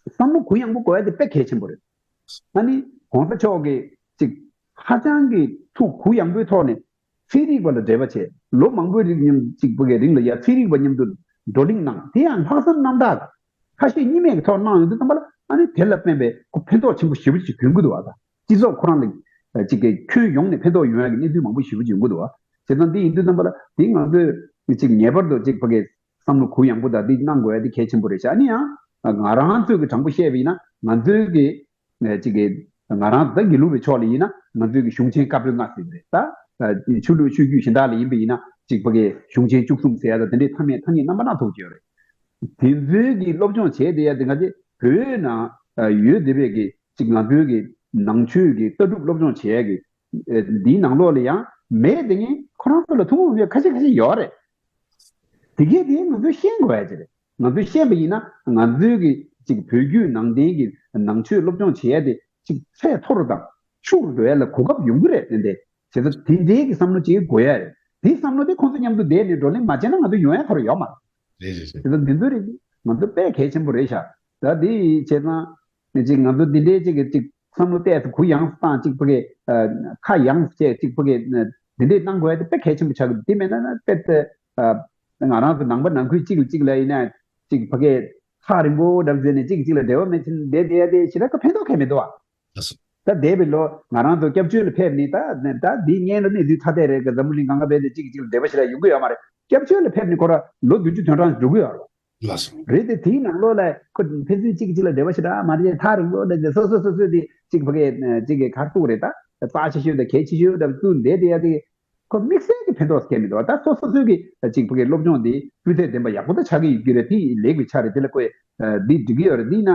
བསམ་བློ་གུ་ཡངས་པོ་དགོས་ཡ་དེ་དཔེ་གལ་ཆེན་པོ་རེད། ཨ་ནི་གོང་ས་མཆོག་གིས་ཅིག་ཧ་ཅང་གི་ཐུགས་གུ་ཡངས་པོའི་ཐོག་ནས་ཚན་རིག་པ་ལ་འབྲེལ་བ་བྱས། ལོ་མང་པོའི་རིང་མཉམ་ཅིག་པ་གའི་རིང་ལ་ཡ་ཚན་རིག་པ་མཉམ་དུ་བགྲོ་གླེང་གནང་། དེ་ཡང་ལྷག་བསམ་རྣམ་དག་དང་ཁ་ཞེ་གཉིས་མེད་ཀྱི་ཐོག་གནང་ཡོང་དུས་ཙམ་པ་ལ་ཨ་ནི་དེ་ལ་དཔག་པའི་ཁོ་ཕན་ཐོགས་ཆེན་པོ་ཞེ་པོ་ཅིག་འབྱུང་གི་འདུག་བ། ད་སྤྱི་ཚོགས་ཁོ་རང་ལ་ཅིག་གི་ཁྱོན་ཡོངས་ནས་ཕན་ཐོགས་ཡོང་ཡ་གི་གནས་ཚུལ་མང་པོ་ཞེ་པོ་ཅིག་ཡོང་གི་འདུག་བ། བྱས་ཙང་འདི་ཡིན་དུས་ཙམ་པ་ལ་དེ་ང་ཚོས་ཅིག་ངེས་པར་དུ་ཅིག་པ་གའི་བསམ་བློ་གུ་ཡངས་པོ་དང་འདི་གནང་དགོས་ཡ་དེ་གལ་ཆེན་པོ་རེད་ཤག་ཨ་ནི་ཡང་ང་རང་ཚོའི་གི་དྲང་པོ་བཤད་པ་ཡིན་ན་ང་ཚོའི་གི་ཅིག་གི་ང་རང་ད་དགེ་ལུགས་པའི་ཕྱོགས་ལ་ཡིན་ན་ང་ཚོའི་གི་གཞུང་ཆེན་བཀའ་པོད་ལྔ་ཟེར་གི་རེད། ད་ཆོས་ལུགས་ཆོས་བརྒྱུད་གཞན་དག་ལ་ཡིན་པ་ཡིན་ན་ཅིག་པ་གའི་གཞུང་ཆེན་བཅུ་གསུམ་ཟེར་ཡ་ད་དེ་འདྲའི་ཐ་སྙད་ཐ་སྙད་རྣམ་པ་སྣ་ཚོགས་ཡོད་རེད། དེ་ཚོའི་གི་སློབ་སྦྱོང་བྱས་བསྡད་ཡ་དེ་ང་ཚོའི་བོད་ནང་ཡོད་བསྡད་པའི་གི་ཅིག་ང་ཚོའི་གི་ནང་ཆོས་ཀྱི་ལྟ་གྲུབ་སློབ་སྦྱོང་བྱེད་ཡ་གི་འདིའི་ནང་ལོགས་ལ་ཡང་མེད་དེ་ངས་ཁོ་རང་ཚོ་ལ་ཐུན་མོང་མ་ཡིན་པ་ཁ་ཤས་ཁ་ཤས་ཡོད་རེད། དེ་གས་དེ་ང་ཚོས་ཤེས་དགོས་ཡ་ཅིག་རེད། ང་ཚོས་ཤེས་པ་ཡིན་ན་ང་ཚོའི་གི་ཅིག་བོད་བརྒྱུད་ནང་བསྟན་གྱི་ནང་ཆོས་སློབ་སྦྱོང་བྱེད་ཡ་དེ་ཅིག་ཚད་མཐོ་རུ་དང་ཕྱུག་རུ་འགྲོ་ཡ་ལ་གོ་སྐབས་ཡོང་གི་རེད། ཏན་ཏན་བྱས་ཙང་དེ་འདྲའི་གི་བསམ་བློ་ཅིག་དགོས་ཡ་རེད། དེའི་བསམ་བློ་དེ་ཁོང་ཚོ་མཉམ་དུ་བསྡད་ནས་བགྲོ་གླེང་མ་བྱས་ན་ང་ཚོ་ཡོང་ཡ་ཁོ་རང་ཡོད་མ་རེད། རེད་རེད་རེད། དེ་ཚོ་འདི་ཚོ་རེད། ང་ཚོ་དཔེ་གལ་ཆེན་པོ་རེད་ཤག་ད་དེ་བྱས་ཙང་ཅིག་ང་ཚོ་འདི་འདྲའི་ཅིག་གི་ཅིག་བསམ་བློ་གཏད་སོ་གུ་ཡངས་སུ་བཏང་ཅིག་ཕ་གི་ཁ་ཡངས་སུ་བྱས་ཅིག་ཕ་གི་འདི་འདྲའི་གནང་དགོས་ཡ་དེ་དཔེ་གལ་ཆེན་པོ་ཆགས་ཀྱི་འདུག་དེ་མེད་ན་ན་དཔེ་དེ་ང་རང་ཚོ་ནང་པ་ནང་ཁུལ་གཅིག་ལ་གཅིག་ལ་ཡིན་ན་ཅིག་ཕ་གི་ཐག་རིང་པོ་འདྲ་བཟོས་ནས་གཅིག་གཅིག་ལ་འབྲེལ་བ་མེད་ཕྱིན་བསྡད་བསྡད་ཡ་དེ་ཞེ་དྲག་གི་ཕན་ཐོགས་གང་ཡང་མི་འདུག་བ། ད་འདས་པའི་ལོ་ང་རང་ཚོ་སྐྱབས་བཅོལ་ལ་ཕེབས་ནས་ད་ད་འདི་སྔོན་ལ་གནས་ཚུལ་ཐ་དད་རེད་གི། འཛམ་བུ་གླིང་གང་ག་བས་ཏེ་གཅིག་གཅིག་ལ་འབྲེལ་བ་ཞེ་དྲག་ཡོང་གི་ཡོད་མ་རེད། སྐྱབས་བཅོལ་ལ་ཕེབས་ནས་ཁོ་ར་ལོ་བདུན་ཅུ་དོན་གྲངས་འགྲོ་གི་ཡོད་རེད། ལགས་སོ། རེད་དེ་དེའི་ནང་ལོགས་ལ་ཁོ་ཕན་ཚུན་གཅིག་གཅིག་ལ་འབྲེལ་བ་ཞེ་དྲག་མ་རེད། ཐག་རིང་པོ་ལ་སོ་སོ་སོ་སོས་དེ་གཅིག་ཕ་གི་གཅིག་གི་གར་གཏུག་རེད། ད་རྩ་ཆེ་ཤོས་དང་གལ་ཆེ་ཤོས་འདྲ་བཙུགས་བསྡད་དེ་ཡ་དེ་ཁོ་དམིགས་བསལ་གྱི་ཕན་ཐོགས་སྐྱེ་མི་འདུག་ད་སོ་སོ་སོའི་གི་གཅིག་ཕ་གི་སློབ་སྦྱོང་འདི་སྤུས་ཚད་ལྡན་པ་ཡག་པོ་ད་ཆགས་ཀྱི་ཡོད་ཀྱི་རེད། དེ་ལེགས་པའི་ཆ་རེད། དེ་ལ་ཁོས་འདི་འགྲིག་གི་ཡོད་རེད། འདི་ན་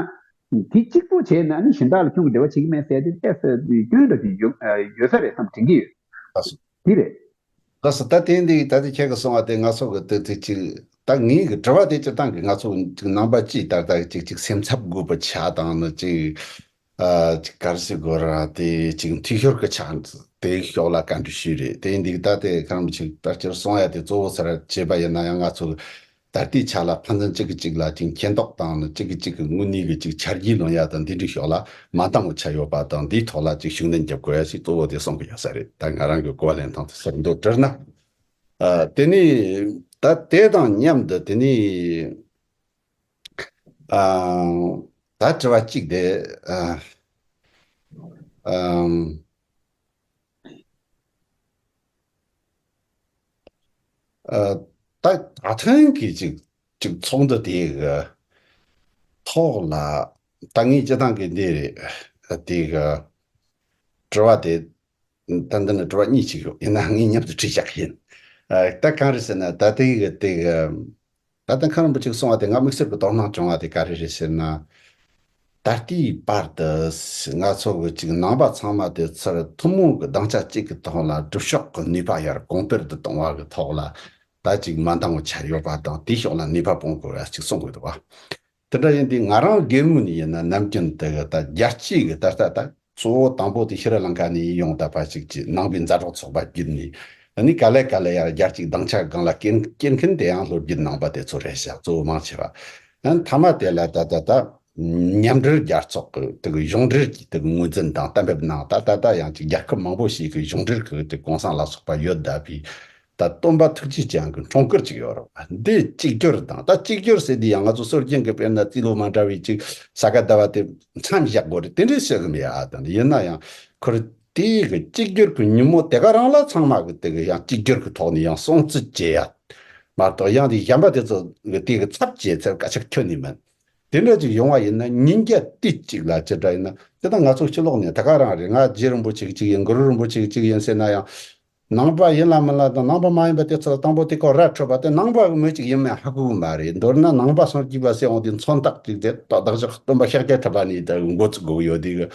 དེ་གཅིག་པོ་བྱས་ན་ཨ་ནི་གཞན་དག་ལ་ཁྱོན་གྱི་འབྲེལ་བ་བྱེད་ཀྱི་མེད་ཟེར་དེ་ཏོག་ཙམ་སྐྱོན་འདྲ་ཅིག་ཡོད་ཡོད་ས་རེད་བསམ་དྲན་གྱི་ཡོད། ལགས་སོ། དེ་རེད། ལགས་སོ། ད་དེ་འདི་ད་དེ་ཁྱེད་ཀྱིས་གསུངས་པ་དེ་ང་ཚོ་གི་དེ་དེ་ཅིག་ད་ངའི་གི་དྲི་བ་དེ་སྤྱིར་བཏང་གི་ང་ཚོ་ཅིག་ནང་པ་སྤྱི་ལྟར་ད་ཅིག་ཅིག་སེམས་འཚབ་དགོས་པ་ཆགས་དང་ནི་ཅིག་ཨ་ཅིག་ག་རེ་ཟེར་དགོས་ར་དེ་ཅིག་འཐུས་ཤོར་གི་ཆགས་དེ་ཤོག་ལ་བཀའ་འདྲི་ཞུས་རེད། དེ་འདི་གི་ད་དེ་གང་མི་ཅིག་ད་སྤྱིར་གསུང་ཡ་དེ་གཙོ་བོ་ཟེར་བྱས་པ་ཡིན་ན་ཡང་ང་ཚོ་ད་ལྟའི་ཆ་ལ་ཕན་ཚུན་གཅིག་གིས་གཅིག་ལ་ཅིག་མཁྱེན་རྟོགས་དང་ནི་གཅིག་གིས་གཅིག་གི་དངོས་གནས་གི་ཅིག་ཆ་རྒྱུས་ལོན་ཡ་དང་འདི་འདྲ་ཤོག་ལ་མ་འདང་བ་ཆགས་ཡོད་པ་དང་འདིའི་ཐོག་ལ་ཅིག་ཤུགས་སྣོན་རྒྱབ་དགོས་ཡ་ཞིག་གཙོ་བོ་དེ་གསུང་གི་ཡོད་ས་རེད། ད་ང་རང་གི་གོ་བ་ལེན་སྟངས་དེ་ཟེར་འདུག་དྲིལ་ན། ཨ་དེ་ནི་ད་དེ་དང་མཉམ་དུ་དེ་ནི་ཨ་ད་དྲི་བ་གཅིག་དེ་ཨ་ཨམ་ཨ་ད་ད་ཐེངས་ཀྱི་ཅིག་ཅིག་ཚོགས་འདུ་དེ་གི་ཐོག་ལ་ད་ངས་སྤྱི་བཏང་གི་འདི་རེད། དེ་གི་དྲི་བ་དེ་ད་འདི་ནི་དྲི་བ་གཉིས་ཅིག་ཡོད། ཡིན་ན་ངས་མཉམ་དུ་དྲིས་བཞག་གི་ཡིན། ཨ་ད་གང་རེད་ཟེར་ན་ད་དེ་གི་དེ་གི་ད་ལྟ་མཁན་རིན་པོ་ཆེས་གསུངས་པ་དེ་ང་དམིགས་བསལ་གྱི་དོ་སྣང་བྱུང་བ་དེ་ག་རེ་རེད་ཟེར་ན། ད་ལྟའི་བར་དུ་ང་ཚོ་གི་ཅིག་ནང་པ་ཚང་མ་དེ་ཚུར་ཐུན་མོང་གི་སྡིངས་ཆ་གཅིག་གི་ཐོག་ལ་སྒྲུབ་ཕྱོགས་ཀྱི་ནུས་པ་ཡར་གོང་འཕེལ་དུ་གཏོང་བ་གི་ཐོག་ལ་ད་ཅིག་མ་འདང་བ་ཆགས་ཡོད་པ་དང་དེའི་ཕྱོགས་ལ་ནུས་པ་སྤུངས་དགོས་པ་ཅིག་གསུང་དགོས་འདུག་བ། དེ་འདྲ་ཡིན་དུས་ང་རང་སྒེར་ངོས་ནས་ཡིན་ན་ནམ་རྒྱུན་དེ་གི་ད་རྒྱལ་སྤྱིའི་གི་ད་ལྟ་ད་གཙོ་བོ་དང་པོ་དེ་ཤྲི་ལང་ཀ་ནས་ཡོང་བསྡད་པ་ཞིག་གི་ནང་པའི་མཛའ་གྲོགས་ཚོགས་པ་བརྒྱུད་ནས་ཨ་ནི་ག་ལེ་ག་ལེ་ཡར་རྒྱལ་སྤྱིའི་སྡིངས་ཆ་སྒང་ལ་སྐྱེལ་སྐྱེལ་མཁན་དེ་ཡང་ལྷོ་རྒྱུད་ནང་པ་དེ་ཚོ་རེད་ཤག་གཙོ་བོ་མང་ཆེ་བ། ཨ་ནི་མཐའ་མ་དེ་ལ་ད་ད་ད་མཉམ་འབྲེལ་རྒྱལ་ཚོགས་ཀྱི་དེ་གི་གཞུང་འབྲེལ་གྱི་དེ་གི་ངོས་འཛིན་དང་གཏན་འབེབས་གནང་། ད་ད་ལྟ་ཡང་ཅིག་རྒྱལ་ཁབ་མང་པོ་ཞིག་གི་གཞུང་འབྲེལ་གྱི་དེ་གོང་ས་ལ་སོགས་པ་ཡོད་བསྡད་པའི། ད་སྟོན་པ་ཐུགས་རྗེ་ཅན་གྱི་འཁྲུངས་སྐར་ཅིག་ཡོད་རེད་བ། འདི་གཅིག་གྱུར་དང་ད་གཅིག་གྱུར་ཟེར་དུས་ཡང་ང་ཚོ་སྲོལ་རྒྱུན་གྱི་དཔེར་ན་རྩིས་ལོ་མ་འདྲ་བའི་ཅིག་ས་ག་ཟླ་བ་དེ་མཚམས་བཞག་དགོས་རེད་དེ་འདྲའི་བཤད་གི་མེད་ཨ། དང་ཡིན་ན་ཡང་ཁོར་དེའི་གི་གཅིག་གྱུར་གྱི་ཉིན་མོ་དེ་ག་རང་ལ་ཚང་མ་གི་དེ་གི་ཡང་གཅིག་གྱུར་གྱི་ཐོག་ནས་ཡང་སྲུང་བརྩི་བྱེད་ཡ་མ་གཏོགས་ཡང་དེ་གཞན་པ་དེ་ཚོ་གི་དེ་གི་ཚབ་བྱེད་ཚད་སྐད་ཆ་ཁྱོན་ནས་མིན། དེ་འདྲ་ཅིག་ཡོང་བ་ཡིན་ན་ཉིན་རྒྱབ་དུས་གཅིག་ལ་ཅི་འདྲ་ཡིན་ན་དེ་ད་ང་ཚོ་ཕྱི་ལོགས་ནས་ད་ག་རང་རེད། ང་རྗེ་རིན་པོ་ཆེ་གཅིག་ཡིན་གུ་རུ་རིན་པོ་ཆེ་གཅིག་ཡིན་ཟེར་ན་ཡང་ནང་པ་ཡིན་ལ་མིན་ལ་དང་ནང་པ་མ་ཡིན་པ་དེ་ཚོ་ལ་དང་པོ་དེ་ཁོ་ར་འཕྲོད་པ་དེ་ནང་པ་མོ་གཅིག་ཡིན་མིན་ཧ་གོ་གི་མ་རེད། མདོར་ན་ནང་པ་སངས་རྒྱས་པ་ཟེར་འོང་དུས་མཚོན་རྟགས་གཅིག་དེ་ཏག་ཏག་ཅིག་སྟོན་པ་ཤཱཀྱ་ཐུབ་པ་ནས་ད་འགོ་ཚུགས་དགོས་ཀྱི་ཡོད་དེ་གི་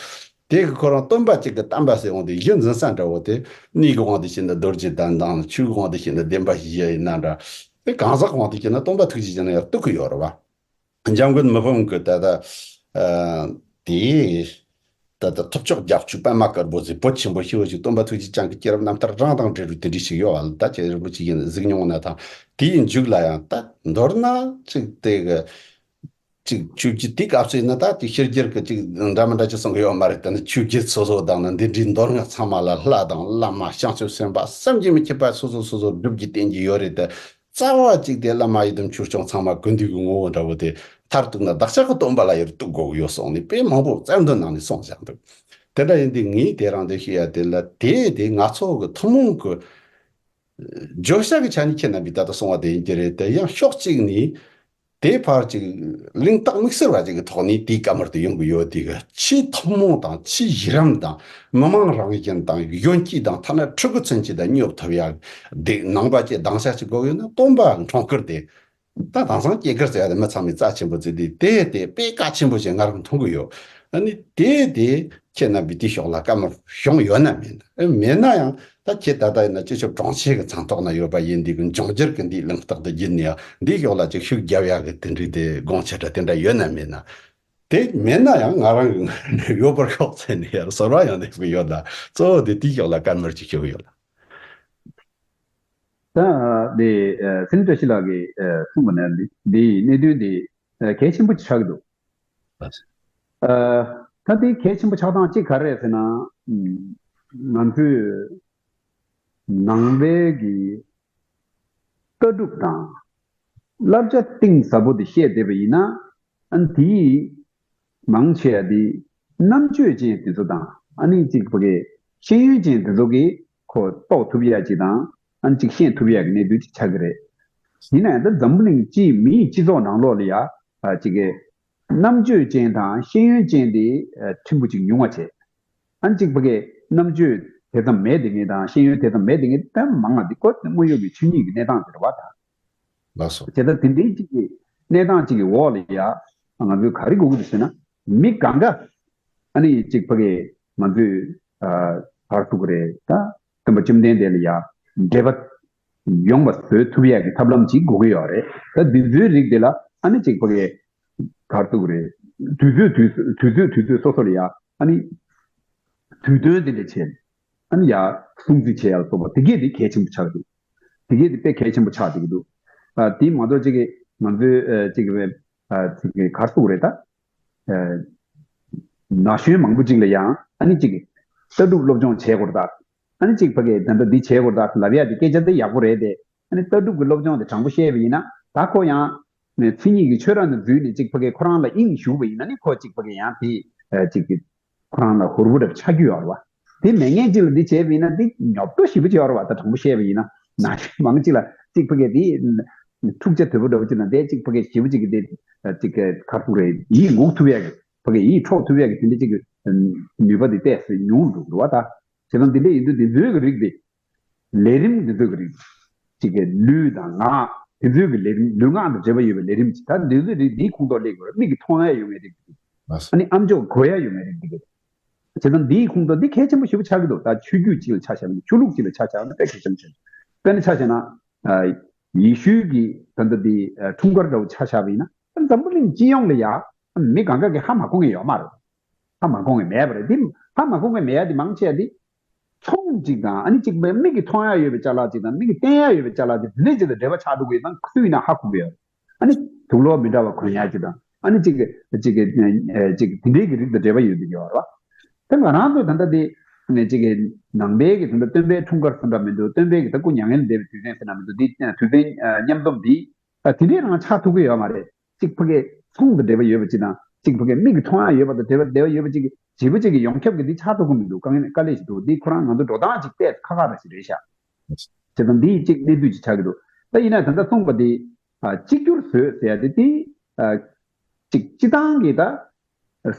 དེ་གི་ཁོ་རང་སྟོན་པ་གཅིག་གི་བསྟན་པ་ཟེར་འོང་དུས་གཞི་འཛིན་ས་འདྲ་བོ་དེ་གནས་ཀྱི་དབང་དུ་བྱས་ན་རྡོ་རྗེ་གདན་དང་ཆོས་ཀྱི་དབང་དུ་བྱས་ན་བདེན་པ་བཞི་ཡིན་ན་འདྲ། དེ་གང་ཟག་གང་དེ་བྱས་ན་སྟོན་པ་ཐུགས་རྗེ་ཅན་ལ་ཡང་གཏུག་གི་ཡོད་རེད་བ། འཇམ་མགོན་མི་ཕམ་གྱི་ད་ལྟ་ཨ་དེ་ད་ལྟ་ཐུབ་མཆོག་རྒྱ་མཚོའི་པདྨ་དཀར་པོ་ཟེར་བོད་ཆེན་པོ་ཞེ་པོ་ཅིག་སྟོན་པ་ཐུགས་རྗེ་ཅན་གྱི་སྐྱེས་རབས་རྣམ་ཐར་རང་དང་འབྲེལ་བའི་དེ་འདྲ་ཞིག་ཡོད་བ་ལ། ད་ཁྱེད་རིན་པོ་ཆེ་ཡིན་གཟིགས་མྱོང་ན་ཐང་། དེའི་མཇུག་ལ་ཡང་ད་མདོར་ན་ཅིག་དེ་གི་ཅིག་ཆོས་བརྒྱུད་དེ་སྐབས་སུ་ཡིན་ན་ད་ཅིག་ཕྱི་རྒྱལ་གྱི་ཅིག་འདྲ་མི་འདྲ་ཅིག་གསུང་གི་ཡོད་མ་རེད། ད་ནི་ཆོས་བརྒྱུད་སོ་སོ་དང་ནི་འདི་འདྲའི་མདོ་སྔགས་ཚང་མ་ལ་ལྷ་དང་བླ་མ་བྱང་ཆུབ་སེམས་དཔའ་བསམ་གྱིས་མི་ཁྱབ་པ་སོ་སོ་སོ་སོ་སྒྲུབ་ཀྱི་བསྟན་གྱི་ཡོད་རེད་དེ། རྩ་བ་གཅིག་དེ་བླ་མ་ཡི་དམ་ཆོས་སྐྱོང་ཚང་མ་ཀུན་འདུས་ཀྱི་ངོ་བོ་འདྲ་བོ་དེ་མཐར་གཏུགས་ན་བདག་ཅག་གི་སྟོན་པ་ལ་ཡར་གཏུག་དགོས་ཀྱི་ཡོད་གསུངས་ནས་དཔེ་མང་པོ་རྩལ་འདོན་ནང་ནས་གསུངས་བཞག་འདུག། དེ་འདྲ་ཡིན་དུས་ངས་དེ་རང་དུ་ཤེས་ཡ་དེ་ལ་དེ་དེ་ང་ཚོ་གི་ཐུན་མོང་གི་བརྗོད་བྱ་གི་ཆ་ནས་ཁྱེད་རྣམ་པས་ད་ལྟ་གསུངས་པ་དེ་ཡིན་གྱི་རེད་དེ། ཡང་ཕྱོགས་གཅིག་ནས་དེ་ཕར་ཅིག་གླེང་སྟེགས་དམིགས་བསལ་བ་ཅིག་གི་ཐོག་ནས་དེའི་བཀའ་མོལ་དེ་ཡོང་གི་ཡོད། དེ་གི་ཆེས་ཐུན་མོང་དང་ཆེས་གཞི་རིམ་དང་མི་མང་རང་བཞིན་དང་གཞོན་སྐྱེས་དང་ཐ་ན་ཕྲུ་གུ་ཚུན་ཆད་དང་སྙོབ་ཐུབ་ཡ་དེ་ནང་པ་ཅིག་སྡང་ཆ་ཅིག་དགོས་ཡོད་ན་སྟོན་པ་འཁྲུངས་སྐར་དེ། ད་དེང་སང་སྐྱེས་སྐར་ཟེར་ཡ་དེ་མི་ཚང་མས་རྩ་ཆེན་པོ་བརྩི་དུས་དེ་དེ་དཔེ་གལ་ཆེན་པོ་ཞིག་ང་རང་མཐོང་གི་ཡོད། ཨ་ནི་དེ་དེ་ཁྱེད་རྣམ་པས་དེའི་ཕྱོགས་ལ་བཀའ་མོལ་བྱུང་ཡོད་ན་མེད་ན། ཨེ་མེད་ན་ཡང་ད་ཁྱེད་ད་ལྟ་ཡིན་ན་སྤྱི་ཁྱབ་དྲུང་ཆེ་གི་མཚན་ཐོག་ན་ཡོད་པ་ཡིན་དུས་ཀྱི་འབྱུང་འགྱུར་གྱི་འདིའི་གླེང་སྟེགས་དེ་བརྒྱུད་ནས་ཡང་འདིའི་ཕྱོགས་ལ་ཅིག་ཤུགས་རྒྱབ་ཡ་གི་དེ་འདྲའི་དེ་དགོངས་འཆར་འདྲ་དེ་འདྲ་ཡོད་ན་མེད་ན། དེ་མེད་ན་ཡང་ང་རང་གི་ཡོད་པར་ཤོག་ཟེར་ནས་ཡང་ཟུར་པ་ཡང་འདེབས་ཀྱི་ཡོད་ལ། གཙོ་བོ་དེ་དེའི་ཕྱོགས་ལ་བཀའ་མོལ་ཅིག་ཞུ་གི་ཡོད་ལ། ད་དེ་སེམས་བཀྲ་ཤིས་ལགས་ཀྱིས་གསུངས་པ་ནང་འདི་འདི་གནད་དོན་འདི་གལ་ཆེན་པོ་ཆགས་ཀྱི་འདུག། ད་དེ་གལ་ཆེན་པོ་ཆགས་སྟངས་གཅིག་ག་རེ་རེད་ཟེར་ན། ང་ཚོས་ནང་པའི་གི་ལྟ་གྲུབ་དང་བསླབ་བྱ་གཏིང་ཟབ་པོ་དེ་བཤད་བསྡད་པ་ཡིན་ན། ཨ་ནི་དེའི་མང་ཆེ་བ་དེ་རྣམ་དཔྱོད་ཅན་དེ་ཚོ་དང་ཨ་ནི་གཅིག་ཕ་གི་ཤེས་ཡོན་ཅན་དེ་ཚོ་གིས་ཁོ་རྟོགས་ཐུབ་ཡ་ཅིག་དང་ཨ་ནི་གཅིག་ཤེས་ཐུབ་ཡ་གི་གནད་དོན་ཅིག་ཆགས་ཀྱི་རེད། ཡིན་ན་ཡང་ད་འཛམ་བུ་གླིང་སྤྱིའི་མིའི་སྤྱི་ཚོགས་ནང་ལོགས་ལ་ཡ་ཨ་གཅིག་གི་རྣམ་དཔྱོད་ཅན་དང་ཤེས་ཡོན་ཅན་དེ་ཨ་ཕྲན་བུ་ཅིག་ཉུང་བ་བྱས། ཨ་ནི་གཅིག་ཕ་གི་རྣམ་དཔྱོད་དེ་ཙམ་མེད་དེ་ངེས་དང་ཤེས་ཡོན་དེ་ཙམ་མེད་དེ་ངེས་ད་མང་བ་འདི་ཁོ་དངོས་ཡོད་ཀྱི་ཆོས་ཉིད་ཀྱི་གནས་སྟངས་དེ་རེད་བ་ད། ལགས་སོ། བྱས་ཙང་དེ་འདྲའི་གཅིག་གི་གནས་སྟངས་གཅིག་གི་འོག་ལ་ཡ་ང་ཚོས་ག་རེ་དགོས་ཀྱི་འདུག་ཟེར་ན། མི་གང་ག་ཨ་ནི་གཅིག་ཕ་གི་ང་ཚོས་ཨ་ག་རེ་ཐུག་གི་རེད་ད། སྟོན་པ་བཅོམ་ལྡན་འདས་ལ་ཡ་འབྲེལ་བ་ཡོང་བ་བཟོ་ཐུབ་ཡ་གི་ཐབས་ལམ་གཅིག་དགོས་ཀྱི་ཡོད་རེད། ད་འདི་ཚོའི་རིགས་དེ་ལ་ཨ་ནི་གཅིག་ཕ་གི་ག་རེ་ཐུག་གི་རེད། དུས་ཚོད་དུས་དུས་ཚོད་དུས་ཚོད་སོ་སོ་ལ་ཡ་ཨ་ནི་དུས་སྟོན་དེ་འདྲ་བྱས། ཨ་ནི་ཡ་སྲུང་བརྩི་བྱེད་ཡ་ལ་སོགས་པ་དེ་གས་དེ་གལ་ཆེན་པོ་ཆགས་འདུག། དེ་གས་དེ་དཔེ་གལ་ཆེན་པོ་ཆགས་བསྡད་ཀྱི་འདུག། ཨ་དེ་མ་གཏོགས་གཅིག་གི་ང་ཚོའི་ཨ་གཅིག་གི་ཨ་གཅིག་གི་ག་རེ་ཟེར་དགོས་རེད་ད། ཨ་ན་གཞོན་མང་པོ་གཅིག་ལ་ཡང་ཨ་ནི་གཅིག་གི་ལྟ་གྲུབ་སློབ་སྦྱོང་བྱེད་དགོས་རེད་ད། ཨ་ནི་གཅིག་ཕ་གི་ད་ལྟ་འདི་བྱེད་དགོས་རེད་ད་ལབ་ཡ་དེ་སྐད་ཆ་དེ་ཡག་པོ་རེད་དེ། ཨ་ནི་ལྟ་གྲུབ་ཀྱི་སློབ་སྦྱོང་དེ་དྲང་པོ་བཤད་པ་ཡིན་ན་ད་ཁོ་ཡང་མཚན་ཉིད་ཀྱི་ཆོས་ར་ནས་འཛུལ་ནས་གཅིག་ཕ་གི་ཁོ་རང་ལ་དབྱིངས་ཞུགས་པ་ཡིན་ན་ནི་ཁོ་གཅིག་ཕ་གི་ཡང་དེ་ཨ་གཅིག་གི་ཁོ་རང་ལ་ཧུར་པོ་འདྲ་ཆགས་རྒྱུ་ཡོད་རེད་བ། དེ་མེད་མཁན་ཅིག་ལ་འདི་བྱས་པ་ཡིན་ན་འདི་ཉོབ་ཏོ་ཞེ་པོ་ཅིག་ཡོད་རེད་བ། ད་དྲང་པོ་བཤད་པ་ཡིན་ན་ན་གཞོན་མང་ཅིག་ལ་གཅིག་ཕ་གི་དེ་འཁྲུག་ཆ་དོད་པོ་འདྲ་བོ་ཅིག་ན་དེ་གཅིག་ཕ་གི་ཞེ་པོ་ཅིག་གི་དེ་གཅིག་གི་ཁ་ཐུག་རེད། ཡིད་འགུག་ཐུབ་ཡ་གི་ཕ་གི་ཡིད་འཕྲོག་ཐུབ་ཡ་གི་དེ་འདྲ་ཅིག་གི་ནུས་པ་དེ་ཏོག་ཙམ་ཉུང་འགྲོ་གི་རེད་བ། ད་བྱས་ཙང་འདི་འདྲ་ཡིན་དུས་འདི་ཚོའི་གི་རིགས་དེ། ལས་རིམ་འདི་ཚོ་གི་རིགས། གཅིག་གི་ལུས་དང་ངག་དེ་ཚོའི་གི་ལས་རིམ་ལུས་ངག་དང་འབྲེལ་བ་ཡོད་པའི་ལས་རིམ་གཅིག་ད་འདི་ཚོའི་རིགས་འདིའི་ཁོངས་གཏོགས་སླེབས་དགོས་རེད། མིག་གིས་མཐོང་ཡ་ཡོད་མཁན་རིགས་འདི། ཨ་ནི་ཨམ་ཅོག་གོ་ཡ་ཡོད་མཁན་རིགས་འདི་གི། བྱས་ཙང་འདིའི་ཁོངས་གཏོགས་འདི་གལ་ཆེན་པོ་ཞེ་པོ་ཆགས་ཀྱི་འདུག། ད་ཆོས་བརྒྱུད་གཅིག་ལ་ཆ་བཞག་ན་ཆོས་ལུགས་གཅིག་ལ་ཆ་བཞག་ན་དཔེ་གལ་ཆེན་པོ་ཆགས་འདུག། དཔེར་ན་ཆ་བཞག་ན། ཨ་ཡེ་ཤུའི་གི་ད་ལྟ་འདི་ཨ་འཁྲུངས་སྐར་འདྲ་བོ་ཆ་བཞག་པ་ཡིན་ན་འཛམ་བུ་གླིང་སྤྱི་ཡོངས་ལ་ཡ། མི་གང་ག་གིས་ཧ་མ་གོ་མཁན་ཡོད་མ་རེད། ཧ་མ་གོ་མཁན་མེད་པ་རེད། འདི་ཧ་མ་གོ་མཁན་མེད་ཡ་འདི་མང་ཆེ་བ་འདི། ཚོང་གཅིག་དང་ཨ་ནི་གཅིག་པའི་མིག་གིས་མཐོང་ཡ་ཡོད་པའི་ཅ་ལག་གཅིག་དང་མིག་གིས་བསྟན་ཡ་ཡོད་པའི་ཅ་ལག་གཅིག་འདི་ནས་གཅིག་དང་འབྲེལ་བ་ཆགས་འགྲོ་གི་ཡོད་ཙང་སུ་ཡིན་ན་ཧ་གོ་གི་ཡོད། ཨ་ནི་དུག་ལོག་མི་འདྲ་བ་གོན་ཡ་གཅིག་དང་ཨ་ནི་གཅིག་གི་གཅིག་གི་ཨ་གཅིག་དེ་འདྲའི་གི་རིགས་དང་འབྲེལ་བ་ཡོད་འདུག་ཡོད་རེད་བ། དེ་ང་རང་ཚོ་ད་ལྟ་དེ་ནས་གཅིག་གི་ནང་པའི་གི་ད་ལྟ་སྟོན་པའི་འཁྲུངས་སྐར་ཟེར་འདྲ་མི་འདུག། སྟོན་པའི་གི་ད་སྐུ་མྱ་ངན་འདས་པའི་དུས་ཆེན་ཟེར་འདྲ་མི་འདུག། འདི་དུས་ཆེན་མཉམ་འཛོམས་འདི་ད་དེ་འདྲའི་རང་ཆགས་ཐུབ་ཀྱི་ཡོད་མ་རེད། གཅིག་ཕ་གི་ཚོང་དང་འབྲེལ་བ་ཡོད་པ་གཅིག་དང་གཅིག་ཕ་གི་མིག་གིས་མཐོང་ཡ་ཡོད་པ་དང་འབྲེལ་བ་འབྲེལ་བ་ཡོད་པ་གཅིག་གི་བྱིས་པ་གཅིག་གི་ཡོངས་ཁྱབ་ཀྱི་འདི་ཆགས་ཐུབ་ཀྱི་མི་འདུག། དཀའ་ངལ་དཀའ་ལས་ཤིག་འདུག། འདི་ཁོ་རང་ང་ཚོ་འགྲོ་སྟངས་གཅིག་ཏོག་ཙམ་ཁག་ཁག་ར་ཞིག་རེད་ཤག། བྱས་ཙང་འདི་གཅིག་གནད་བསྡུས་ཅིག་ཆགས་ཀྱི་འདུག། ད་ཡིན་ན་ད་ལྟ་གསུངས་པ་འདི་ཨ་གཅིག་གྱུར་བཟོས་ཟེར་ཡ་དེ་དེ་ཨ་གཅིག་སྤྱི་བཏང་གི་ད་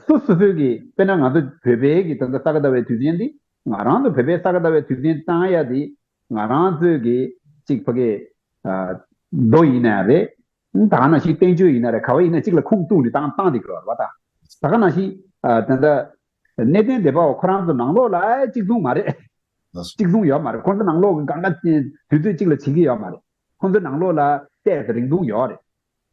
སོ་སོ་སོའི་གི་དཔེར་ན་ང་ཚོ་བོད་པའི་གི་ད་ལྟ་ས་ག་ཟླ་བའི་དུས་ཆེན་འདི་ང་རང་ཚོ་བོད་པའི་ས་ག་ཟླ་བའི་དུས་ཆེན་བཏང་ཡ་དེ་ང་རང་ཚོའི་གི་གཅིག་ཕ་གི་ཨ་མདོ་ཡིན་ན་རེད། ད་ག་ནང་བཞིན་བསྟན་བཅོས་ཡིན་ན་རེད། ག་བ་ཡིན་ན་གཅིག་ལ་ཁུངས་གཏུགས་ནས་བཏང་བཏང་བསྡད་ཀྱི་ཡོད་རེད་བ་ད། ད་ག་ནང་བཞིན་ཨ་ད་ལྟ་གནས་བརྟན་སྡེ་པ་བ་ཁོ་རང་ཚོ་ནང་ལོགས་ལ་གཅིག་མཚུངས་མ་རེད། གཅིག་མཚུངས་ཡོད་མ་རེད། ཁོ་ཚོ་ནང་ལོགས་ཀྱི་གང་ག་དུས་ཚོད་གཅིག་ལ་བྱེད་ཀྱི་ཡོད་མ་རེད། ཁོང་ཚོའི་ནང་ལོགས་ལ་ཏོག་ཙམ་རིང་ཐུང་ཡོད་རེད།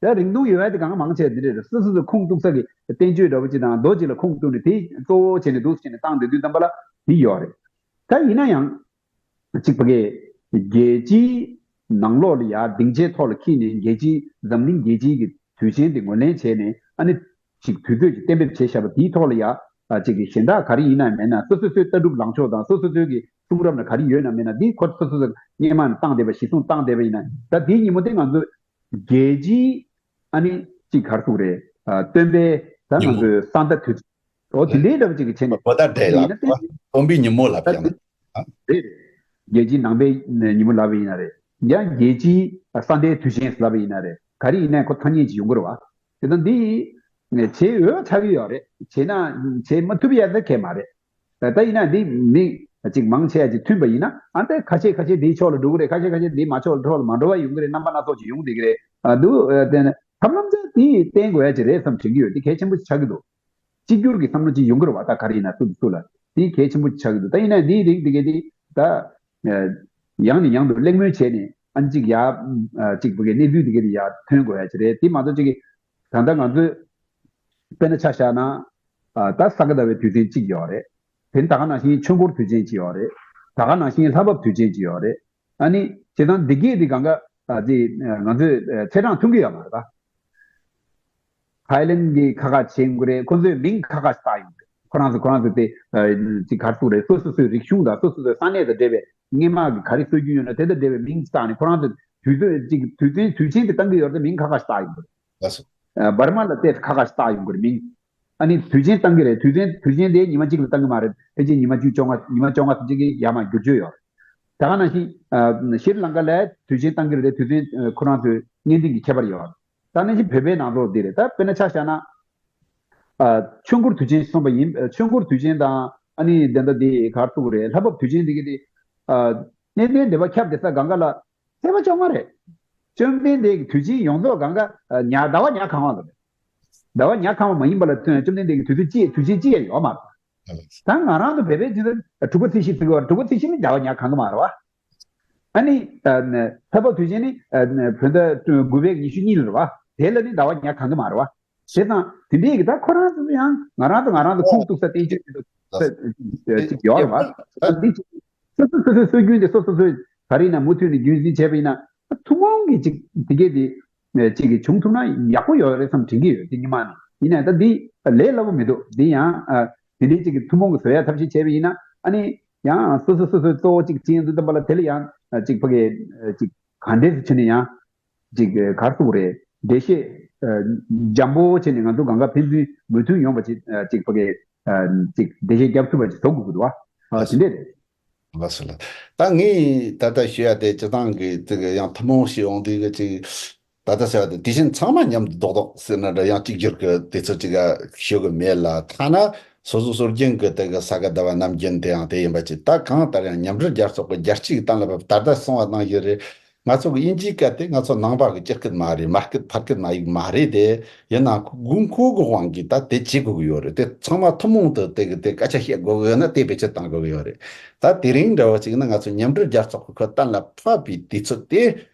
ད་རིང་ཐུང་ཡོད་ཡ་དེ་གང་མང་ཆེ་འདི་རེད། སོ་སོ་སོ་ཁུངས་གཏུགས་ས་གི་བསྟན་བཅོས་འདྲ་པོ་ཅིག་དང་མདོ་ཅིག་ལ་ཁུངས་གཏུགས་ནས་དེ་གཙོ་བོ་བྱས་ནས་འདུག་སེ་བྱས་ནས་བཏང་བསྡད་དུས་ཙམ་པ་ལ་དེ་ཡོད་རེད། ད་ཡིན་ན་ཡང་གཅིག་ཕ་གི་རྒྱལ་སྤྱིའི་ནང་ལོགས་ལ་ཡ་སྡིངས་ཆའི་ཐོག་ལ་འཁྱེར་ནས་རྒྱལ་སྤྱིའི་འཛམ་གླིང་རྒྱལ་སྤྱིའི་གི་དུས་ཆེན་དེ་ངོས་ལེན་བྱས་ནས། ཨ་ནི་ཅིག་དུས་ཚོད་ཀྱི་གཏན་འབེབས་བྱས་བཞག་པ་དེའི་ཐོག་ལ་ཡ། ཨ་ཅིག་གི་གཞན་དག་ག་རེ་ཡིན་ན་མེད་ན་སོ་སོ་སོའི་ལྟ་གྲུབ་ལངས་ཕྱོགས་དང་སོ་སོ་སོའི་གི་གསུང་རབ་ན་ག་རེ་ཡོད་ན་མེད་ན་འདི་ཁོ་སོ་སོ་སོ་སྔོན་མ་ནས་བཏང་བསྡད་པ་གཞི་བཟུང་བཏང་བསྡད་པ་ཡིན་ན། ད་དེའི་ཉིན་མོ་དེ་ང་ཚོ་རྒྱལ་སྤྱིའི་ཨ་ནི་ཅིག་ག་རེ་ཟེར་དགོས་རེད། ཨ་སྟོན་པའི་ད་ང་ཉིན་མོ། ཚོའི་ས་མཐའ་དུས་ཚོད་འོ་དེ་འདྲའི་འདྲ་པོ་ཅིག་གི་བྱས་ནས་བོད་ཟླ་བསྒྲིལ་ཡིན་ན་ལ་དེ་སྟོན་པའི་ཉིན་མོ་ལབ་ཀྱང་ན། རེད། རེད། རྒྱལ་སྤྱིའི་ནང་པའི་ཉིན་མོ་ལབ་པ་ཡིན་ན་རེད། ཡང་རྒྱལ་སྤྱིའི་ས་མཐའི་དུས་ཆེན་ལབ་པ་ཡིན་ན་རེད། ག་རེ་ཡིན་ནའི་ཁོ་ཐ་སྙད་ཅིག་ཡོང་གི་རེད་བ། དེ་དང་འདི་བྱེད་འོས་ཆགས་ཀྱི་ཡོད་རེད། བྱེད་ན་བྱེད་མ་ཐུབ་ཡ་ད་གལ་མ་རེད། ད་ཡིན་ན་འདི་མི་ཅིག་མང་ཆེ་བ་ཅིག་མཐུན་པ་ཡིན་ན་ཨ་ད་ཁ་ཤས་ཁ་ཤས་འདིའི་ཕྱོགས་ལ་འགྲོ་གི་རེད། ཁ་ཤས་ཁ་ཤས་འདིའི་མ་ཕྱོགས་ལ་ཕྱོགས་ལ་མ་འགྲོ་བ་ཡོང་གི་རེད། རྣམ་པ་སྣ་ཚོགས་ཅིག་ཡོང་བསྡད་ཀྱི་རེད། ཨ་འདུག་ཨ་དེ་ནི་ཐབས་ལམ་ཚད་དེ་བསྟེན་དགོས་ཡ་ཅིག་རེད་བསམ་དྲན་གྱི་ཡོད། དེ་གལ་ཆེན་པོ་ཅིག་ཆགས་ཀྱི་འདུག་གཅིག་གྱུར་གྱི་བསམ་བློ་ཅིག་ཡོང་གི་རེད་བ། ད་ག་རེ་ཡིན་ན་སུ་དང་སུ་ལ་དེ་གལ་ཆེན་པོ་ཆགས་ཀྱི་འདུག་ད་ཡིན་ན་འདིའི་རིགས་འདི་གས་དེ་ད་ཡང་ནས་ཡང་དུ་གླེང་མོལ་བྱས་ནས་ཨ་ནི་གཅིག་ཡ་གཅིག་བུ་གའི་གནས་ཚུལ་འདི་གས་དེ་ཡར་ཐོན་དགོས་ཡ་ཅིག་རེད། དེ་མ་གཏོགས་གཅིག་གི་ད་ལྟ་ང་ཚོས་དཔེར་ན་ཆ་བཞག་ན་ད་ས་ག་ཟླ་བའི་དུས་ཆེན་གཅིག་ཡོད་རེད། དེ་ནི་ད་ག་ནང་བཞིན་ཆོས་འཁོར་དུས་ཆེན་གཅིག་ཡོད་རེད། ད་ག་ནང་བཞིན་ལྷ་བབས་དུས་ཆེན་གཅིག་ཡོད་རེད། ཨ་ནི་བྱེད་སྟངས་འདི་གས་དེ་གང་ག་ཨ་དེ་ང་ཚོས་ཚེས་གྲངས་མཐུན་གྱི་ཡོད་མ་རེད་ད། ཐའི་ལེན་གྱི་ཁ་ཁ་བྱེད་དགོས་རེད། ཁོ་ཚོས་མིང་ཁ་ཁ་བཏགས་ཡོང་རེད། ཁོ་རང་ཚོ་ཁོ་རང་ཚོ་དེ་ཅིག་ག་རེ་ཟེར་དགོས་རེད། སོ་སོ་སོའི་རིག་གཞུང་དང་སོ་སོ་སོའི་ས་གནས་དང་འབྲེལ་བའི་སྔོན་མ་གི་ག་རེ་སྲོལ་རྒྱུན་ཡོད་ན་དེ་དང་འབྲེལ་བའི་མིང་བཏགས་ནས་ཁོ་རང་ཚོ་དུས་ཚོད་ཅིག་དུས་ཚོད་དུས་ཆེན་དེ་བཏང་གི་ཡོད་རེད། མིང་ཁ་ཁ་བཏགས་ཡོང་རེད། ལགས་སོ། ཨ་འབར་མ་ལ་དེ་ཁ་ཁ་བཏགས་ཡོང་གི་རེད་མིང་། ཨ་ནི་དུས་ཆེན་བཏང་གི་རེད། དུས་ཆེན་དུས་ཆེན་དེ་ཉི་མ་གཅིག་ལ་བཏང་གི་མ་རེད། ཕལ་ཆེར་ཉི་མ་བཅུ་བཅོ་ལྔ་ཉི་མ་བཅོ་ལྔ་ཙམ་ཅིག་གི་ཡར་མར་འགྱུར་བཅོས་ཡོད་རེད། ད་ག་ནང་བཞིན་ཨ་ཤྲི་ལང་ཀ་ལ་དུས་ཆེན་བཏང་གི་རེད་དེ་དུས་ཆེན་ཨ་ཁོ་རང་ཚོའི་གནས་འདུན་གྱི་ཁྱད་པར་ཡོད་རེད། ད་ནང་བཞིན་བོད་པའི་ནང་ལོགས་འདི་རེད། ད་དཔེར་ན་ཆ་བཞག་ན་ཨ་ཆོས་འཁོར་དུས་ཆེན་གསུངས་པ་ཡིན། ཨ་ཆོས་འཁོར་དུས་ཆེན་དང་ཨ་ནི་དེ་འདྲ་དེ་ག་རེ་ཟེར་དགོས་རེད། ལྷ་བབས་དུས་ཆེན་འདི་གི་དེ་ཨ་གནས་བརྟན་སྡེ་པ་ཁྱབ་བསྡད་ས་གང་ག་ལ་ཚེས་པ་བཅོ་ལྔ་རེད། བཅོམ་ལྡན་འདས་ཀྱི་དུས་ཆེན་ཡོངས་རྫོགས་གང་ག་ཨ་ཉ་ཟླ་བ་ཉ་གང་བ་ལ་རེད། ཟླ་བ་ཉ་གང་བ་མ་ཡིན་པ་ལ་བརྩོན་བཅོམ་ལྡན་འདས་ཀྱི་དུས་ཚོད་གཅིག་དུས་ཆེན་གཅིག་ཡང་ཡོད་མ་རེད། ད་ང་རང་ཚོ་བོད་པའི་སྤྱི་ཚོགས་དྲུག་པ་ཚེས་བཞི་ཟེར་གི་བ་དྲུག་པ་ཚེས་བཞི་ནི་ཟླ་བ་ཉ་གང་གི་མ་རེད་བ། ཨ་ནི་ལྷ་བབས་དུས་ཆེན་ནི་བོད་ཟླ་དགུ་པའི་ཉི་ཤུ་གཉིས་ལ་རེད་བ། དེ་ལ་ནི་ཟླ་བ་ཉ་གང་གི་མ་རེད་བ། བྱས་ཙང་དེ་འདྲའི་གི་ད་ཁོ་རང་ཚོ་ཡང་ང་རང་ཚོ་ང་རང་ཚོ་ཁུངས་གཏུགས་ས་བསྟན་བཅོས་ཅིག་ཡོད་རེད་བ། ད་འདི་ཅིག་སོ་སོ་སོ་སོའི་སྲོལ་རྒྱུན་དེ་སོ་སོ་སོས་ག་རེ་ཡིན་ན་མུ་མཐུད་ནས་རྒྱུན་འཛིན་བྱས་པ་ཡིན་ན་ཐུན་མོང་གི་ཅིག་དེ་གས་དེ་ཅིག་གི་བྱུང་ཐུབ་ན་ཡག་པོ་ཡོད་རེད་བསམ་དྲན་གྱི་ཡོད། དེ་ཉི་མ་ནས་ཡིན་ན་ད་འདི་ལས་སླ་པོ་མི་འདུག་འདི་ཡང་དེ་འདྲའི་ཅིག་གི་ཐུན་མོང་གི་བཟོ་ཡ་ཐབས་ཤེས་བྱས་པ་ཡིན་ན་ཨ་ནི་ཡང་སོ་སོ་སོ་སོའི་གཙོ་བོ་ཅིག་ཅིག་འཛིན་ཐུབ་པ་ལ་དེ་ལ་ཡང་ཅིག་ཕ་གི་ཅིག་ག་འདྲས་སུ་བྱས་ནས་ཡང་ཅིག་ག་རེ་ཟེར་དགོས་རེད། འགྲེལ་བཤད་ཨ་འཇམ་པོ་བྱས་ནས་ང་ཚོ་གང་ག་ཕན་ཚུན་མོས་མཐུན་ཡོང་བ་ཅིག་ཨ་ཅིག་ཕ་གི་ཨ་ཅིག་འགྲེལ་བཤད་རྒྱབ་ཐུབ་པ་ཅིག་བཟོ་དགོས་ཀྱི་འདུག་བ། ཨ་དེ་འདྲས་རེད། ལགས་སོ་ལགས། ད་ངས་ད་ལྟ་ཞུ་ཡ་དེ་སྤྱིར་བཏང་གི་ཅིག་ཡང་ཐུན་མོང་ཞིག་འོང་དུས་གི་ཅིག་ད་ལྟ་ཟེར་བ་དེ་དེ་བཞིན་ཚང་མ་མཉམ་དུ་རྡོག་རྡོག་ཟེར་ན་འདྲ་ཡང་གཅིག་གྱུར་གི་དུས་ཚོད་ཅིག་ཞུ་གི་མེད་ལ། ཐ་ན་སོ་སོ་སྲོལ་རྒྱུན་གི་དེ་གི་ས་ག་ཟླ་བ་ནམ་རྒྱུན་དེ་ཡང་དེ་ཡིན་པ་ཅིག་ད་གང་ལྟར་ཡང་མཉམ་འབྲེལ་རྒྱལ་ཚོགས་གི་རྒྱལ་སྤྱི་གི་སྟེང་ལ་བབས་ད་ལྟ་སོང་བ་ནང་བཞིན་རེད། ང་ཚོ་གི་དབྱིན་ཇིའི་སྐད་དེ་ང་ཚོ་ནང་པ་གི་སྤྱི་སྐད་མ་རེད། མ་སྐད་ཕ་སྐད་མ་ཡིག་མ་རེད་དེ། ཡིན་ནའང་དགོས་མཁོ་གི་དབང་གིས་ད་དེ་བྱེད་དགོས་ཀྱི་ཡོད་རེད། དེ་ཚང་མ་ཐུན་མོང་དུ་དེ་གི་དེ་སྐད་ཆ་བཤད་དགོས་ཀྱི་ཡོད་ན་དེ་བེད་སྤྱོད་གཏང་དགོས་ཀྱི་ཡོད་རེད། ད་དེ་རིང་འདྲ་བོ་ཅིག་ན་ང་ཚོ་མཉམ་འབྲེལ་རྒྱལ་ཚོགས་ཀྱི་ཁོ་གཏན་ལ་ཕབ་པའི་དུས་ཚོད་དེ་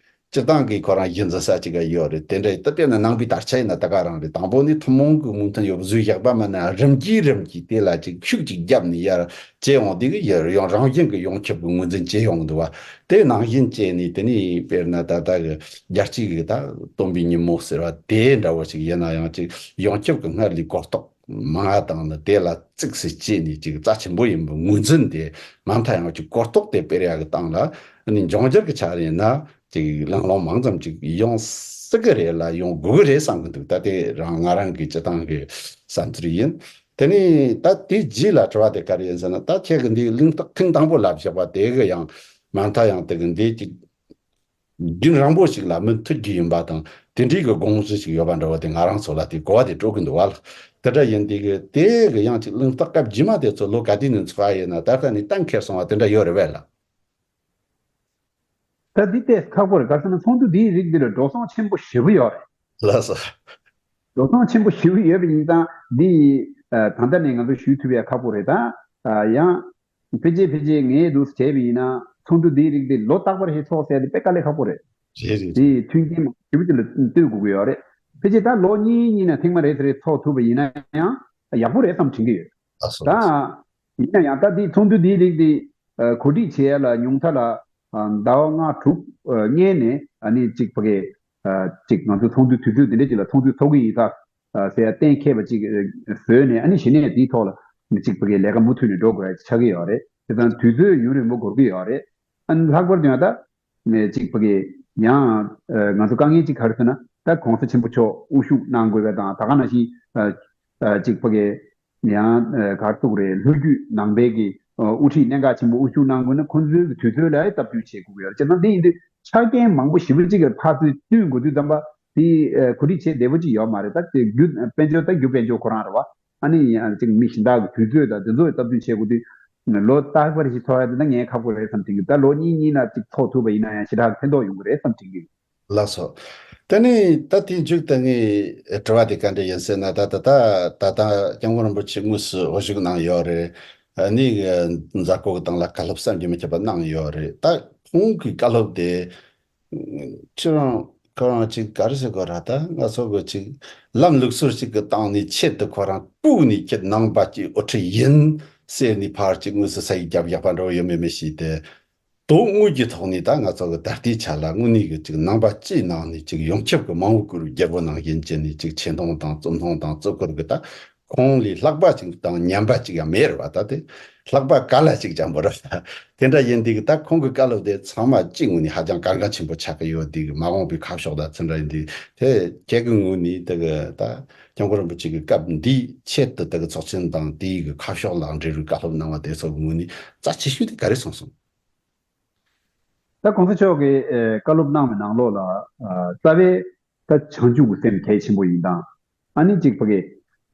སྤྱིར་བཏང་གི་ཁོ་རང་གཞི་འཛིན་ས་ཅིག་ཡོད་རེད། དེ་འདྲ་ཡིན་ད་དཔེར་ན་ནང་པའི་དར་ཆ་ཡིན་ན་ད་ག་རང་རེད། དང་པོ་ནི་ཐུན་མོང་གི་མོས་མཐུན་ཡོད་བཟོས་བཞག་པ་མིན་ན་རིམ་གྱིས་རིམ་གྱིས་དེ་ལ་ཅིག་ཤུགས་ཅིག་བརྒྱབ་ནས་ཡར་བྱས་འོང་དུས་ཀྱི་ཡར་ཡང་རང་བཞིན་གྱི་ཡོངས་ཁྱབ་ཀྱི་ངོས་འཛིན་བྱས་ཡོང་འདུག་བ། དེ་ནང་བཞིན་བྱས་ནས་དེ་ནས་དཔེར་ན་ད་ལྟ་གི་རྒྱལ་སྤྱི་གི་ད་སྟོན་པའི་ཉིན་མོ་ཟེར་བ་དེ་འདྲ་བོ་ཞིག་ཡིན་ན་ཡང་ཅིག་ཡོངས་ཁྱབ་ཀྱི་སྔར་ལས་གོ་རྟོགས་མང་བ་དང་ནི་དེ་ལ་གཙིགས་སུ་བྱས་ནས་ཅིག་རྩ་ཆེན་པོ་ཡིན་པའི་ངོས་འཛིན་དེ་མ་མཐའ་ཡང་ཅིག་གོ་རྟོགས་དེ་སྤེལ་ཡག་གི་སྟེང་ལ་ནི་འབྱུང་འགྱུར་གྱི་ཆ་ཡིན་ན་ཅིག་ལང་ལོང་མང་ཙམ་ཅིག་ཡོང་སྲིད་གི་རེད་ལ་ཡོང་དགོས་གི་རེད་བསམ་གི་འདུག་ད་དེ་རང་ང་རང་གི་སྤྱི་བཏང་གི་བསམ་ཚུལ་ཡིན། དེ་ནས་ད་དེ་རྗེས་ལ་དྲི་བ་དེ་ག་རེ་ཡིན་ཟེར་ན། ད་ཁྱེད་ཀྱི་འདི་གླེང་སྟེགས་ཐེངས་དང་པོ་ལ་བཞག་པ་དེ་གི་ཡང་མ་མཐའ་ཡང་དེ་གི་འདི་ཅིག་རྒྱུན་རིང་པོ་ཞིག་ལ་མུ་མཐུད་རྒྱུ་ཡིན་པ་དང་དེ་འདྲའི་གི་དགོངས་གཞི་ཞིག་ཡོད་པ་འདྲ་བོ་དེ་ང་རང་ཚོ་ལ་དེ་གོ་བ་དེ་སྤྲོད་གི་འདུག་བ་ལ། དེ་འདྲ་ཡིན་དེ་གི་དེ་གི་ཡང་ཅིག་གླེང་སྟེགས་སྐབས་རྗེས་མ་དེ་ཚོ་ལོ་ག་དུས་ནས་འཚོགས་ཡ་ཡིན་ན་ད་ལྟ་ནས་གཏན་འཁེལ་སོང་བ་དེ་འདྲ་ཡོད་རེད་བས་ལ། ད་འདི་ཏོག་ཙམ་ཁག་པོ་རེད། ག་རེ་ཟེར་ན་ཚོགས་འདུ་འདིའི་རིགས་འདི་ལ་འགྲོ་སོང་ཆེན་པོ་ཞེ་པོ་ཡོད་རེད། ལགས་སོ། འགྲོ་སོང་ཆེན་པོ་ཞེ་པོ་ཡོད་པ་ཡིན་ཙང་འདི་ཡི་ད་ལྟ་ནས་ང་ཚོ་ཞུ་ཐུབ་ཡ་ཁག་པོ་རེད། ད་ཡང་ཕལ་ཆེར་ཕལ་ཆེར་ངས་འདུག་བྱས་པ་ཡིན་ན་ཚོགས་འདུ་འདིའི་རིགས་འདི་ལོ་རྟག་པར་ཞིག་ཚོགས་ཟེར་ཡ་འདི་དཔེ་དཀའ་ལས་ཁག་པོ་རེད། རེད་རེད། དེ་མཐུན་རྐྱེན་མང་པོ་ཞེ་པོ་ཅིག་ལ་ལྟོས་དགོས་ཀྱི་ཡོད་རེད། ཕལ་ཆེར་ད་ལོ་གཉིས་གཉིས་ནས་ཐེངས་མ་རེ་དེ་རེ་ཚོགས་ཐུབ་པ་ཡིན་ན་ཡང་ཡག་པོ་རེད་བསམ་དྲན་གྱི་ཡོད། ལགས་སོ། ད་ཡིན་ན་ཡང་ད་དེའི་ཚོགས་འདུ་དེའི་རིགས་དེ་གོ་སྒྲིག་བྱེད་ཡ་ལ་ཉུང་མཐའ་ལ་ཟླ་བ་ལྔ་དྲུག་སྔོན་ནས་ཨ་ནི་གཅིག་ཕ་གི་གཅིག་ང་ཚོ་ཚོགས་འདུ་དུས་ཚོད་དེ་འདྲ་ཅིག་ལ་ཚོགས་འདུ་ཚོགས་ཀྱི་ཡིན་ས། ཟེར་ཡ་གཏན་འཁེལ་བ་ཅིག་བཟོས་ནས། ཨ་ནི་གཞི་ནས་དེའི་ཐོག་ལ་ཅིག་ཕ་གི་ལས་ཀ་མུ་མཐུད་ནས་འགྲོ་དགོས་ཡ་ཆགས་ཀྱི་ཡོད་རེད། དེ་དང་དུས་ཚོད་ཡུན་རིང་པོ་འགོར་གྱི་ཡོད་རེད། ཨ་ནི་ལྷག་པར་དུ་ཡང་ད་ཅིག་ཕ་གི་ཡང་ང་ཚོ་དཀའ་ངལ་ཅིག་ག་རེ་ཟེར་ན། ད་གོང་ས་ཆེན་པོ་མཆོག་དབུ་བཞུགས་གནང་དགོས་པ་དང་། ད་ག་ནང་བཞིན་ཅིག་ཕ་གི་ཡང་ག་རེ་ཟེར་དགོས་རེད། ལྷོ་རྒྱུད་ནང་པའི་གི་དབུ་ཁྲིད་གནད་འགག་ཆེན་པོ་དབུ་བཞུགས་གནང་དགོས་ན་ཁོང་ཚོའི་གི་དུས་ཚོད་ལ་སྟབས་བསྟུན་བྱེད་དགོས་ཀྱི་ཡོད་རེད། བྱས་ཙང་དེ་ཡིན་དུས་ཆ་རྐྱེན་མང་པོ་ཞེ་པོ་ཅིག་གི་ཕར་ཚུར་བསྟུན་དགོས་དུས་ཙམ་པ་དེ་གོ་སྒྲིག་བྱེད་བདེ་པོ་ཅིག་ཡོད་མ་རེད། ད་དེ་རྒྱུ་དཔལ་འབྱོར་ད་རྒྱུ་དཔལ་འབྱོར་ཁོ་རང་རེད་བ། ཨ་ནི་ཡང་ཅིག་མི་གཞན་དག་གི་དུས་ཚོད་དང་དེ་ཚོ་སྟབས་བསྟུན་བྱེད་དགོས་དུས། ལོ་རྟག་པར་ཞིག་ཚོགས་ཡ་དེ་ད་ངས་ཁག་པོ་རེད་བསམ་དྲན་གྱི། ད་ལོ་གཉིས་གཉིས་ལ་ཅིག་ཚོགས་ཐུབ་པ་ཡིན་ན་ཡང་ཞེ་དྲག་ཕན་ཐོགས་ཡོང་གི་རེད་བསམ་དྲན་གྱི། ལགས་སོ། དེ་ནས་ད་དེའི་མཇུག་ཏུ་ངས་དྲི་བ་དེ་ག་འདྲ་ཡིན་ཟེར་ན། ད་ད་ད་ད་ལྟ་སྐྱབས་མགོན་རིན་པོ་ཆེ་དངོས་སུ་དབུ་བཞུགས་གནང་ཡོད་རེད། ཨ་ནི་མཛད་སྒོ་གི་སྟེང་ལ་བཀའ་སློབ་བསམ་གྱིས་མི་ཁྱབ་པ་གནང་ཡོད་རེད། ད་ཁོང་གི་བཀའ་སློབ་དེ་ཁྱེད་རང་ཁོ་རང་ཅིག་ག་རེ་ཟེར་དགོས་ར། ད་ང་ཚོ་གི་ཅིག་ལམ་ལུགས་སྲོལ་ཅིག་གི་སྟེང་ནས་ཆེད་དུ་ཁོ་རང་སྤུག་ནས་ཁྱེད་ནང་པ་ཅིག་དབུ་ཁྲིད་ཡིན་ཟེར་ནས་ཕར་ཅིག་དངོས་སུ་ས་ཡིག་རྒྱབ་ཡག་པ་འདྲ་བོ་ཡོད་མེད་མི་ཤེས་ཏེ། དོན་དངོས་ཀྱི་ཐོག་ནས་ད་ང་ཚོ་གི་ད་ལྟའི་ཆ་ལ་དངོས་གནས་ཀྱི་ཅིག་ནང་པ་སྤྱིའི་ནང་ནས་ཅིག་ཡོངས་ཁྱབ་ཀྱི་མ་འོངས་བཀུར་འོས་རྒྱལ་པོ་ནང་བཞིན་བྱས་ནས་ཅིག་ཆེ་མཐོང་དང་རྩོད་མཐོང་དང་རྩོད་སྐོར་གྱི་ད་ཁོང་ལས་ལྷག་པ་ཅིག་དང་ཉམས་པ་ཅིག་ཡང་མེད་རེད་བ། ད་དེ་ལྷག་པ་ག་ལ་ཅིག་ཀྱང་མི་རེད་བ། དེ་འདྲ་ཡིན་དུས་ད་ཁོང་གི་བཀའ་སློབ་དེ་ཚང་མ་སྤྱི་ངོས་ནས་ཧ་ཅང་གལ་འགངས་ཆེན་པོ་ཆགས་ཀྱི་ཡོད་དུས། མ་འོངས་པའི་ཁ་ཕྱོགས་དང་ཚུན་འདྲ་ཡིན་དུས། དེ་ཁྱེད་ཀྱི་ངོས་ནས་དེ་གི་ད་སྐྱབས་མགོན་རིན་པོ་ཆེ་གི་སྐབས་འདིའི་ཆེད་དུ་དེ་གི་ཚོགས་ཆེན་དང་དེའི་གི་ཁ་ཕྱོགས་ལ་འབྲེལ་བའི་བཀའ་སློབ་གནང་བ་དེ་ཚོ་གི་ངོས་ནས་རྩ་ཆེ་ཤོས་དེ་ག་རེ་གསུངས་སོང་། ད་གོང་ས་མཆོག་གིས་ཨེ་བཀའ་སློབ་གནང་བའི་ནང་ལོགས་ལ་ཨ་རྩ་བའི་ད་བྱང་ཆུབ་ཀྱི་སེམས་གལ་ཆེན་པོ་ཡིན་དང་། ཨ་ནི་གཅིག་ཕ་གི་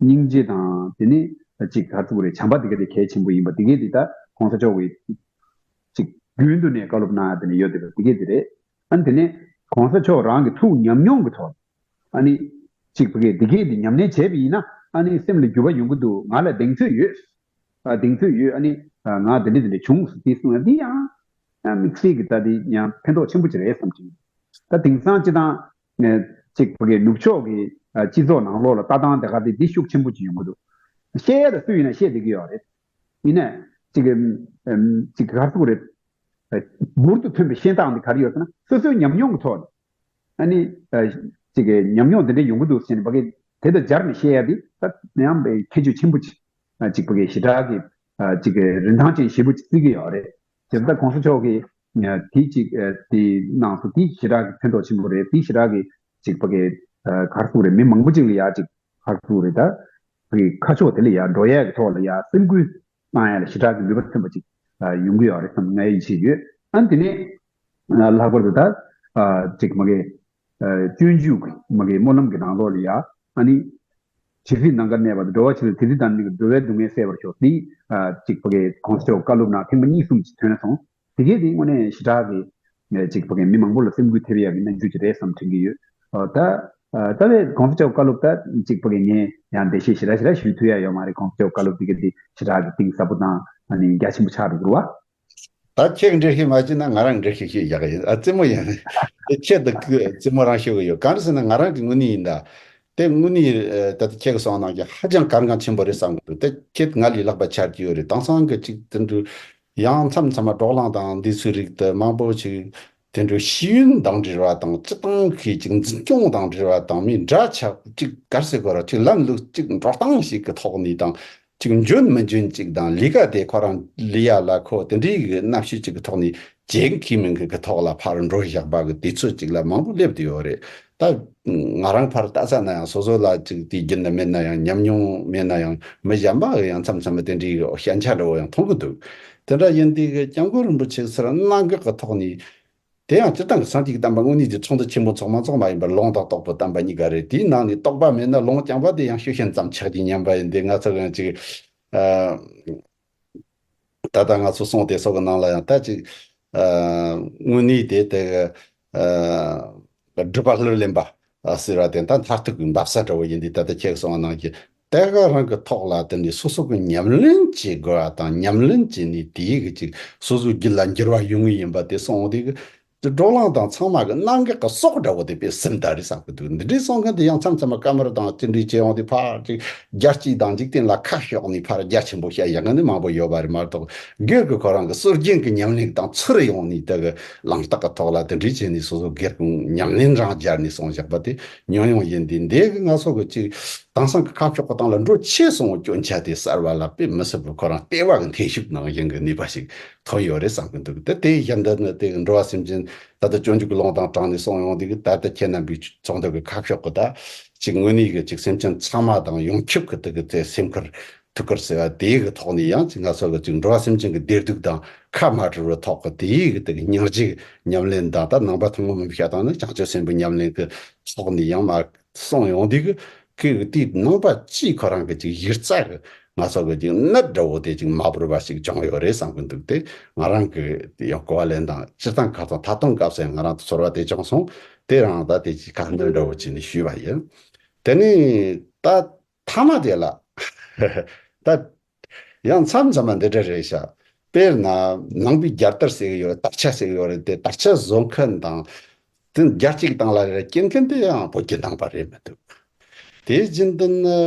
སྙིང་རྗེ་དང་། དེ་ནི་གཅིག་ག་རེ་ཟེར་དགོས་རེད། བྱམས་པ་དེ་ག་དེ་གལ་ཆེན་པོ་ཡིན་པ་དེ་གས་དེ་ད་གོང་ས་མཆོག་གིས་གཅིག་རྒྱུན་དུ་ནས་བཀའ་སློབ་གནང་ཡ་དེ་ནི་ཡོད་དེ་བ་དེ་གས་དེ་རེད། ཨ་ནི་དེ་ནས་གོང་ས་མཆོག་རང་གི་ཐུགས་ཉམས་མྱོང་གི་ཐོག་ཨ་ནི་གཅིག་ཕ་གི་དེ་གས་དེ་ཉམས་ལེན་བྱས་པ་ཡིན་ན་ཨ་ནི་སེམས་ལ་འགྱུར་བ་ཡོང་གི་འདུག་ང་ལ་གདེང་ཚོད་ཡོད། ཨ་གདེང་ཚོད་ཡོད། ཨ་ནི་ཨ་ང་འདི་འདྲ་འདི་འདྲ་བྱུང་ཟེར་དེ་གསུང་ཡ་འདི་ཡང་ཡང་དམིགས་བསལ་གྱི་ད་དེ་ཡང་ཕན་ཐོགས་ཆེན་པོ་ཅིག་རེད་བསམ་གྱི། ད་དེང་སང་སྤྱི་བཏང་ནས་གཅིག་ཕ་གི་ནུབ་ཕྱོགས་ཀྱི་ཨ་སྤྱི་ཚོགས་ནང་ལོགས་ལ་ལྟ་སྟངས་དེ་ག་དེ་འདི་ཤུགས་ཆེན་པོ་ཅིག་ཡོང་གི་འདུག་བཤད་ཡ་ད་སུ་ཡིན་ན་བཤད་བསྡད་ཀྱི་ཡོད་རེད། ཡིན་ནའི་གཅིག་གི་ཨམ་གཅིག་ག་རེ་ཟེར་དགོས་རེད། ཨ་འབུར་དུ་ཐོན་པའི་ཤེས་སྟངས་འདི་ག་རེ་ཡོད་ཟེར་ན་སོ་སོའི་ཉམས་མྱོང་གི་ཐོག་ནས། ཨ་ནི་ཨ་གཅིག་གི་ཉམས་མྱོང་འདི་འདྲ་ཡོང་གི་འདུག་ཟེར་ནས་ཕ་གི་དེ་དང་སྦྱར་ནས་བཤད་ཡ་འདི་ད་ཡང་ཁྱད་ཆོས་ཆེན་པོ་ཅིག་ཨ་གཅིག་ཕ་གི་ཞེ་དྲག་གི་ཨ་གཅིག་གི་རིན་ཐང་ཅན་ཞེ་པོ་ཅིག་བརྩི་གི་ཡོད་རེད། དེ་ལྟར་གོང་ས་མཆོག་གིས་ཨ་དེ་གཅིག་ཨ་དེ་གནང་སོང་། དེ་ཞེ་དྲག་གི་ཕན་ཐོགས་ཆེན་པོ་རེད། དེ་ཞེ་དྲག་གི་གཅིག་ཕ་གི་ཨ་ག་རེ་ཟེར་དགོས་རེད། མི་མང་པོ་ཅིག་ལ་ཡ་གཅིག་ག་རེ་ཟེར་དགོས་རེད། ད་ཕ་གི་ཁ་ཕྱོགས་དེ་ལ་ཡ་འགྲོ་ཡ་གི་ཐོག་ལ་ཡ་སེམས་འགུལ་གནང་ཡ་ལ་ཞེ་དྲག་གི་ནུས་པ་ཐོན་པ་ཅིག་ཨ་ཡོང་གི་ཡོད་རེད་བསམ་ངས་ཡིད་ཆེས་ཡོད། ཨ་ནི་དེ་ནས་ཨ་ལྷག་པར་དུ་ད་ཨ་གཅིག་མ་གི་ཨ་སྤྱོད་འཇུག་གི་མ་གི་སྨོན་ལམ་གྱི་ནང་ལོགས་ལ་ཡ་ཨ་ནི་ཇི་སྲིད་ནམ་མཁའ་གནས་པ་དང་། འགྲོ་བ་ཇི་སྲིད་དེ་སྲིད་དང་ནི་འགྲོ་བའི་སྡུག་བསྔལ་སེལ་བར་ཤོག་དེ་ཨ་གཅིག་ཕ་གི་གོང་ས་མཆོག་བཀའ་སློབ་ནང་ཐེངས་མ་གཉིས་གསུམ་ཅིག་ཐོན་སོང་། དེ་གས་དེ་དངོས་གནས་ཞེ་དྲག་གི་ཨ་གཅིག་ཕ་གི་མི་མང་པོ་ལ་སེམས་འགུལ་ཐེབས་ཡ་གི་རྣམ་འགྱུར་ཅིག་རེད་བསམ་དྲན་གྱི་ཡོད། ཨ་ད་ཨ་རྩ་བའི་གོང་ས་མཆོག་བཀའ་སློབ་ད་གཅིག་ཕ་གི་ངས་ཡང་འགྲེལ་བཤད་ཞེ་དྲག་ཞེ་དྲག་ཞུ་ཐུབ་ཡ་ཡོད་མ་རེད། གོང་ས་མཆོག་བཀའ་སློབ་དེ་གས་དེ་ཞེ་དྲག་གི་གཏིང་ཟབ་པོ་དང་ཨ་ནི་རྒྱ་ཆེན་པོ་ཆགས་འདུག་རེད་བ། ད་ཁྱེད་འགྲེལ་བཤད་མ་བྱས་ན་ང་རང་འགྲེལ་བཤད་ཞུ་ཡག་ཡིན། ཨ་རྩེད་མོ་ཡིན། དེ་ཁྱེད་དུ་རྩེད་མོ་རང་ཞུ་གི་ཡོད། གང་རེད་ཟེར་ན་ང་རང་གི་དངོས་གནས་ཡིན་ད། དེ་དངོས་གནས་ཨ་ད་ལྟ་ཁྱེད་ཀྱི་གསུང་ནང་གི་ཧ་ཅང་གལ་འགངས་ཆེན་པོ་རེད་བསམ་གི་འདུག་དེ་ཁྱེད་ང་ལས་ལྷག་པ་ཆགས་ཀྱི་ཡོད་རེད། དེང་སང་གི་ཅིག་དེ་འདྲ་ཡང་མཚམས་མཚམས་མ་བགྲོ་གླེང་དང་འདི་ཚོའི་རིགས་དེ་མང་པོ་ཅིག་དེ་འདྲ་ཤེས་ཡོན་དང་འབྲེལ་བ་དང་། སྤྱི་བཏང་གི་ཅིག་འཛིན་སྐྱོང་དང་འབྲེལ་བ་དང་། མི་འདྲ་ཆགས་ཅིག་ག་རེ་ཟེར་དགོས་ར། ཅིག་ལམ་ལུགས་ཅིག་འགྲོ་སྟངས་ཤིག་གི་ཐོག་ནས་དང་། ཅིག་འཇོན་མི་འཇོན་ཅིག་དང་། ལས་ཀ་དེ་ཁོ་རང་ལས་ཡ་ལ་ཁོ་དེ་འདྲའི་གི་རྣམ་ཤེས་ཅིག་གི་ཐོག་ནས་བྱེད་མཁན་མིན་མཁན་གི་ཐོག་ལ་ཕར་འགྲོ་བཞག་པ་གི་དུས་ཚོད་ཅིག་ལ་མང་པོ་སླེབས་བསྡད་ཡོད་རེད། ད་ང་རང་ཕར་ལྟ་ས་ན་ཡང་སོ་སོ་ལ་ཅིག་དེའི་རྒྱུན་ནི་མེད་ན་ཡང་། ཉམས་མྱོང་མེད་ན་ཡང་། མི་གཞན་པ་གི་ཡང་མཚམས་མཚམས་དེ་འདྲའི་གི་ཞན་ཆ་འདྲ་བོ་ཡང་མཐོང་གི་འདུག་དེ་འདྲ་ཡིན་དུས་གི་སྐྱབས་མགོན་རིན་པོ་ཆེ་ཟེར་གནད་འགག་གི་ཐོག་ནས། དེ་ཡང་སྤྱིར་བཏང་གི་སངས་རྒྱས་ཀྱི་བསྟན་པ་དངོས་གནས་ཀྱི་ཚོགས་འདུ་ཆེན་པོ་ཚོགས་མ་ཚོགས་མ་ཡིན་པར་ལུང་དང་རྟོགས་པའི་བསྟན་པ་གཉིས་ཀ་རེད། དེའི་ནང་ནས་རྟོགས་པ་མེད་ན་ལུང་རྐྱང་པ་དེ་ཡང་ཤུགས་ཞན་ཙམ་ཆགས་ཀྱི་ཉན་པ་ཡིན་ཏེ། ང་ཚོ་ཡང་ཅིག་ཨ་ད་ལྟ་ང་ཚོ་གསུང་དེ་སོགས་ཀྱི་ནང་ལ་ཡང་ད་ཅིག་ཨ་དངོས་གནས་དེ་དེ་གི་ཨ་སྒྲུབ་པ་ལྷུར་ལེན་པ་ཟེར་བ་དེ་ད་མཐར་ཐུག་གི་འབབ་ས་འདྲ་བོ་ཡིན་ཏེ། ད་ལྟ་ཁྱེད་ཀྱིས་གསུངས་པ་ནང་བཞིན། དེ་ག་རང་གི་ཐོག་ལ་དེ་ནས་སོ་སོ་གི་ཉམས་ལེན་བྱེད་དགོས་པ་དང་། ཉམས་ལེན་བྱས་ནས་དེའི་གི་ཅིག་སོ་སོའི་རྒྱུད་ལ་འགྱུར་བ་ཡོང་ངེས་ཡིན་པ་དེ་སོང་དེ་གི་ བགྲོ་གླེང་དང་ཚང་མ་གི་གནད་འགག་གི་སྲོག་འདྲ་བོ་དེ་དཔེ་སིམ་ད་རེད་བསམ་གི་འདུག་འདི་འདྲའི་གསུང་མཁན་དེ་ཡང་མཚམས་མཚམས་མ་བཀའ་མོལ་དང་ཅི་འདྲའི་བྱེད་ཡོང་དུས་ཕར་ཅིག་རྒྱལ་སྤྱི་དང་འཇིག་རྟེན་ལ་ཁ་ཕྱོགས་ནས་ཕར་རྒྱ་ཆེན་པོ་བཤད་ཡག་གི་ནི་མང་པོ་ཡོད་པ་རེད་མ་གཏོགས། སྒེར་གྱི་ཁོ་རང་གི་སྲོལ་རྒྱུན་གྱི་ཉམས་ལེན་དང་ཚུར་ཡོང་ནས་དེ་གི་ལམ་རྟགས་ཀྱི་ཐོག་ལ་དེ་འདྲའི་བྱས་ནས་སོ་སོ་སྒེར་གྱི་ཉམས་ལེན་རང་སྦྱར་ནས་གསུངས་བཞག་པ་དེ་ཉུང་ཉུང་ཡིན་དུས། འདི་གི་ང་ཚོ་གི་ཅིག་དེང་སང་གི་ཁ་ཕྱོགས་ཀྱི་སྟེང་ལ་འགྲོ་ཆེ་སོང་སྐྱོན་ཆ་དེ་གསར་བ་ལ་དཔེ་མི་སྲིད་པའི་ཁོ་རང་ལྟེ་བ་གི་འཐེན་ཤུགས་ནང་བཞིན་གྱི་ནུས་པ་ཞིག་ཐོན་ཡོད་རེད་བསམ་གྱི་འདུག་དེ་དེ་བཞིན་དུ་ནི་དེ་འགྲོ་བ་སེམས་ཅན་ད་ལྟ་སྤྱོད་འཇུག་གི་ལུང་དང་དྲངས་ནས་གསུངས་ཡོང་དུས་ཀྱི་ད་ལྟ་ཁྱེད་རྣམ་པའི་ཚོགས་འདུ་གི་ཁ་ཕྱོགས་ཀྱི་ད་ཅིག་དངོས་གནས་ཀྱི་ཅིག་སེམས་ཅན་ཚང་མ་དང་ཡོངས་ཁྱབ་ཀྱི་དེ་གི་དེ་སེམས་ཁུར་ཐུགས་ཁུར་ཟེར་བ་དེ་གི་ཐོག་ནས་ཡང་ཅིག་ང་ཚོ་གི་ཅིག་འགྲོ་བ་སེམས་ཅན་གྱི་བདེ་སྡུག་དང་ཁ་མ་བྲལ་བའི་ཐོག་གི་དེ་གི་དེ་གི་སྙིང་རྗེ་གི་ཉམས་ལེན་དང་། ད་ནང་པ་ཐུན་མོང་མ་ཡིན་པའི་ཆ་དང་ནི་བྱང་ཆུབ་སེམས་དཔའི་ཉམས་ལེན་གྱི་ཐོག་ནས་ཡང་མ་གསུངས་ཡོང་དུས་ཀྱི་ཀྱི་དེའི་ནང་པ་སྤྱིའི་ཁོ་རང་གི་ཅིག་གཞི་རྩ་གི་ང་ཚོ་གི་ཅིག་གནད་འདྲ་བོ་དེ་ཅིག་མ་བོར་བ་ཞིག་བྱུང་ཡོད་རེད་བསམ་གི་འདུག་དེ་ང་རང་གི་ཡང་གོ་བ་ལེན་སྟངས། སྤྱིར་བཏང་ཁ་སང་ད་དུང་སྐབས་སུ་ང་རང་ཚོར་བ་དེ་བྱུང་སོང་། དེ་རང་ད་དེ་ཅིག་ཁ་འདོན་འདྲ་བོ་བྱས་ནས་ཞུས་པ་ཡིན། དེ་ནས་ད་མཐའ་མ་དེ་ལ་ད་ཡང་མཚམས་མཚམས་མ་འདི་འདྲ་རེད་ཤག་དཔེར་ན་ནང་པའི་རྒྱལ་དར་ཟེར་གི་ཡོད་རེད། དར་ཆ་ཟེར་གི་ཡོད་རེད། དེ་དར་ཆ་བཟོ་མཁན་དང་དེ་རྒྱ་སྐྱེད་སྟངས་ལ་རེ་སྐྱེལ་མཁན་དེ་ཡང་བོད་ཀྱི་ནང་པ་རེད་མི་འདུག་དེ་བཞིན་དུ་ནི་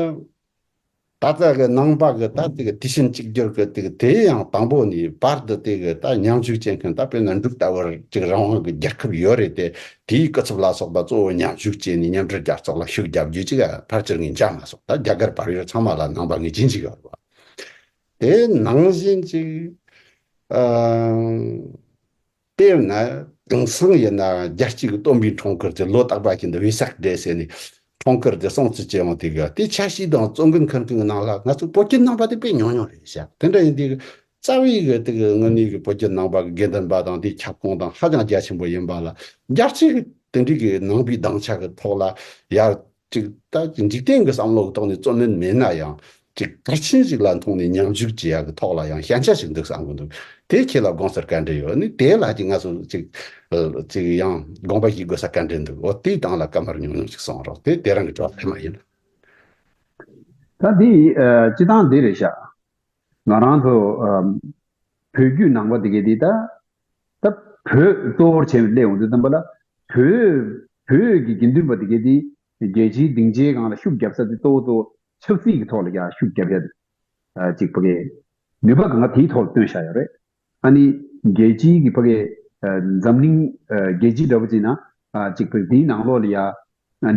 ད་ལྟ་གི་ནང་པ་གི་ད་དེ་གི་དེ་བཞིན་གཅིག་གྱུར་གི་དེ་གི་དེ་ཡང་དང་པོ་ནས་བར་དུ་དེ་གི་ད་ཉམས་ཞིབ་བྱེད་མཁན། ད་དཔེར་ན་འབྲུག་ལྟ་བུར་ཅིག་རང་དབང་གི་རྒྱལ་ཁབ་ཡོད་རེད་དེ། དེའི་སྐུ་ཚབ་ལ་སོགས་པ་གཙོ་བོ་ཉམས་ཞིབ་བྱས་ནས་མཉམ་འབྲེལ་རྒྱལ་ཚོགས་ལ་ཤུགས་རྒྱབ་རྒྱུ་ཅིག་ཕལ་ཆེར་ངས་མཇལ་མ་སོང་། ད་རྒྱ་གར་བར་ཡོད་ཚང་མ་ལ་ནང་པ་ངེས་ཅན་ཅིག་ཡོད་རེད་བ། དེ་ནང་བཞིན་ཅིག་ཨ། དཔེར་ན་དེང་སང་ཡིན་ན་རྒྱལ་སྤྱི་གི་སྟོན་པའི་འཁྲུངས་སྐར་དེ་ལོ་རྟག་པ་བཞིན་དུ་Vesak Day ཟེར་ནས་འཁྲུངས་སྐར་དེ་སྲུང་བརྩི་བྱེད་ཡོང་དུས་གི་དེ་ཆ་ཤས་དང་བཙོན་འགན་འཁུར་མཁན་གྱི་ནང་ལ་ང་ཚོ་བོད་ཀྱི་ནང་པ་དེ་དཔེ་ཉུང་ཉུང་རེད་ཤག་དེ་འདྲ་ཡིན་དུས་རྩ་བའི་གི་དེ་གི་དངོས་གནས་གི་བོད་ཀྱི་ནང་པ་གི་དགེ་འདུན་པ་དང་དེའི་ཁྱབ་ཁོངས་དང་ཧ་ཅང་རྒྱ་ཆེན་པོ་ཡིན་པ་ལ། རྒྱལ་སྤྱི་གི་དེ་འདྲའི་གི་ནང་པའི་སྡིངས་ཆ་གི་ཐོག་ལ་ཡར་ཅིག་ད་ཅིག་འཇིག་རྟེན་གྱི་བསམ་བློ་གི་ཐོག་ནས་བརྩོན་ལེན་མེད་ན་ཡང་། ཅིག་གལ་ཆེན་ཞིག་ལ་མཐོང་ནས་མཉམ་ཞུགས་བྱེད་ཡག་གི་ཐོག་ལ་ཡང་ཞན་ཆ་ཞིག་འདུག་བསམ་གི་འདུག་དེ་ཁྱེད་ལ་དགོངས་ཚུལ་ག་འདྲ་ཡོད། ནི་དེ་ལ་ཅིག་ང་ཚོ་ཅིག་ཅིག་ཡང་དགོངས་པ་བཞེས་དགོས་ས་ག་འདྲ་འདུག་འོ་དེའི་སྟེང་ལ་བཀའ་མོལ་ཉུང་ཉུང་ཞིག་གསུང་རོགས། དེ་དེ་རང་གི་དྲི་བ་ཐེངས་མ་ཡིན། ད་འདི་ཨ་སྤྱི་བཏང་འདི་རེད་ཤག་ང་རང་ཚོ་ཨ་བོད་བརྒྱུད་ནང་པ་འདི་གས་འདི་ད་ད་བོད་གཙོ་བོར་བྱས་ནས་སླེབས་ཡོང་དུས་ཙམ་པ་ལ། བོད་བོད་ཀྱི་དགེ་འདུན་པ་འདི་གས་འདི་རྒྱལ་སྤྱིའི་སྡིངས་ཆའི་སྒང་ལ་ཤུགས་རྒྱབ་ས་འདི་གཙོ་བོ་གཙོ་བོ་ཆབ་སྲིད་ཀྱི་ཐོག་ལ་ཡང་ཤུགས་རྒྱབ་ཡ་འདུག་ཨ་ཅིག་ཕ་གི་ནུས་པ་གང་ག་དེའི་ཐོག་ལ་བཏོན་བཞག་ཡོད་རེད། ཨ་ནི་རྒྱལ་སྤྱིའི་གི་ཕ་གི་ཨ་འཛམ་གླིང་ཨ་རྒྱལ་སྤྱི་འདྲ་པོ་ཅིག་ན་ཨ་ཅིག་ཕ་གི་དེའི་ནང་ལོགས་ལ་ཡ་ཨ་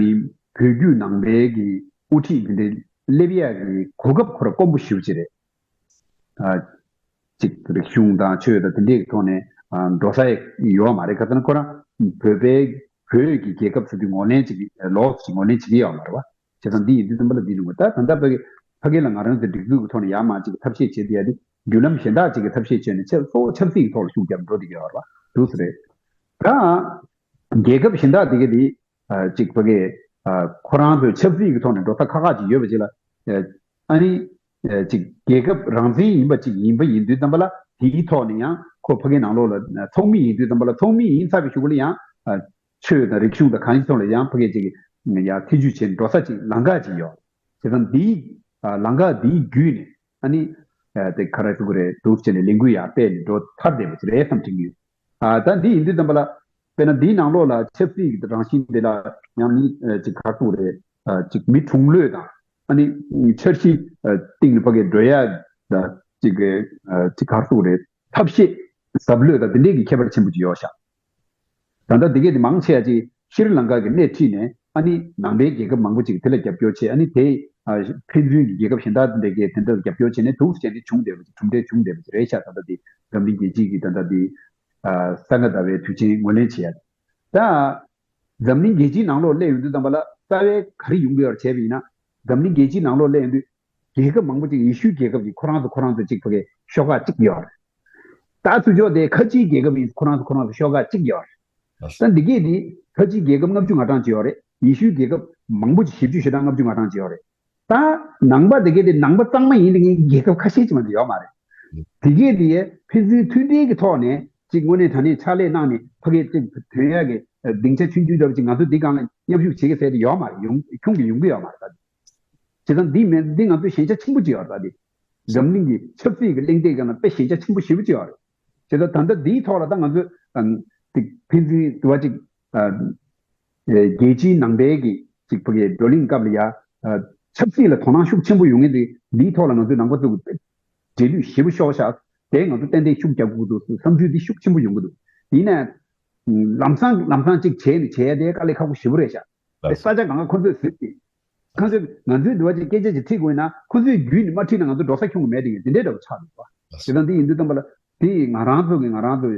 ནི་བོད་བརྒྱུད་ནང་པའི་གི་དབུ་ཁྲིད་འདི་འདྲའི་སླེབས་ཡ་གི་གོ་སྐབས་ཁོ་ར་དཀོན་པོ་ཞེ་པོ་ཅིག་རེད། ཨ་ཅིག་རིག་གཞུང་དང་ཆོས་དང་དེ་འདྲའི་གི་ཐོག་ནས་ཨ་འགྲོ་ས་ཡོད་མ་རེད། ག་ཚོད་ན་ཁོ་རང་བོད་པའི་བོད་ཀྱི་རྒྱལ་ཁབ་ཟེར་དུས་ངོས་ལེན་བྱེད་ཀྱི་ལོགས་ཀྱི་ངོས་ལེན་བྱེད་ཀྱི་ཡོད་མ་རེད་བ། བྱས་ཙང་འདི་ཡིན་དུས་ཙམ་པ་ལ་འདི་ནི་ད་ད་ལྟ་ཕ་གི་ཕ་གི་ལ་ང་རང་ཚོ་སྒྲིག་འཛུགས་ཀྱི་ཐོག་ནས་ཡར་མར་ཅིག་ཐབས་ཤེས་བྱེད་བསྡད་ཡ་འདི་བརྒྱུད་ལམ་གཞན་དག་ཅིག་གི་ཐབས་ཤེས་བྱས་ནས་ཆབ་གཙོ་བོ་ཆབ་སྲིད་ཀྱི་ཐོག་ལ་ཤུགས་རྒྱབ་འགྲོ་བསྡད་ཀྱི་ཡོད་རེད་བ། འདུག་སེ་རེད། ད་རྒྱལ་ཁབ་གཞན་དག་འདི་གི་འདི་ཨ་ཅིག་ཕ་གི་ཨ་ཁོ་རང་ཚོའི་ཆབ་སྲིད་ཀྱི་ཐོག་ནས་འགྲོ་ས་ཁག་ཁག་ཅིག་ཡོད་པ་ཅིག་ལ། ཨ་ཨ་ནི་ཨ་ཅིག་རྒྱལ་ཁབ་རང་བཙན་ཡིན་པ་ཅིག་ཡིན་པ་ཡིན་དུས་ཙམ་པ་ལ་དེའི་ཐོག་ནས་ཡང་ཁོ་ཕ་གི་ནང་ལོགས་ལ་ཚོགས་མི་ཡིན་དུས་ཙམ་པ་ལ་ཚོགས་མི་ཡིན་ཚར་བའི་གཞུག་གུ་ལ་ཡང་ཨ་ཆོས་དང་རིག་གཞུང་དང་གང་ཅིའི་ཐོག་ལ་ཡང་ཕ་གི་ཅིག་ཡང་ཐེ་ཇུས་བྱས་ནས་འགྲོ་ས་ཅིག་ལམ་ཁ་ཅིག་ཡོད། བྱས་ཙང་འདིའི་ཨ་ལམ་ཁ་འདིའི་བརྒྱུད་ནས་ཨ་ནི་ཨ་དེ་ག་རེ་ཟེར་དགོས་རེད། འདུག་བྱས་ནས་ལས་འགུལ་ཡར་སྤེལ་ནས་འགྲོ་ཚར་བསྡད་པ་ཅིག་རེད་བསམ་དྲན་གྱི་ཡོད། ཨ་ད་འདི་ཡིན་དུས་ཙམ་པ་ལ་དཔེར་ན་འདིའི་ནང་ལོགས་ལ་ཆབ་སྲིད་ཀྱི་རང་བཞིན་འདི་ལ་ཡང་མི་ཨ་ཅིག་ག་རེ་ཟེར་དགོས་རེད། ཨ་ཅིག་མི་དྲུང་བློས་དང་ཨ་ནི་འཆར་གཞི་ཨ་སྟེང་ནས་ཕ་གི་འགྲོ་ཡ་ད་ཅིག་ཨ་ཅིག་ག་རེ་ཟེར་དགོས་རེད། ཐབས་ཤེས་ཟབ་བློས་དང་འདི་འདྲས་ཀྱི་ཁྱད་པར་ཆེན་པོ་ཅིག་ཡོད་ཤག་ད་ལྟ་འདི་གས་དེ་མང་ཆེ་བ་ཅིག་ཤྲི་ལང་ཀ་གི་སྣེ་ཁྲིད་ནས་ཨ་ནི་ནང་པའི་རྒྱལ་ཁབ་མང་པོ་ཅིག་དེ་ལ་རྒྱབ་སྐྱོར་བྱས། ཨ་ནི་དེ་ཨ་ཕན་ཚུན་གྱི་རྒྱལ་ཁབ་གཞན་དག་འདི་འདྲ་གས་དེ་འདྲ་ལ་རྒྱབ་སྐྱོར་བྱས་ནས་འདུག་སེ་བྱས་ནས་བྱུང་བསྡད་པ་ཅིག་གྲུབ་འབྲས་བྱུང་བསྡད་པ་ཅིག་རེད་ཤག་ད་ལྟ་འདི་འཛམ་གླིང་རྒྱལ་སྤྱིའི་གི་ད་ལྟ་འདི་ཨ་ས་ག་ཟླ་བའི་དུས་ཆེན་ངོས་ལེན་བྱེད་ཡ། ད་འཛམ་གླིང་རྒྱལ་སྤྱིའི་ནང་ལོགས་སླེབས་ཡོང་དུས་ཙམ་པ་ལ་རྩ་བའི་ག་རེ་ཡོང་གི་ཡོད་རེད་བྱས་པ་ཡིན་ན། འཛམ་གླིང་རྒྱལ་སྤྱིའི་ནང་ལོགས་སླེབས་ཡོང་དུས་རྒྱལ་ཁབ་མང་པོ་ཅིག་ཡེ་ཤུའི་རྒྱལ་ཁབ་ཀྱིས་ཁོ་རང་ཚོ་ཁོ་རང་ཚོ་གཅིག་ཕ་གི་ཤོག་ཁག་གཅིག་ཡོད་རེད། ད་ཚུར་ཕྱོགས་དེ་ཁ་ཆེའི་རྒྱལ་ཁབ་ཡིན་ཁོ་རང་ཚོ་ཁོ་རང་ཚོ་ཤོག་ཁག་གཅིག་ཡོད་རེད། ད་འདི་གས་དེ་ཁ་ཆེའི་རྒྱལ་ཁབ་ལྔ་བཅུ་ང་གྲངས་ཅིག་ཡོད་རེད། ཡེ་ཤུའི་རྒྱལ་ཁབ་མང་པོ་ཅིག་བཞི་བཅུ་ཞེ་གྲངས་ལྔ་བཅུ་ང་གྲངས་ཅིག་ཡོད་རེད། ད་ནང་པ་འདི་གས་དེ་ནང་པ་གཙང་མ་ཡིན་དེ་ངའི་རྒྱལ་ཁབ་ཁ་ཤས་ཅིག་མ་གཏོགས་ཡོད་མ་རེད། འདི་གས་དེ་ཕན་ཚུན་མཐུན་སྒྲིལ་གྱི་ཐོག་ནས་ཅིག་དངོས་གནས་དྲང་གནས་ཕྱག་ལས་གནང་ནས་ཕ་གི་ཅིག་ཐོན་ཡག་གི་སྡིངས་ཆ་ཆུང་ཆུང་འདྲ་བོ་ཅིག་ང་ཚོ་འདི་སྒང་ལ་མཉམ་ཞུགས་བྱེད་ཀྱི་ཟེར་དེ་ཡོད་མ་རེད། ཡོང་ཁྱོན་གྱིས་ཡོང་གི་ཡོད་མ་རེད་ད། བྱས་ཙང་འདི་མེད་འདི་ང་ཚོའི་ཞན་ཆ་ཆེན་པོ་ཅིག་ཡོད་རེད་ད། འདི་འཛམ་གླིང་གི་ཆབ་སྲིད་ཀྱི་གླེང་སྟེགས་སྒང་ལ་དཔེ་ཞན་ཆ་ཆེན་པོ་ཞེ་པོ་ཅིག་ཡོད་རེད། བྱས་ཙང་ད་ལྟ་འདིའི་ཐོག་ལ་ད་ང་ཚོས་ཨམ་ ཅིག་ཕན་ཚུན་དུ་བ་ཅིག་ཨ་རྒྱལ་སྤྱིའི་ནང་པའི་གི་ཅིག་ཕ་གི་བགྲོ་གླེང་སྐབས་ལ་ཡ་ཨ་ཆབ་སྲིད་ལ་དོ་སྣང་ཤུགས་ཆེན་པོ་ཡོང་ངེས་དེ་འདིའི་ཐོག་ལ་ང་ཚོས་ནང་པ་ཚོ་གི་འབྲེལ་ལུས་ཞེ་པོ་ཤོར་ཤག་དེ་ང་ཚོ་ཏན་ཏན་ཤུགས་རྒྱག་དགོས་འདུག་བསམ་ཚུལ་འདི་ཤུགས་ཆེན་པོ་ཡོང་གི་འདུག་ཡིན་ནའི་ལམ་སང་ལམ་སང་ཅིག་བྱས་ནས་བྱས་ཡ་དེ་དཀའ་ལས་ཁག་པོ་ཞེ་པོ་རེད་ཤག་ལགས་ས། ས་ཆ་གང་ག་ཁོ་ཚོས་ཟེར་གི། ཁོ་ཚོས་ང་ཚོའི་འདི་བ་ཅིག་སྐད་ཆ་ཅིག་ཁྲིད་དགོས་ན་ཁོ་ཚོས་བརྒྱུད་ནས་མ་ཁྲིད་ན་ང་ཚོ་འགྲོ་ས་ཁྱོང་གི་མེད་དེ་ཡིན་དེ་འདྲའི་འདྲ་བོ་ཆགས་འདུག་བ། ལགས་སོ། དེ་དང་དེ་ཡིན་དུས་ཙམ་པ་ལ་དེ་ང་རང་ཚོ་གི་ང་རང་ཚོ་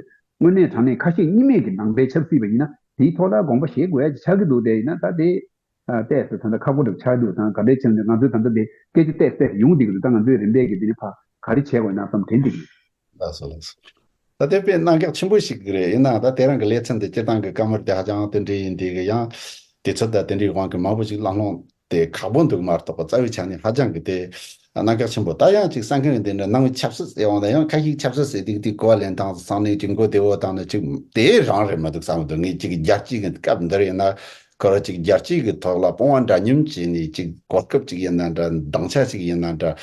དངོས་གནས་དྲང་གནས་ཁ་ཞེ་གཉིས་མེད་ཀྱི་ནང་པའི་ཆབ་སྲིད་པ་ཡིན་ན་དེའི་ཐོག་ལ་དགོངས་པ་བཞེས་དགོས་ཡ་ཅིག་ཆགས་ཀྱི་འདུག་དེ་ཡིན་ན་ད་དེ་ཨ་ཏོག་ཙམ་ད་ལྟ་ཁག་པོ་འདྲ་བོ་ཆགས་འདུག་ད་ག་འདྲས་བྱས་ནས་ང་ཚོས་ད་ལྟ་དེ་སྐད་ཆ་ཏོག་ཙམ་ཡོང་བསྡད་ཀྱི་འདུག་ད་ང་ཚོའི་རིམ་པས་ཀྱི་དེ་ནི་ཕ་ག་རེ་བྱས་དགོས་ན་བསམ་དྲན་འདུག་ལགས་སོ། ལགས་སོ། ད་དེ་དཔེ་གནད་འགག་ཆེན་པོ་ཞིག་རེད། ཡིན་ནའང་ད་དེ་རིང་གི་ལེ་ཚན་འདི་སྤྱིར་བཏང་གི་བཀའ་མོལ་དེ་ཧ་ཅང་དེ་འདྲའི་ཡིན་དེ་གི་ཡང་དུས་ཚོད་དང་དེ་འདྲའི་དབང་གིས་མང་པོ་ཞིག་གླེང་སློང་དེ་ཁག་པོ་འདུག་མ་གཏོགས་པ་རྩ་བའི་ཆ་ནས་ཧ་ཅང་གི་དེ་གནད་འགག་ཆེན་པོ། ད་ཡང་ཅིག་གསར་འགོད་འདི་འདྲ་ནང་ཆབ་སྲིད་ཟེར་འོང་ད་ཡང་ཁ་ཤས་ཆབ་སྲིད་ཟེར་དུས་དེ་གོ་བ་ལེན་སྟངས་སང་ནས་ཅིག་མགོ་བདེ་བོ་བཏང་ནས་ཅིག་དེ་རང་རེད་མ་འདུག་བསམ་གི་འདུག་ངས་ཅིག་རྒྱལ་སྤྱི་གི་སྐབས་འདིར་ཡིན་ན་ཁོ་རང་ཅིག་རྒྱལ་སྤྱི་གི་ཐོག་ལ་དཔུང་བ་འདྲ་མཉམ་བྱས་ནས་ཅིག་གོ་སྐབས་ཅིག་ཡིན་ན་འདྲ་སྡིངས་ཆ་ཅིག་ཡིན་ན་འདྲ།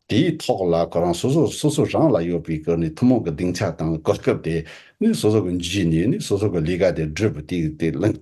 དེའི་ཐོག་ལ་ཁོ་རང་སོ་སོ་སོ་སོ་རང་ལ་ཡོད་པའི་སྐོར་ནས་ཐུན་མོང་གི་སྡིངས་ཆ་དང་གོ་སྐབས་དེ་ནི་སོ་སོ་གི་འཇུས་ནས་ནི་སོ་སོ་གི་ལས་ཀ་དེ་སྒྲུབ་པ་དེ་དེ་གླེང་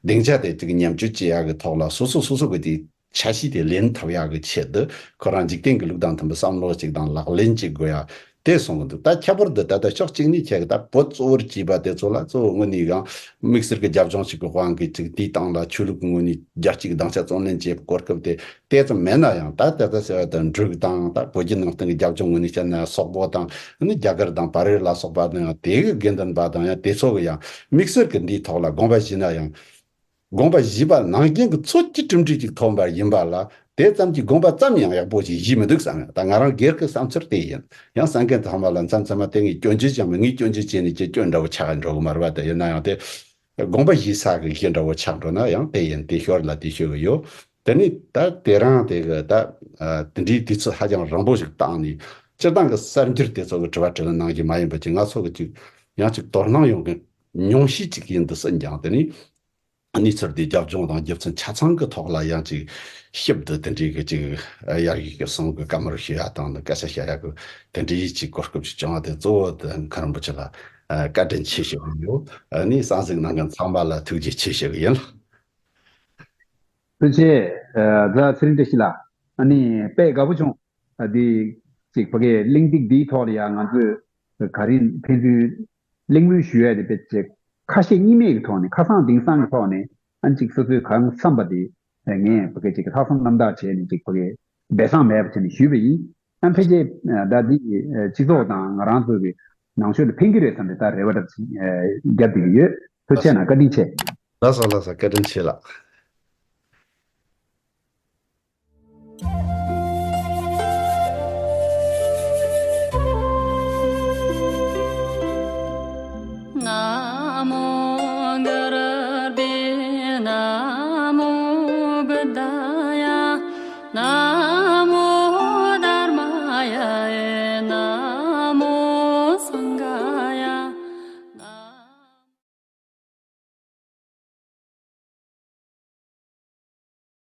སྡིངས་ཆ་དེ་ཅིག་མཉམ་སྤྱོད་བྱེད་ཡག་གི་ཐོག་ལ་སོ་སོ་སོ་སོ་གི་དེ་འཆར་གཞི་དེ་ལེན་ཐུབ་ཡག་གི་ཆེད་དུ་ཁོ་རང་འཇིག་རྟེན་གྱི་ལུགས་དང་མཐུན་པའི་བསམ་བློ་ཅིག་དང་ལག་ལེན་ཅིག་དགོས་ཡག་དེ་གསུང་གི་འདུག་ད་ཁྱད་པར་དུ་ད་ལྟ་ཕྱོགས་གཅིག་ནས་ཁྱེད་ཀྱི་ད་བོད་གཙོ་བོར་གྱིས་པ་དེ་ཚོ་ལ་གཙོ་བོ་དངོས་གནས་ཡང་དམིགས་བསལ་གྱི་རྒྱབ་ལྗོངས་ཤིག་གི་དབང་གིས་ཅིག་དེའི་སྟེང་ལ་ཆོས་ལུགས་ཀྱི་ངོས་ནས་རྒྱལ་སྤྱི་གི་སྡིངས་ཆ་བརྩོན་ལེན་བྱེད་པའི་གོ་སྐབས་དེ། དེ་ཙམ་མེད་ན་ཡང་ད་ལྟ་ད་ཟེར་བ་དང་འབྲུག་དང་ད་བོད་བརྒྱུད་ནང་བསྟན་གྱི་རྒྱབ་ལྗོངས་ངོས་ནས་བཤད་ན་སོག་པོ་དང་ནི་རྒྱ་གར་དང་བལ་རི་ལ་སོགས་པ་དང་ཡང་དེ་གི་དགེ་འདུན་པ་དང་ཡང་དེ་ཚོ་གི་ཡང་དམིགས་བསལ་གྱི་འདིའི་ཐོག་ལ་དགོངས་པ་བཞེས་ན་ཡང་དགོངས་པ་བཞེས་པ་ནང་བཞིན་གྱི་ཚོད་ཀྱིས་གྲུབ་འབྲས་ཅིག་ཐོབ་པ་ཡིན་པ་ལ་དེ་ཙམ་གྱི་དགོངས་པ་ཙམ་ཡང་ཡག་པོ་ཞིག་བཞེས་མི་འདུག་བསམ་ཡང་ད་ང་རང་སྒེར་གྱི་བསམ་ཚུལ་དེ་ཡིན། ཡང་གསན་མཁན་ཚང་མ་ལ་མཚམས་མཚམས་མ་དེ་ངས་སྐྱོན་བརྗོད་ཀྱང་མིན། ངས་སྐྱོན་བརྗོད་བྱས་ནས་ཀྱི་སྐྱོན་འདྲ་བོ་ཆགས་འགྲོ་གི་མ་རེད་པ། དེ་ཡིན་ན་ཡང་དེ། དགོངས་པ་བཞེས་ས་གི་གཞི་འདྲ་བོ་ཆགས་འགྲོ་ན་ཡང་དེ་ཡིན་དེ་ཤོར་ལ་དེ་ཤོད་གི་ཡོད། དེ་ནི་ད་དེ་རང་དེ་གི་ད་ཨ་དེ་འདྲའི་དུས་ཚོད་ཧ་ཅང་རིང་པོ་ཞིག་བཏང་ནས་སྤྱིར་བཏང་གི་གསར་འགྱུར་དེ་ཚོ་གི་དྲི་བ་དྲིས་ལན་གནང་རྒྱུ་མ་ཡིན་པ་ཅིག་ང་ཚོ་གི་ཅིག་ཡང་ཅིག་དོ་སྣང་ཡོང་གི་ཉུང་ཤས་ཅིག་ཡིན་དུ་སྲིད་ཀྱང་དེ་ནི་གནས་ཚུལ་དེ་རྒྱབ་ལྗོངས་དང་རྒྱུ་མཚན་ཆ་ཚང་གི་ཐོག་ལ་ཡང་ཅིག་ཞིབ་ཏུ་དེ་འདྲའི་གི་ཅིག་ཡར་རྒྱས་ཀྱི་གསུང་གི་བཀའ་མོལ་ཞུ་ཡ་དང་ནི་སྐད་ཆ་བཤད་ཡ་གི་དེ་འདྲའི་ཅིག་གོ་སྐབས་ཅིག་བྱུང་བ་དེ་གཙོ་བོ་དེ་མཁན་རིན་པོ་ཆེ་ལ། ཨ་བཀའ་དྲིན་ཆེ་ཞུ་གི་ཡོད། ཨ་ནི་གསན་གཟིགས་གནང་མཁན་ཚང་མ་ལ་ཐུགས་རྗེ་ཆེ་ཞུ་གི་ཡིན། ཐུགས་རྗེ་ཆེ། ཨ་ཛ་ཚེ་རིང་བཀྲ་ཤིས་ལགས། ཨ་ནི་དཔེ་དགའ་པོ་བྱུང་། ཨ་འདི་ཅིག་ཕ་གིའི་གླེང་སྟེགས་འདིའི་ཐོག་ལ་ཡང་ང་ཚོས་ག་རེ་ཕན་ཚུན་གླེང་མོལ་ཞུ་ཡ་དེ་དཔེ་ཅིག་ཁ་ཞེ་གཉིས་མེད་ཀྱི་ཐོག་ནས་ཁ་སང་དེང་སང་གི་ཐོག་ནས་ཨ་ནི་ཅིག་སོ་སོའི་གང་བསམ་པ་དེ་ངས་ཕ་གི་ཅིག་ལྷག་བསམ་རྣམ་དག་བྱས་ནས་ཅིག་ཕ་གི་སྦས་གསང་མེད་པ་བྱས་ནས་ཞུས་པ་ཡིན། ཨ་ཕལ་ཆེར་ད་འདི་སྤྱི་ཚོགས་དང་ང་རང་ཚོ་གི་ནང་ཆོས་ལ་ཕན་གྱི་རེད་བསམ་པའི་ད་རེ་བ་འདྲ་ཅིག་རྒྱབ་བསྡད་ཀྱི་ཡོད། ཐུགས་རྗེ་ཆེ་གནང་། བཀའ་དྲིན་ཆེ། ལགས་སོ་ལགས་སོ། བཀའ་དྲིན་ཆེ་ལགས།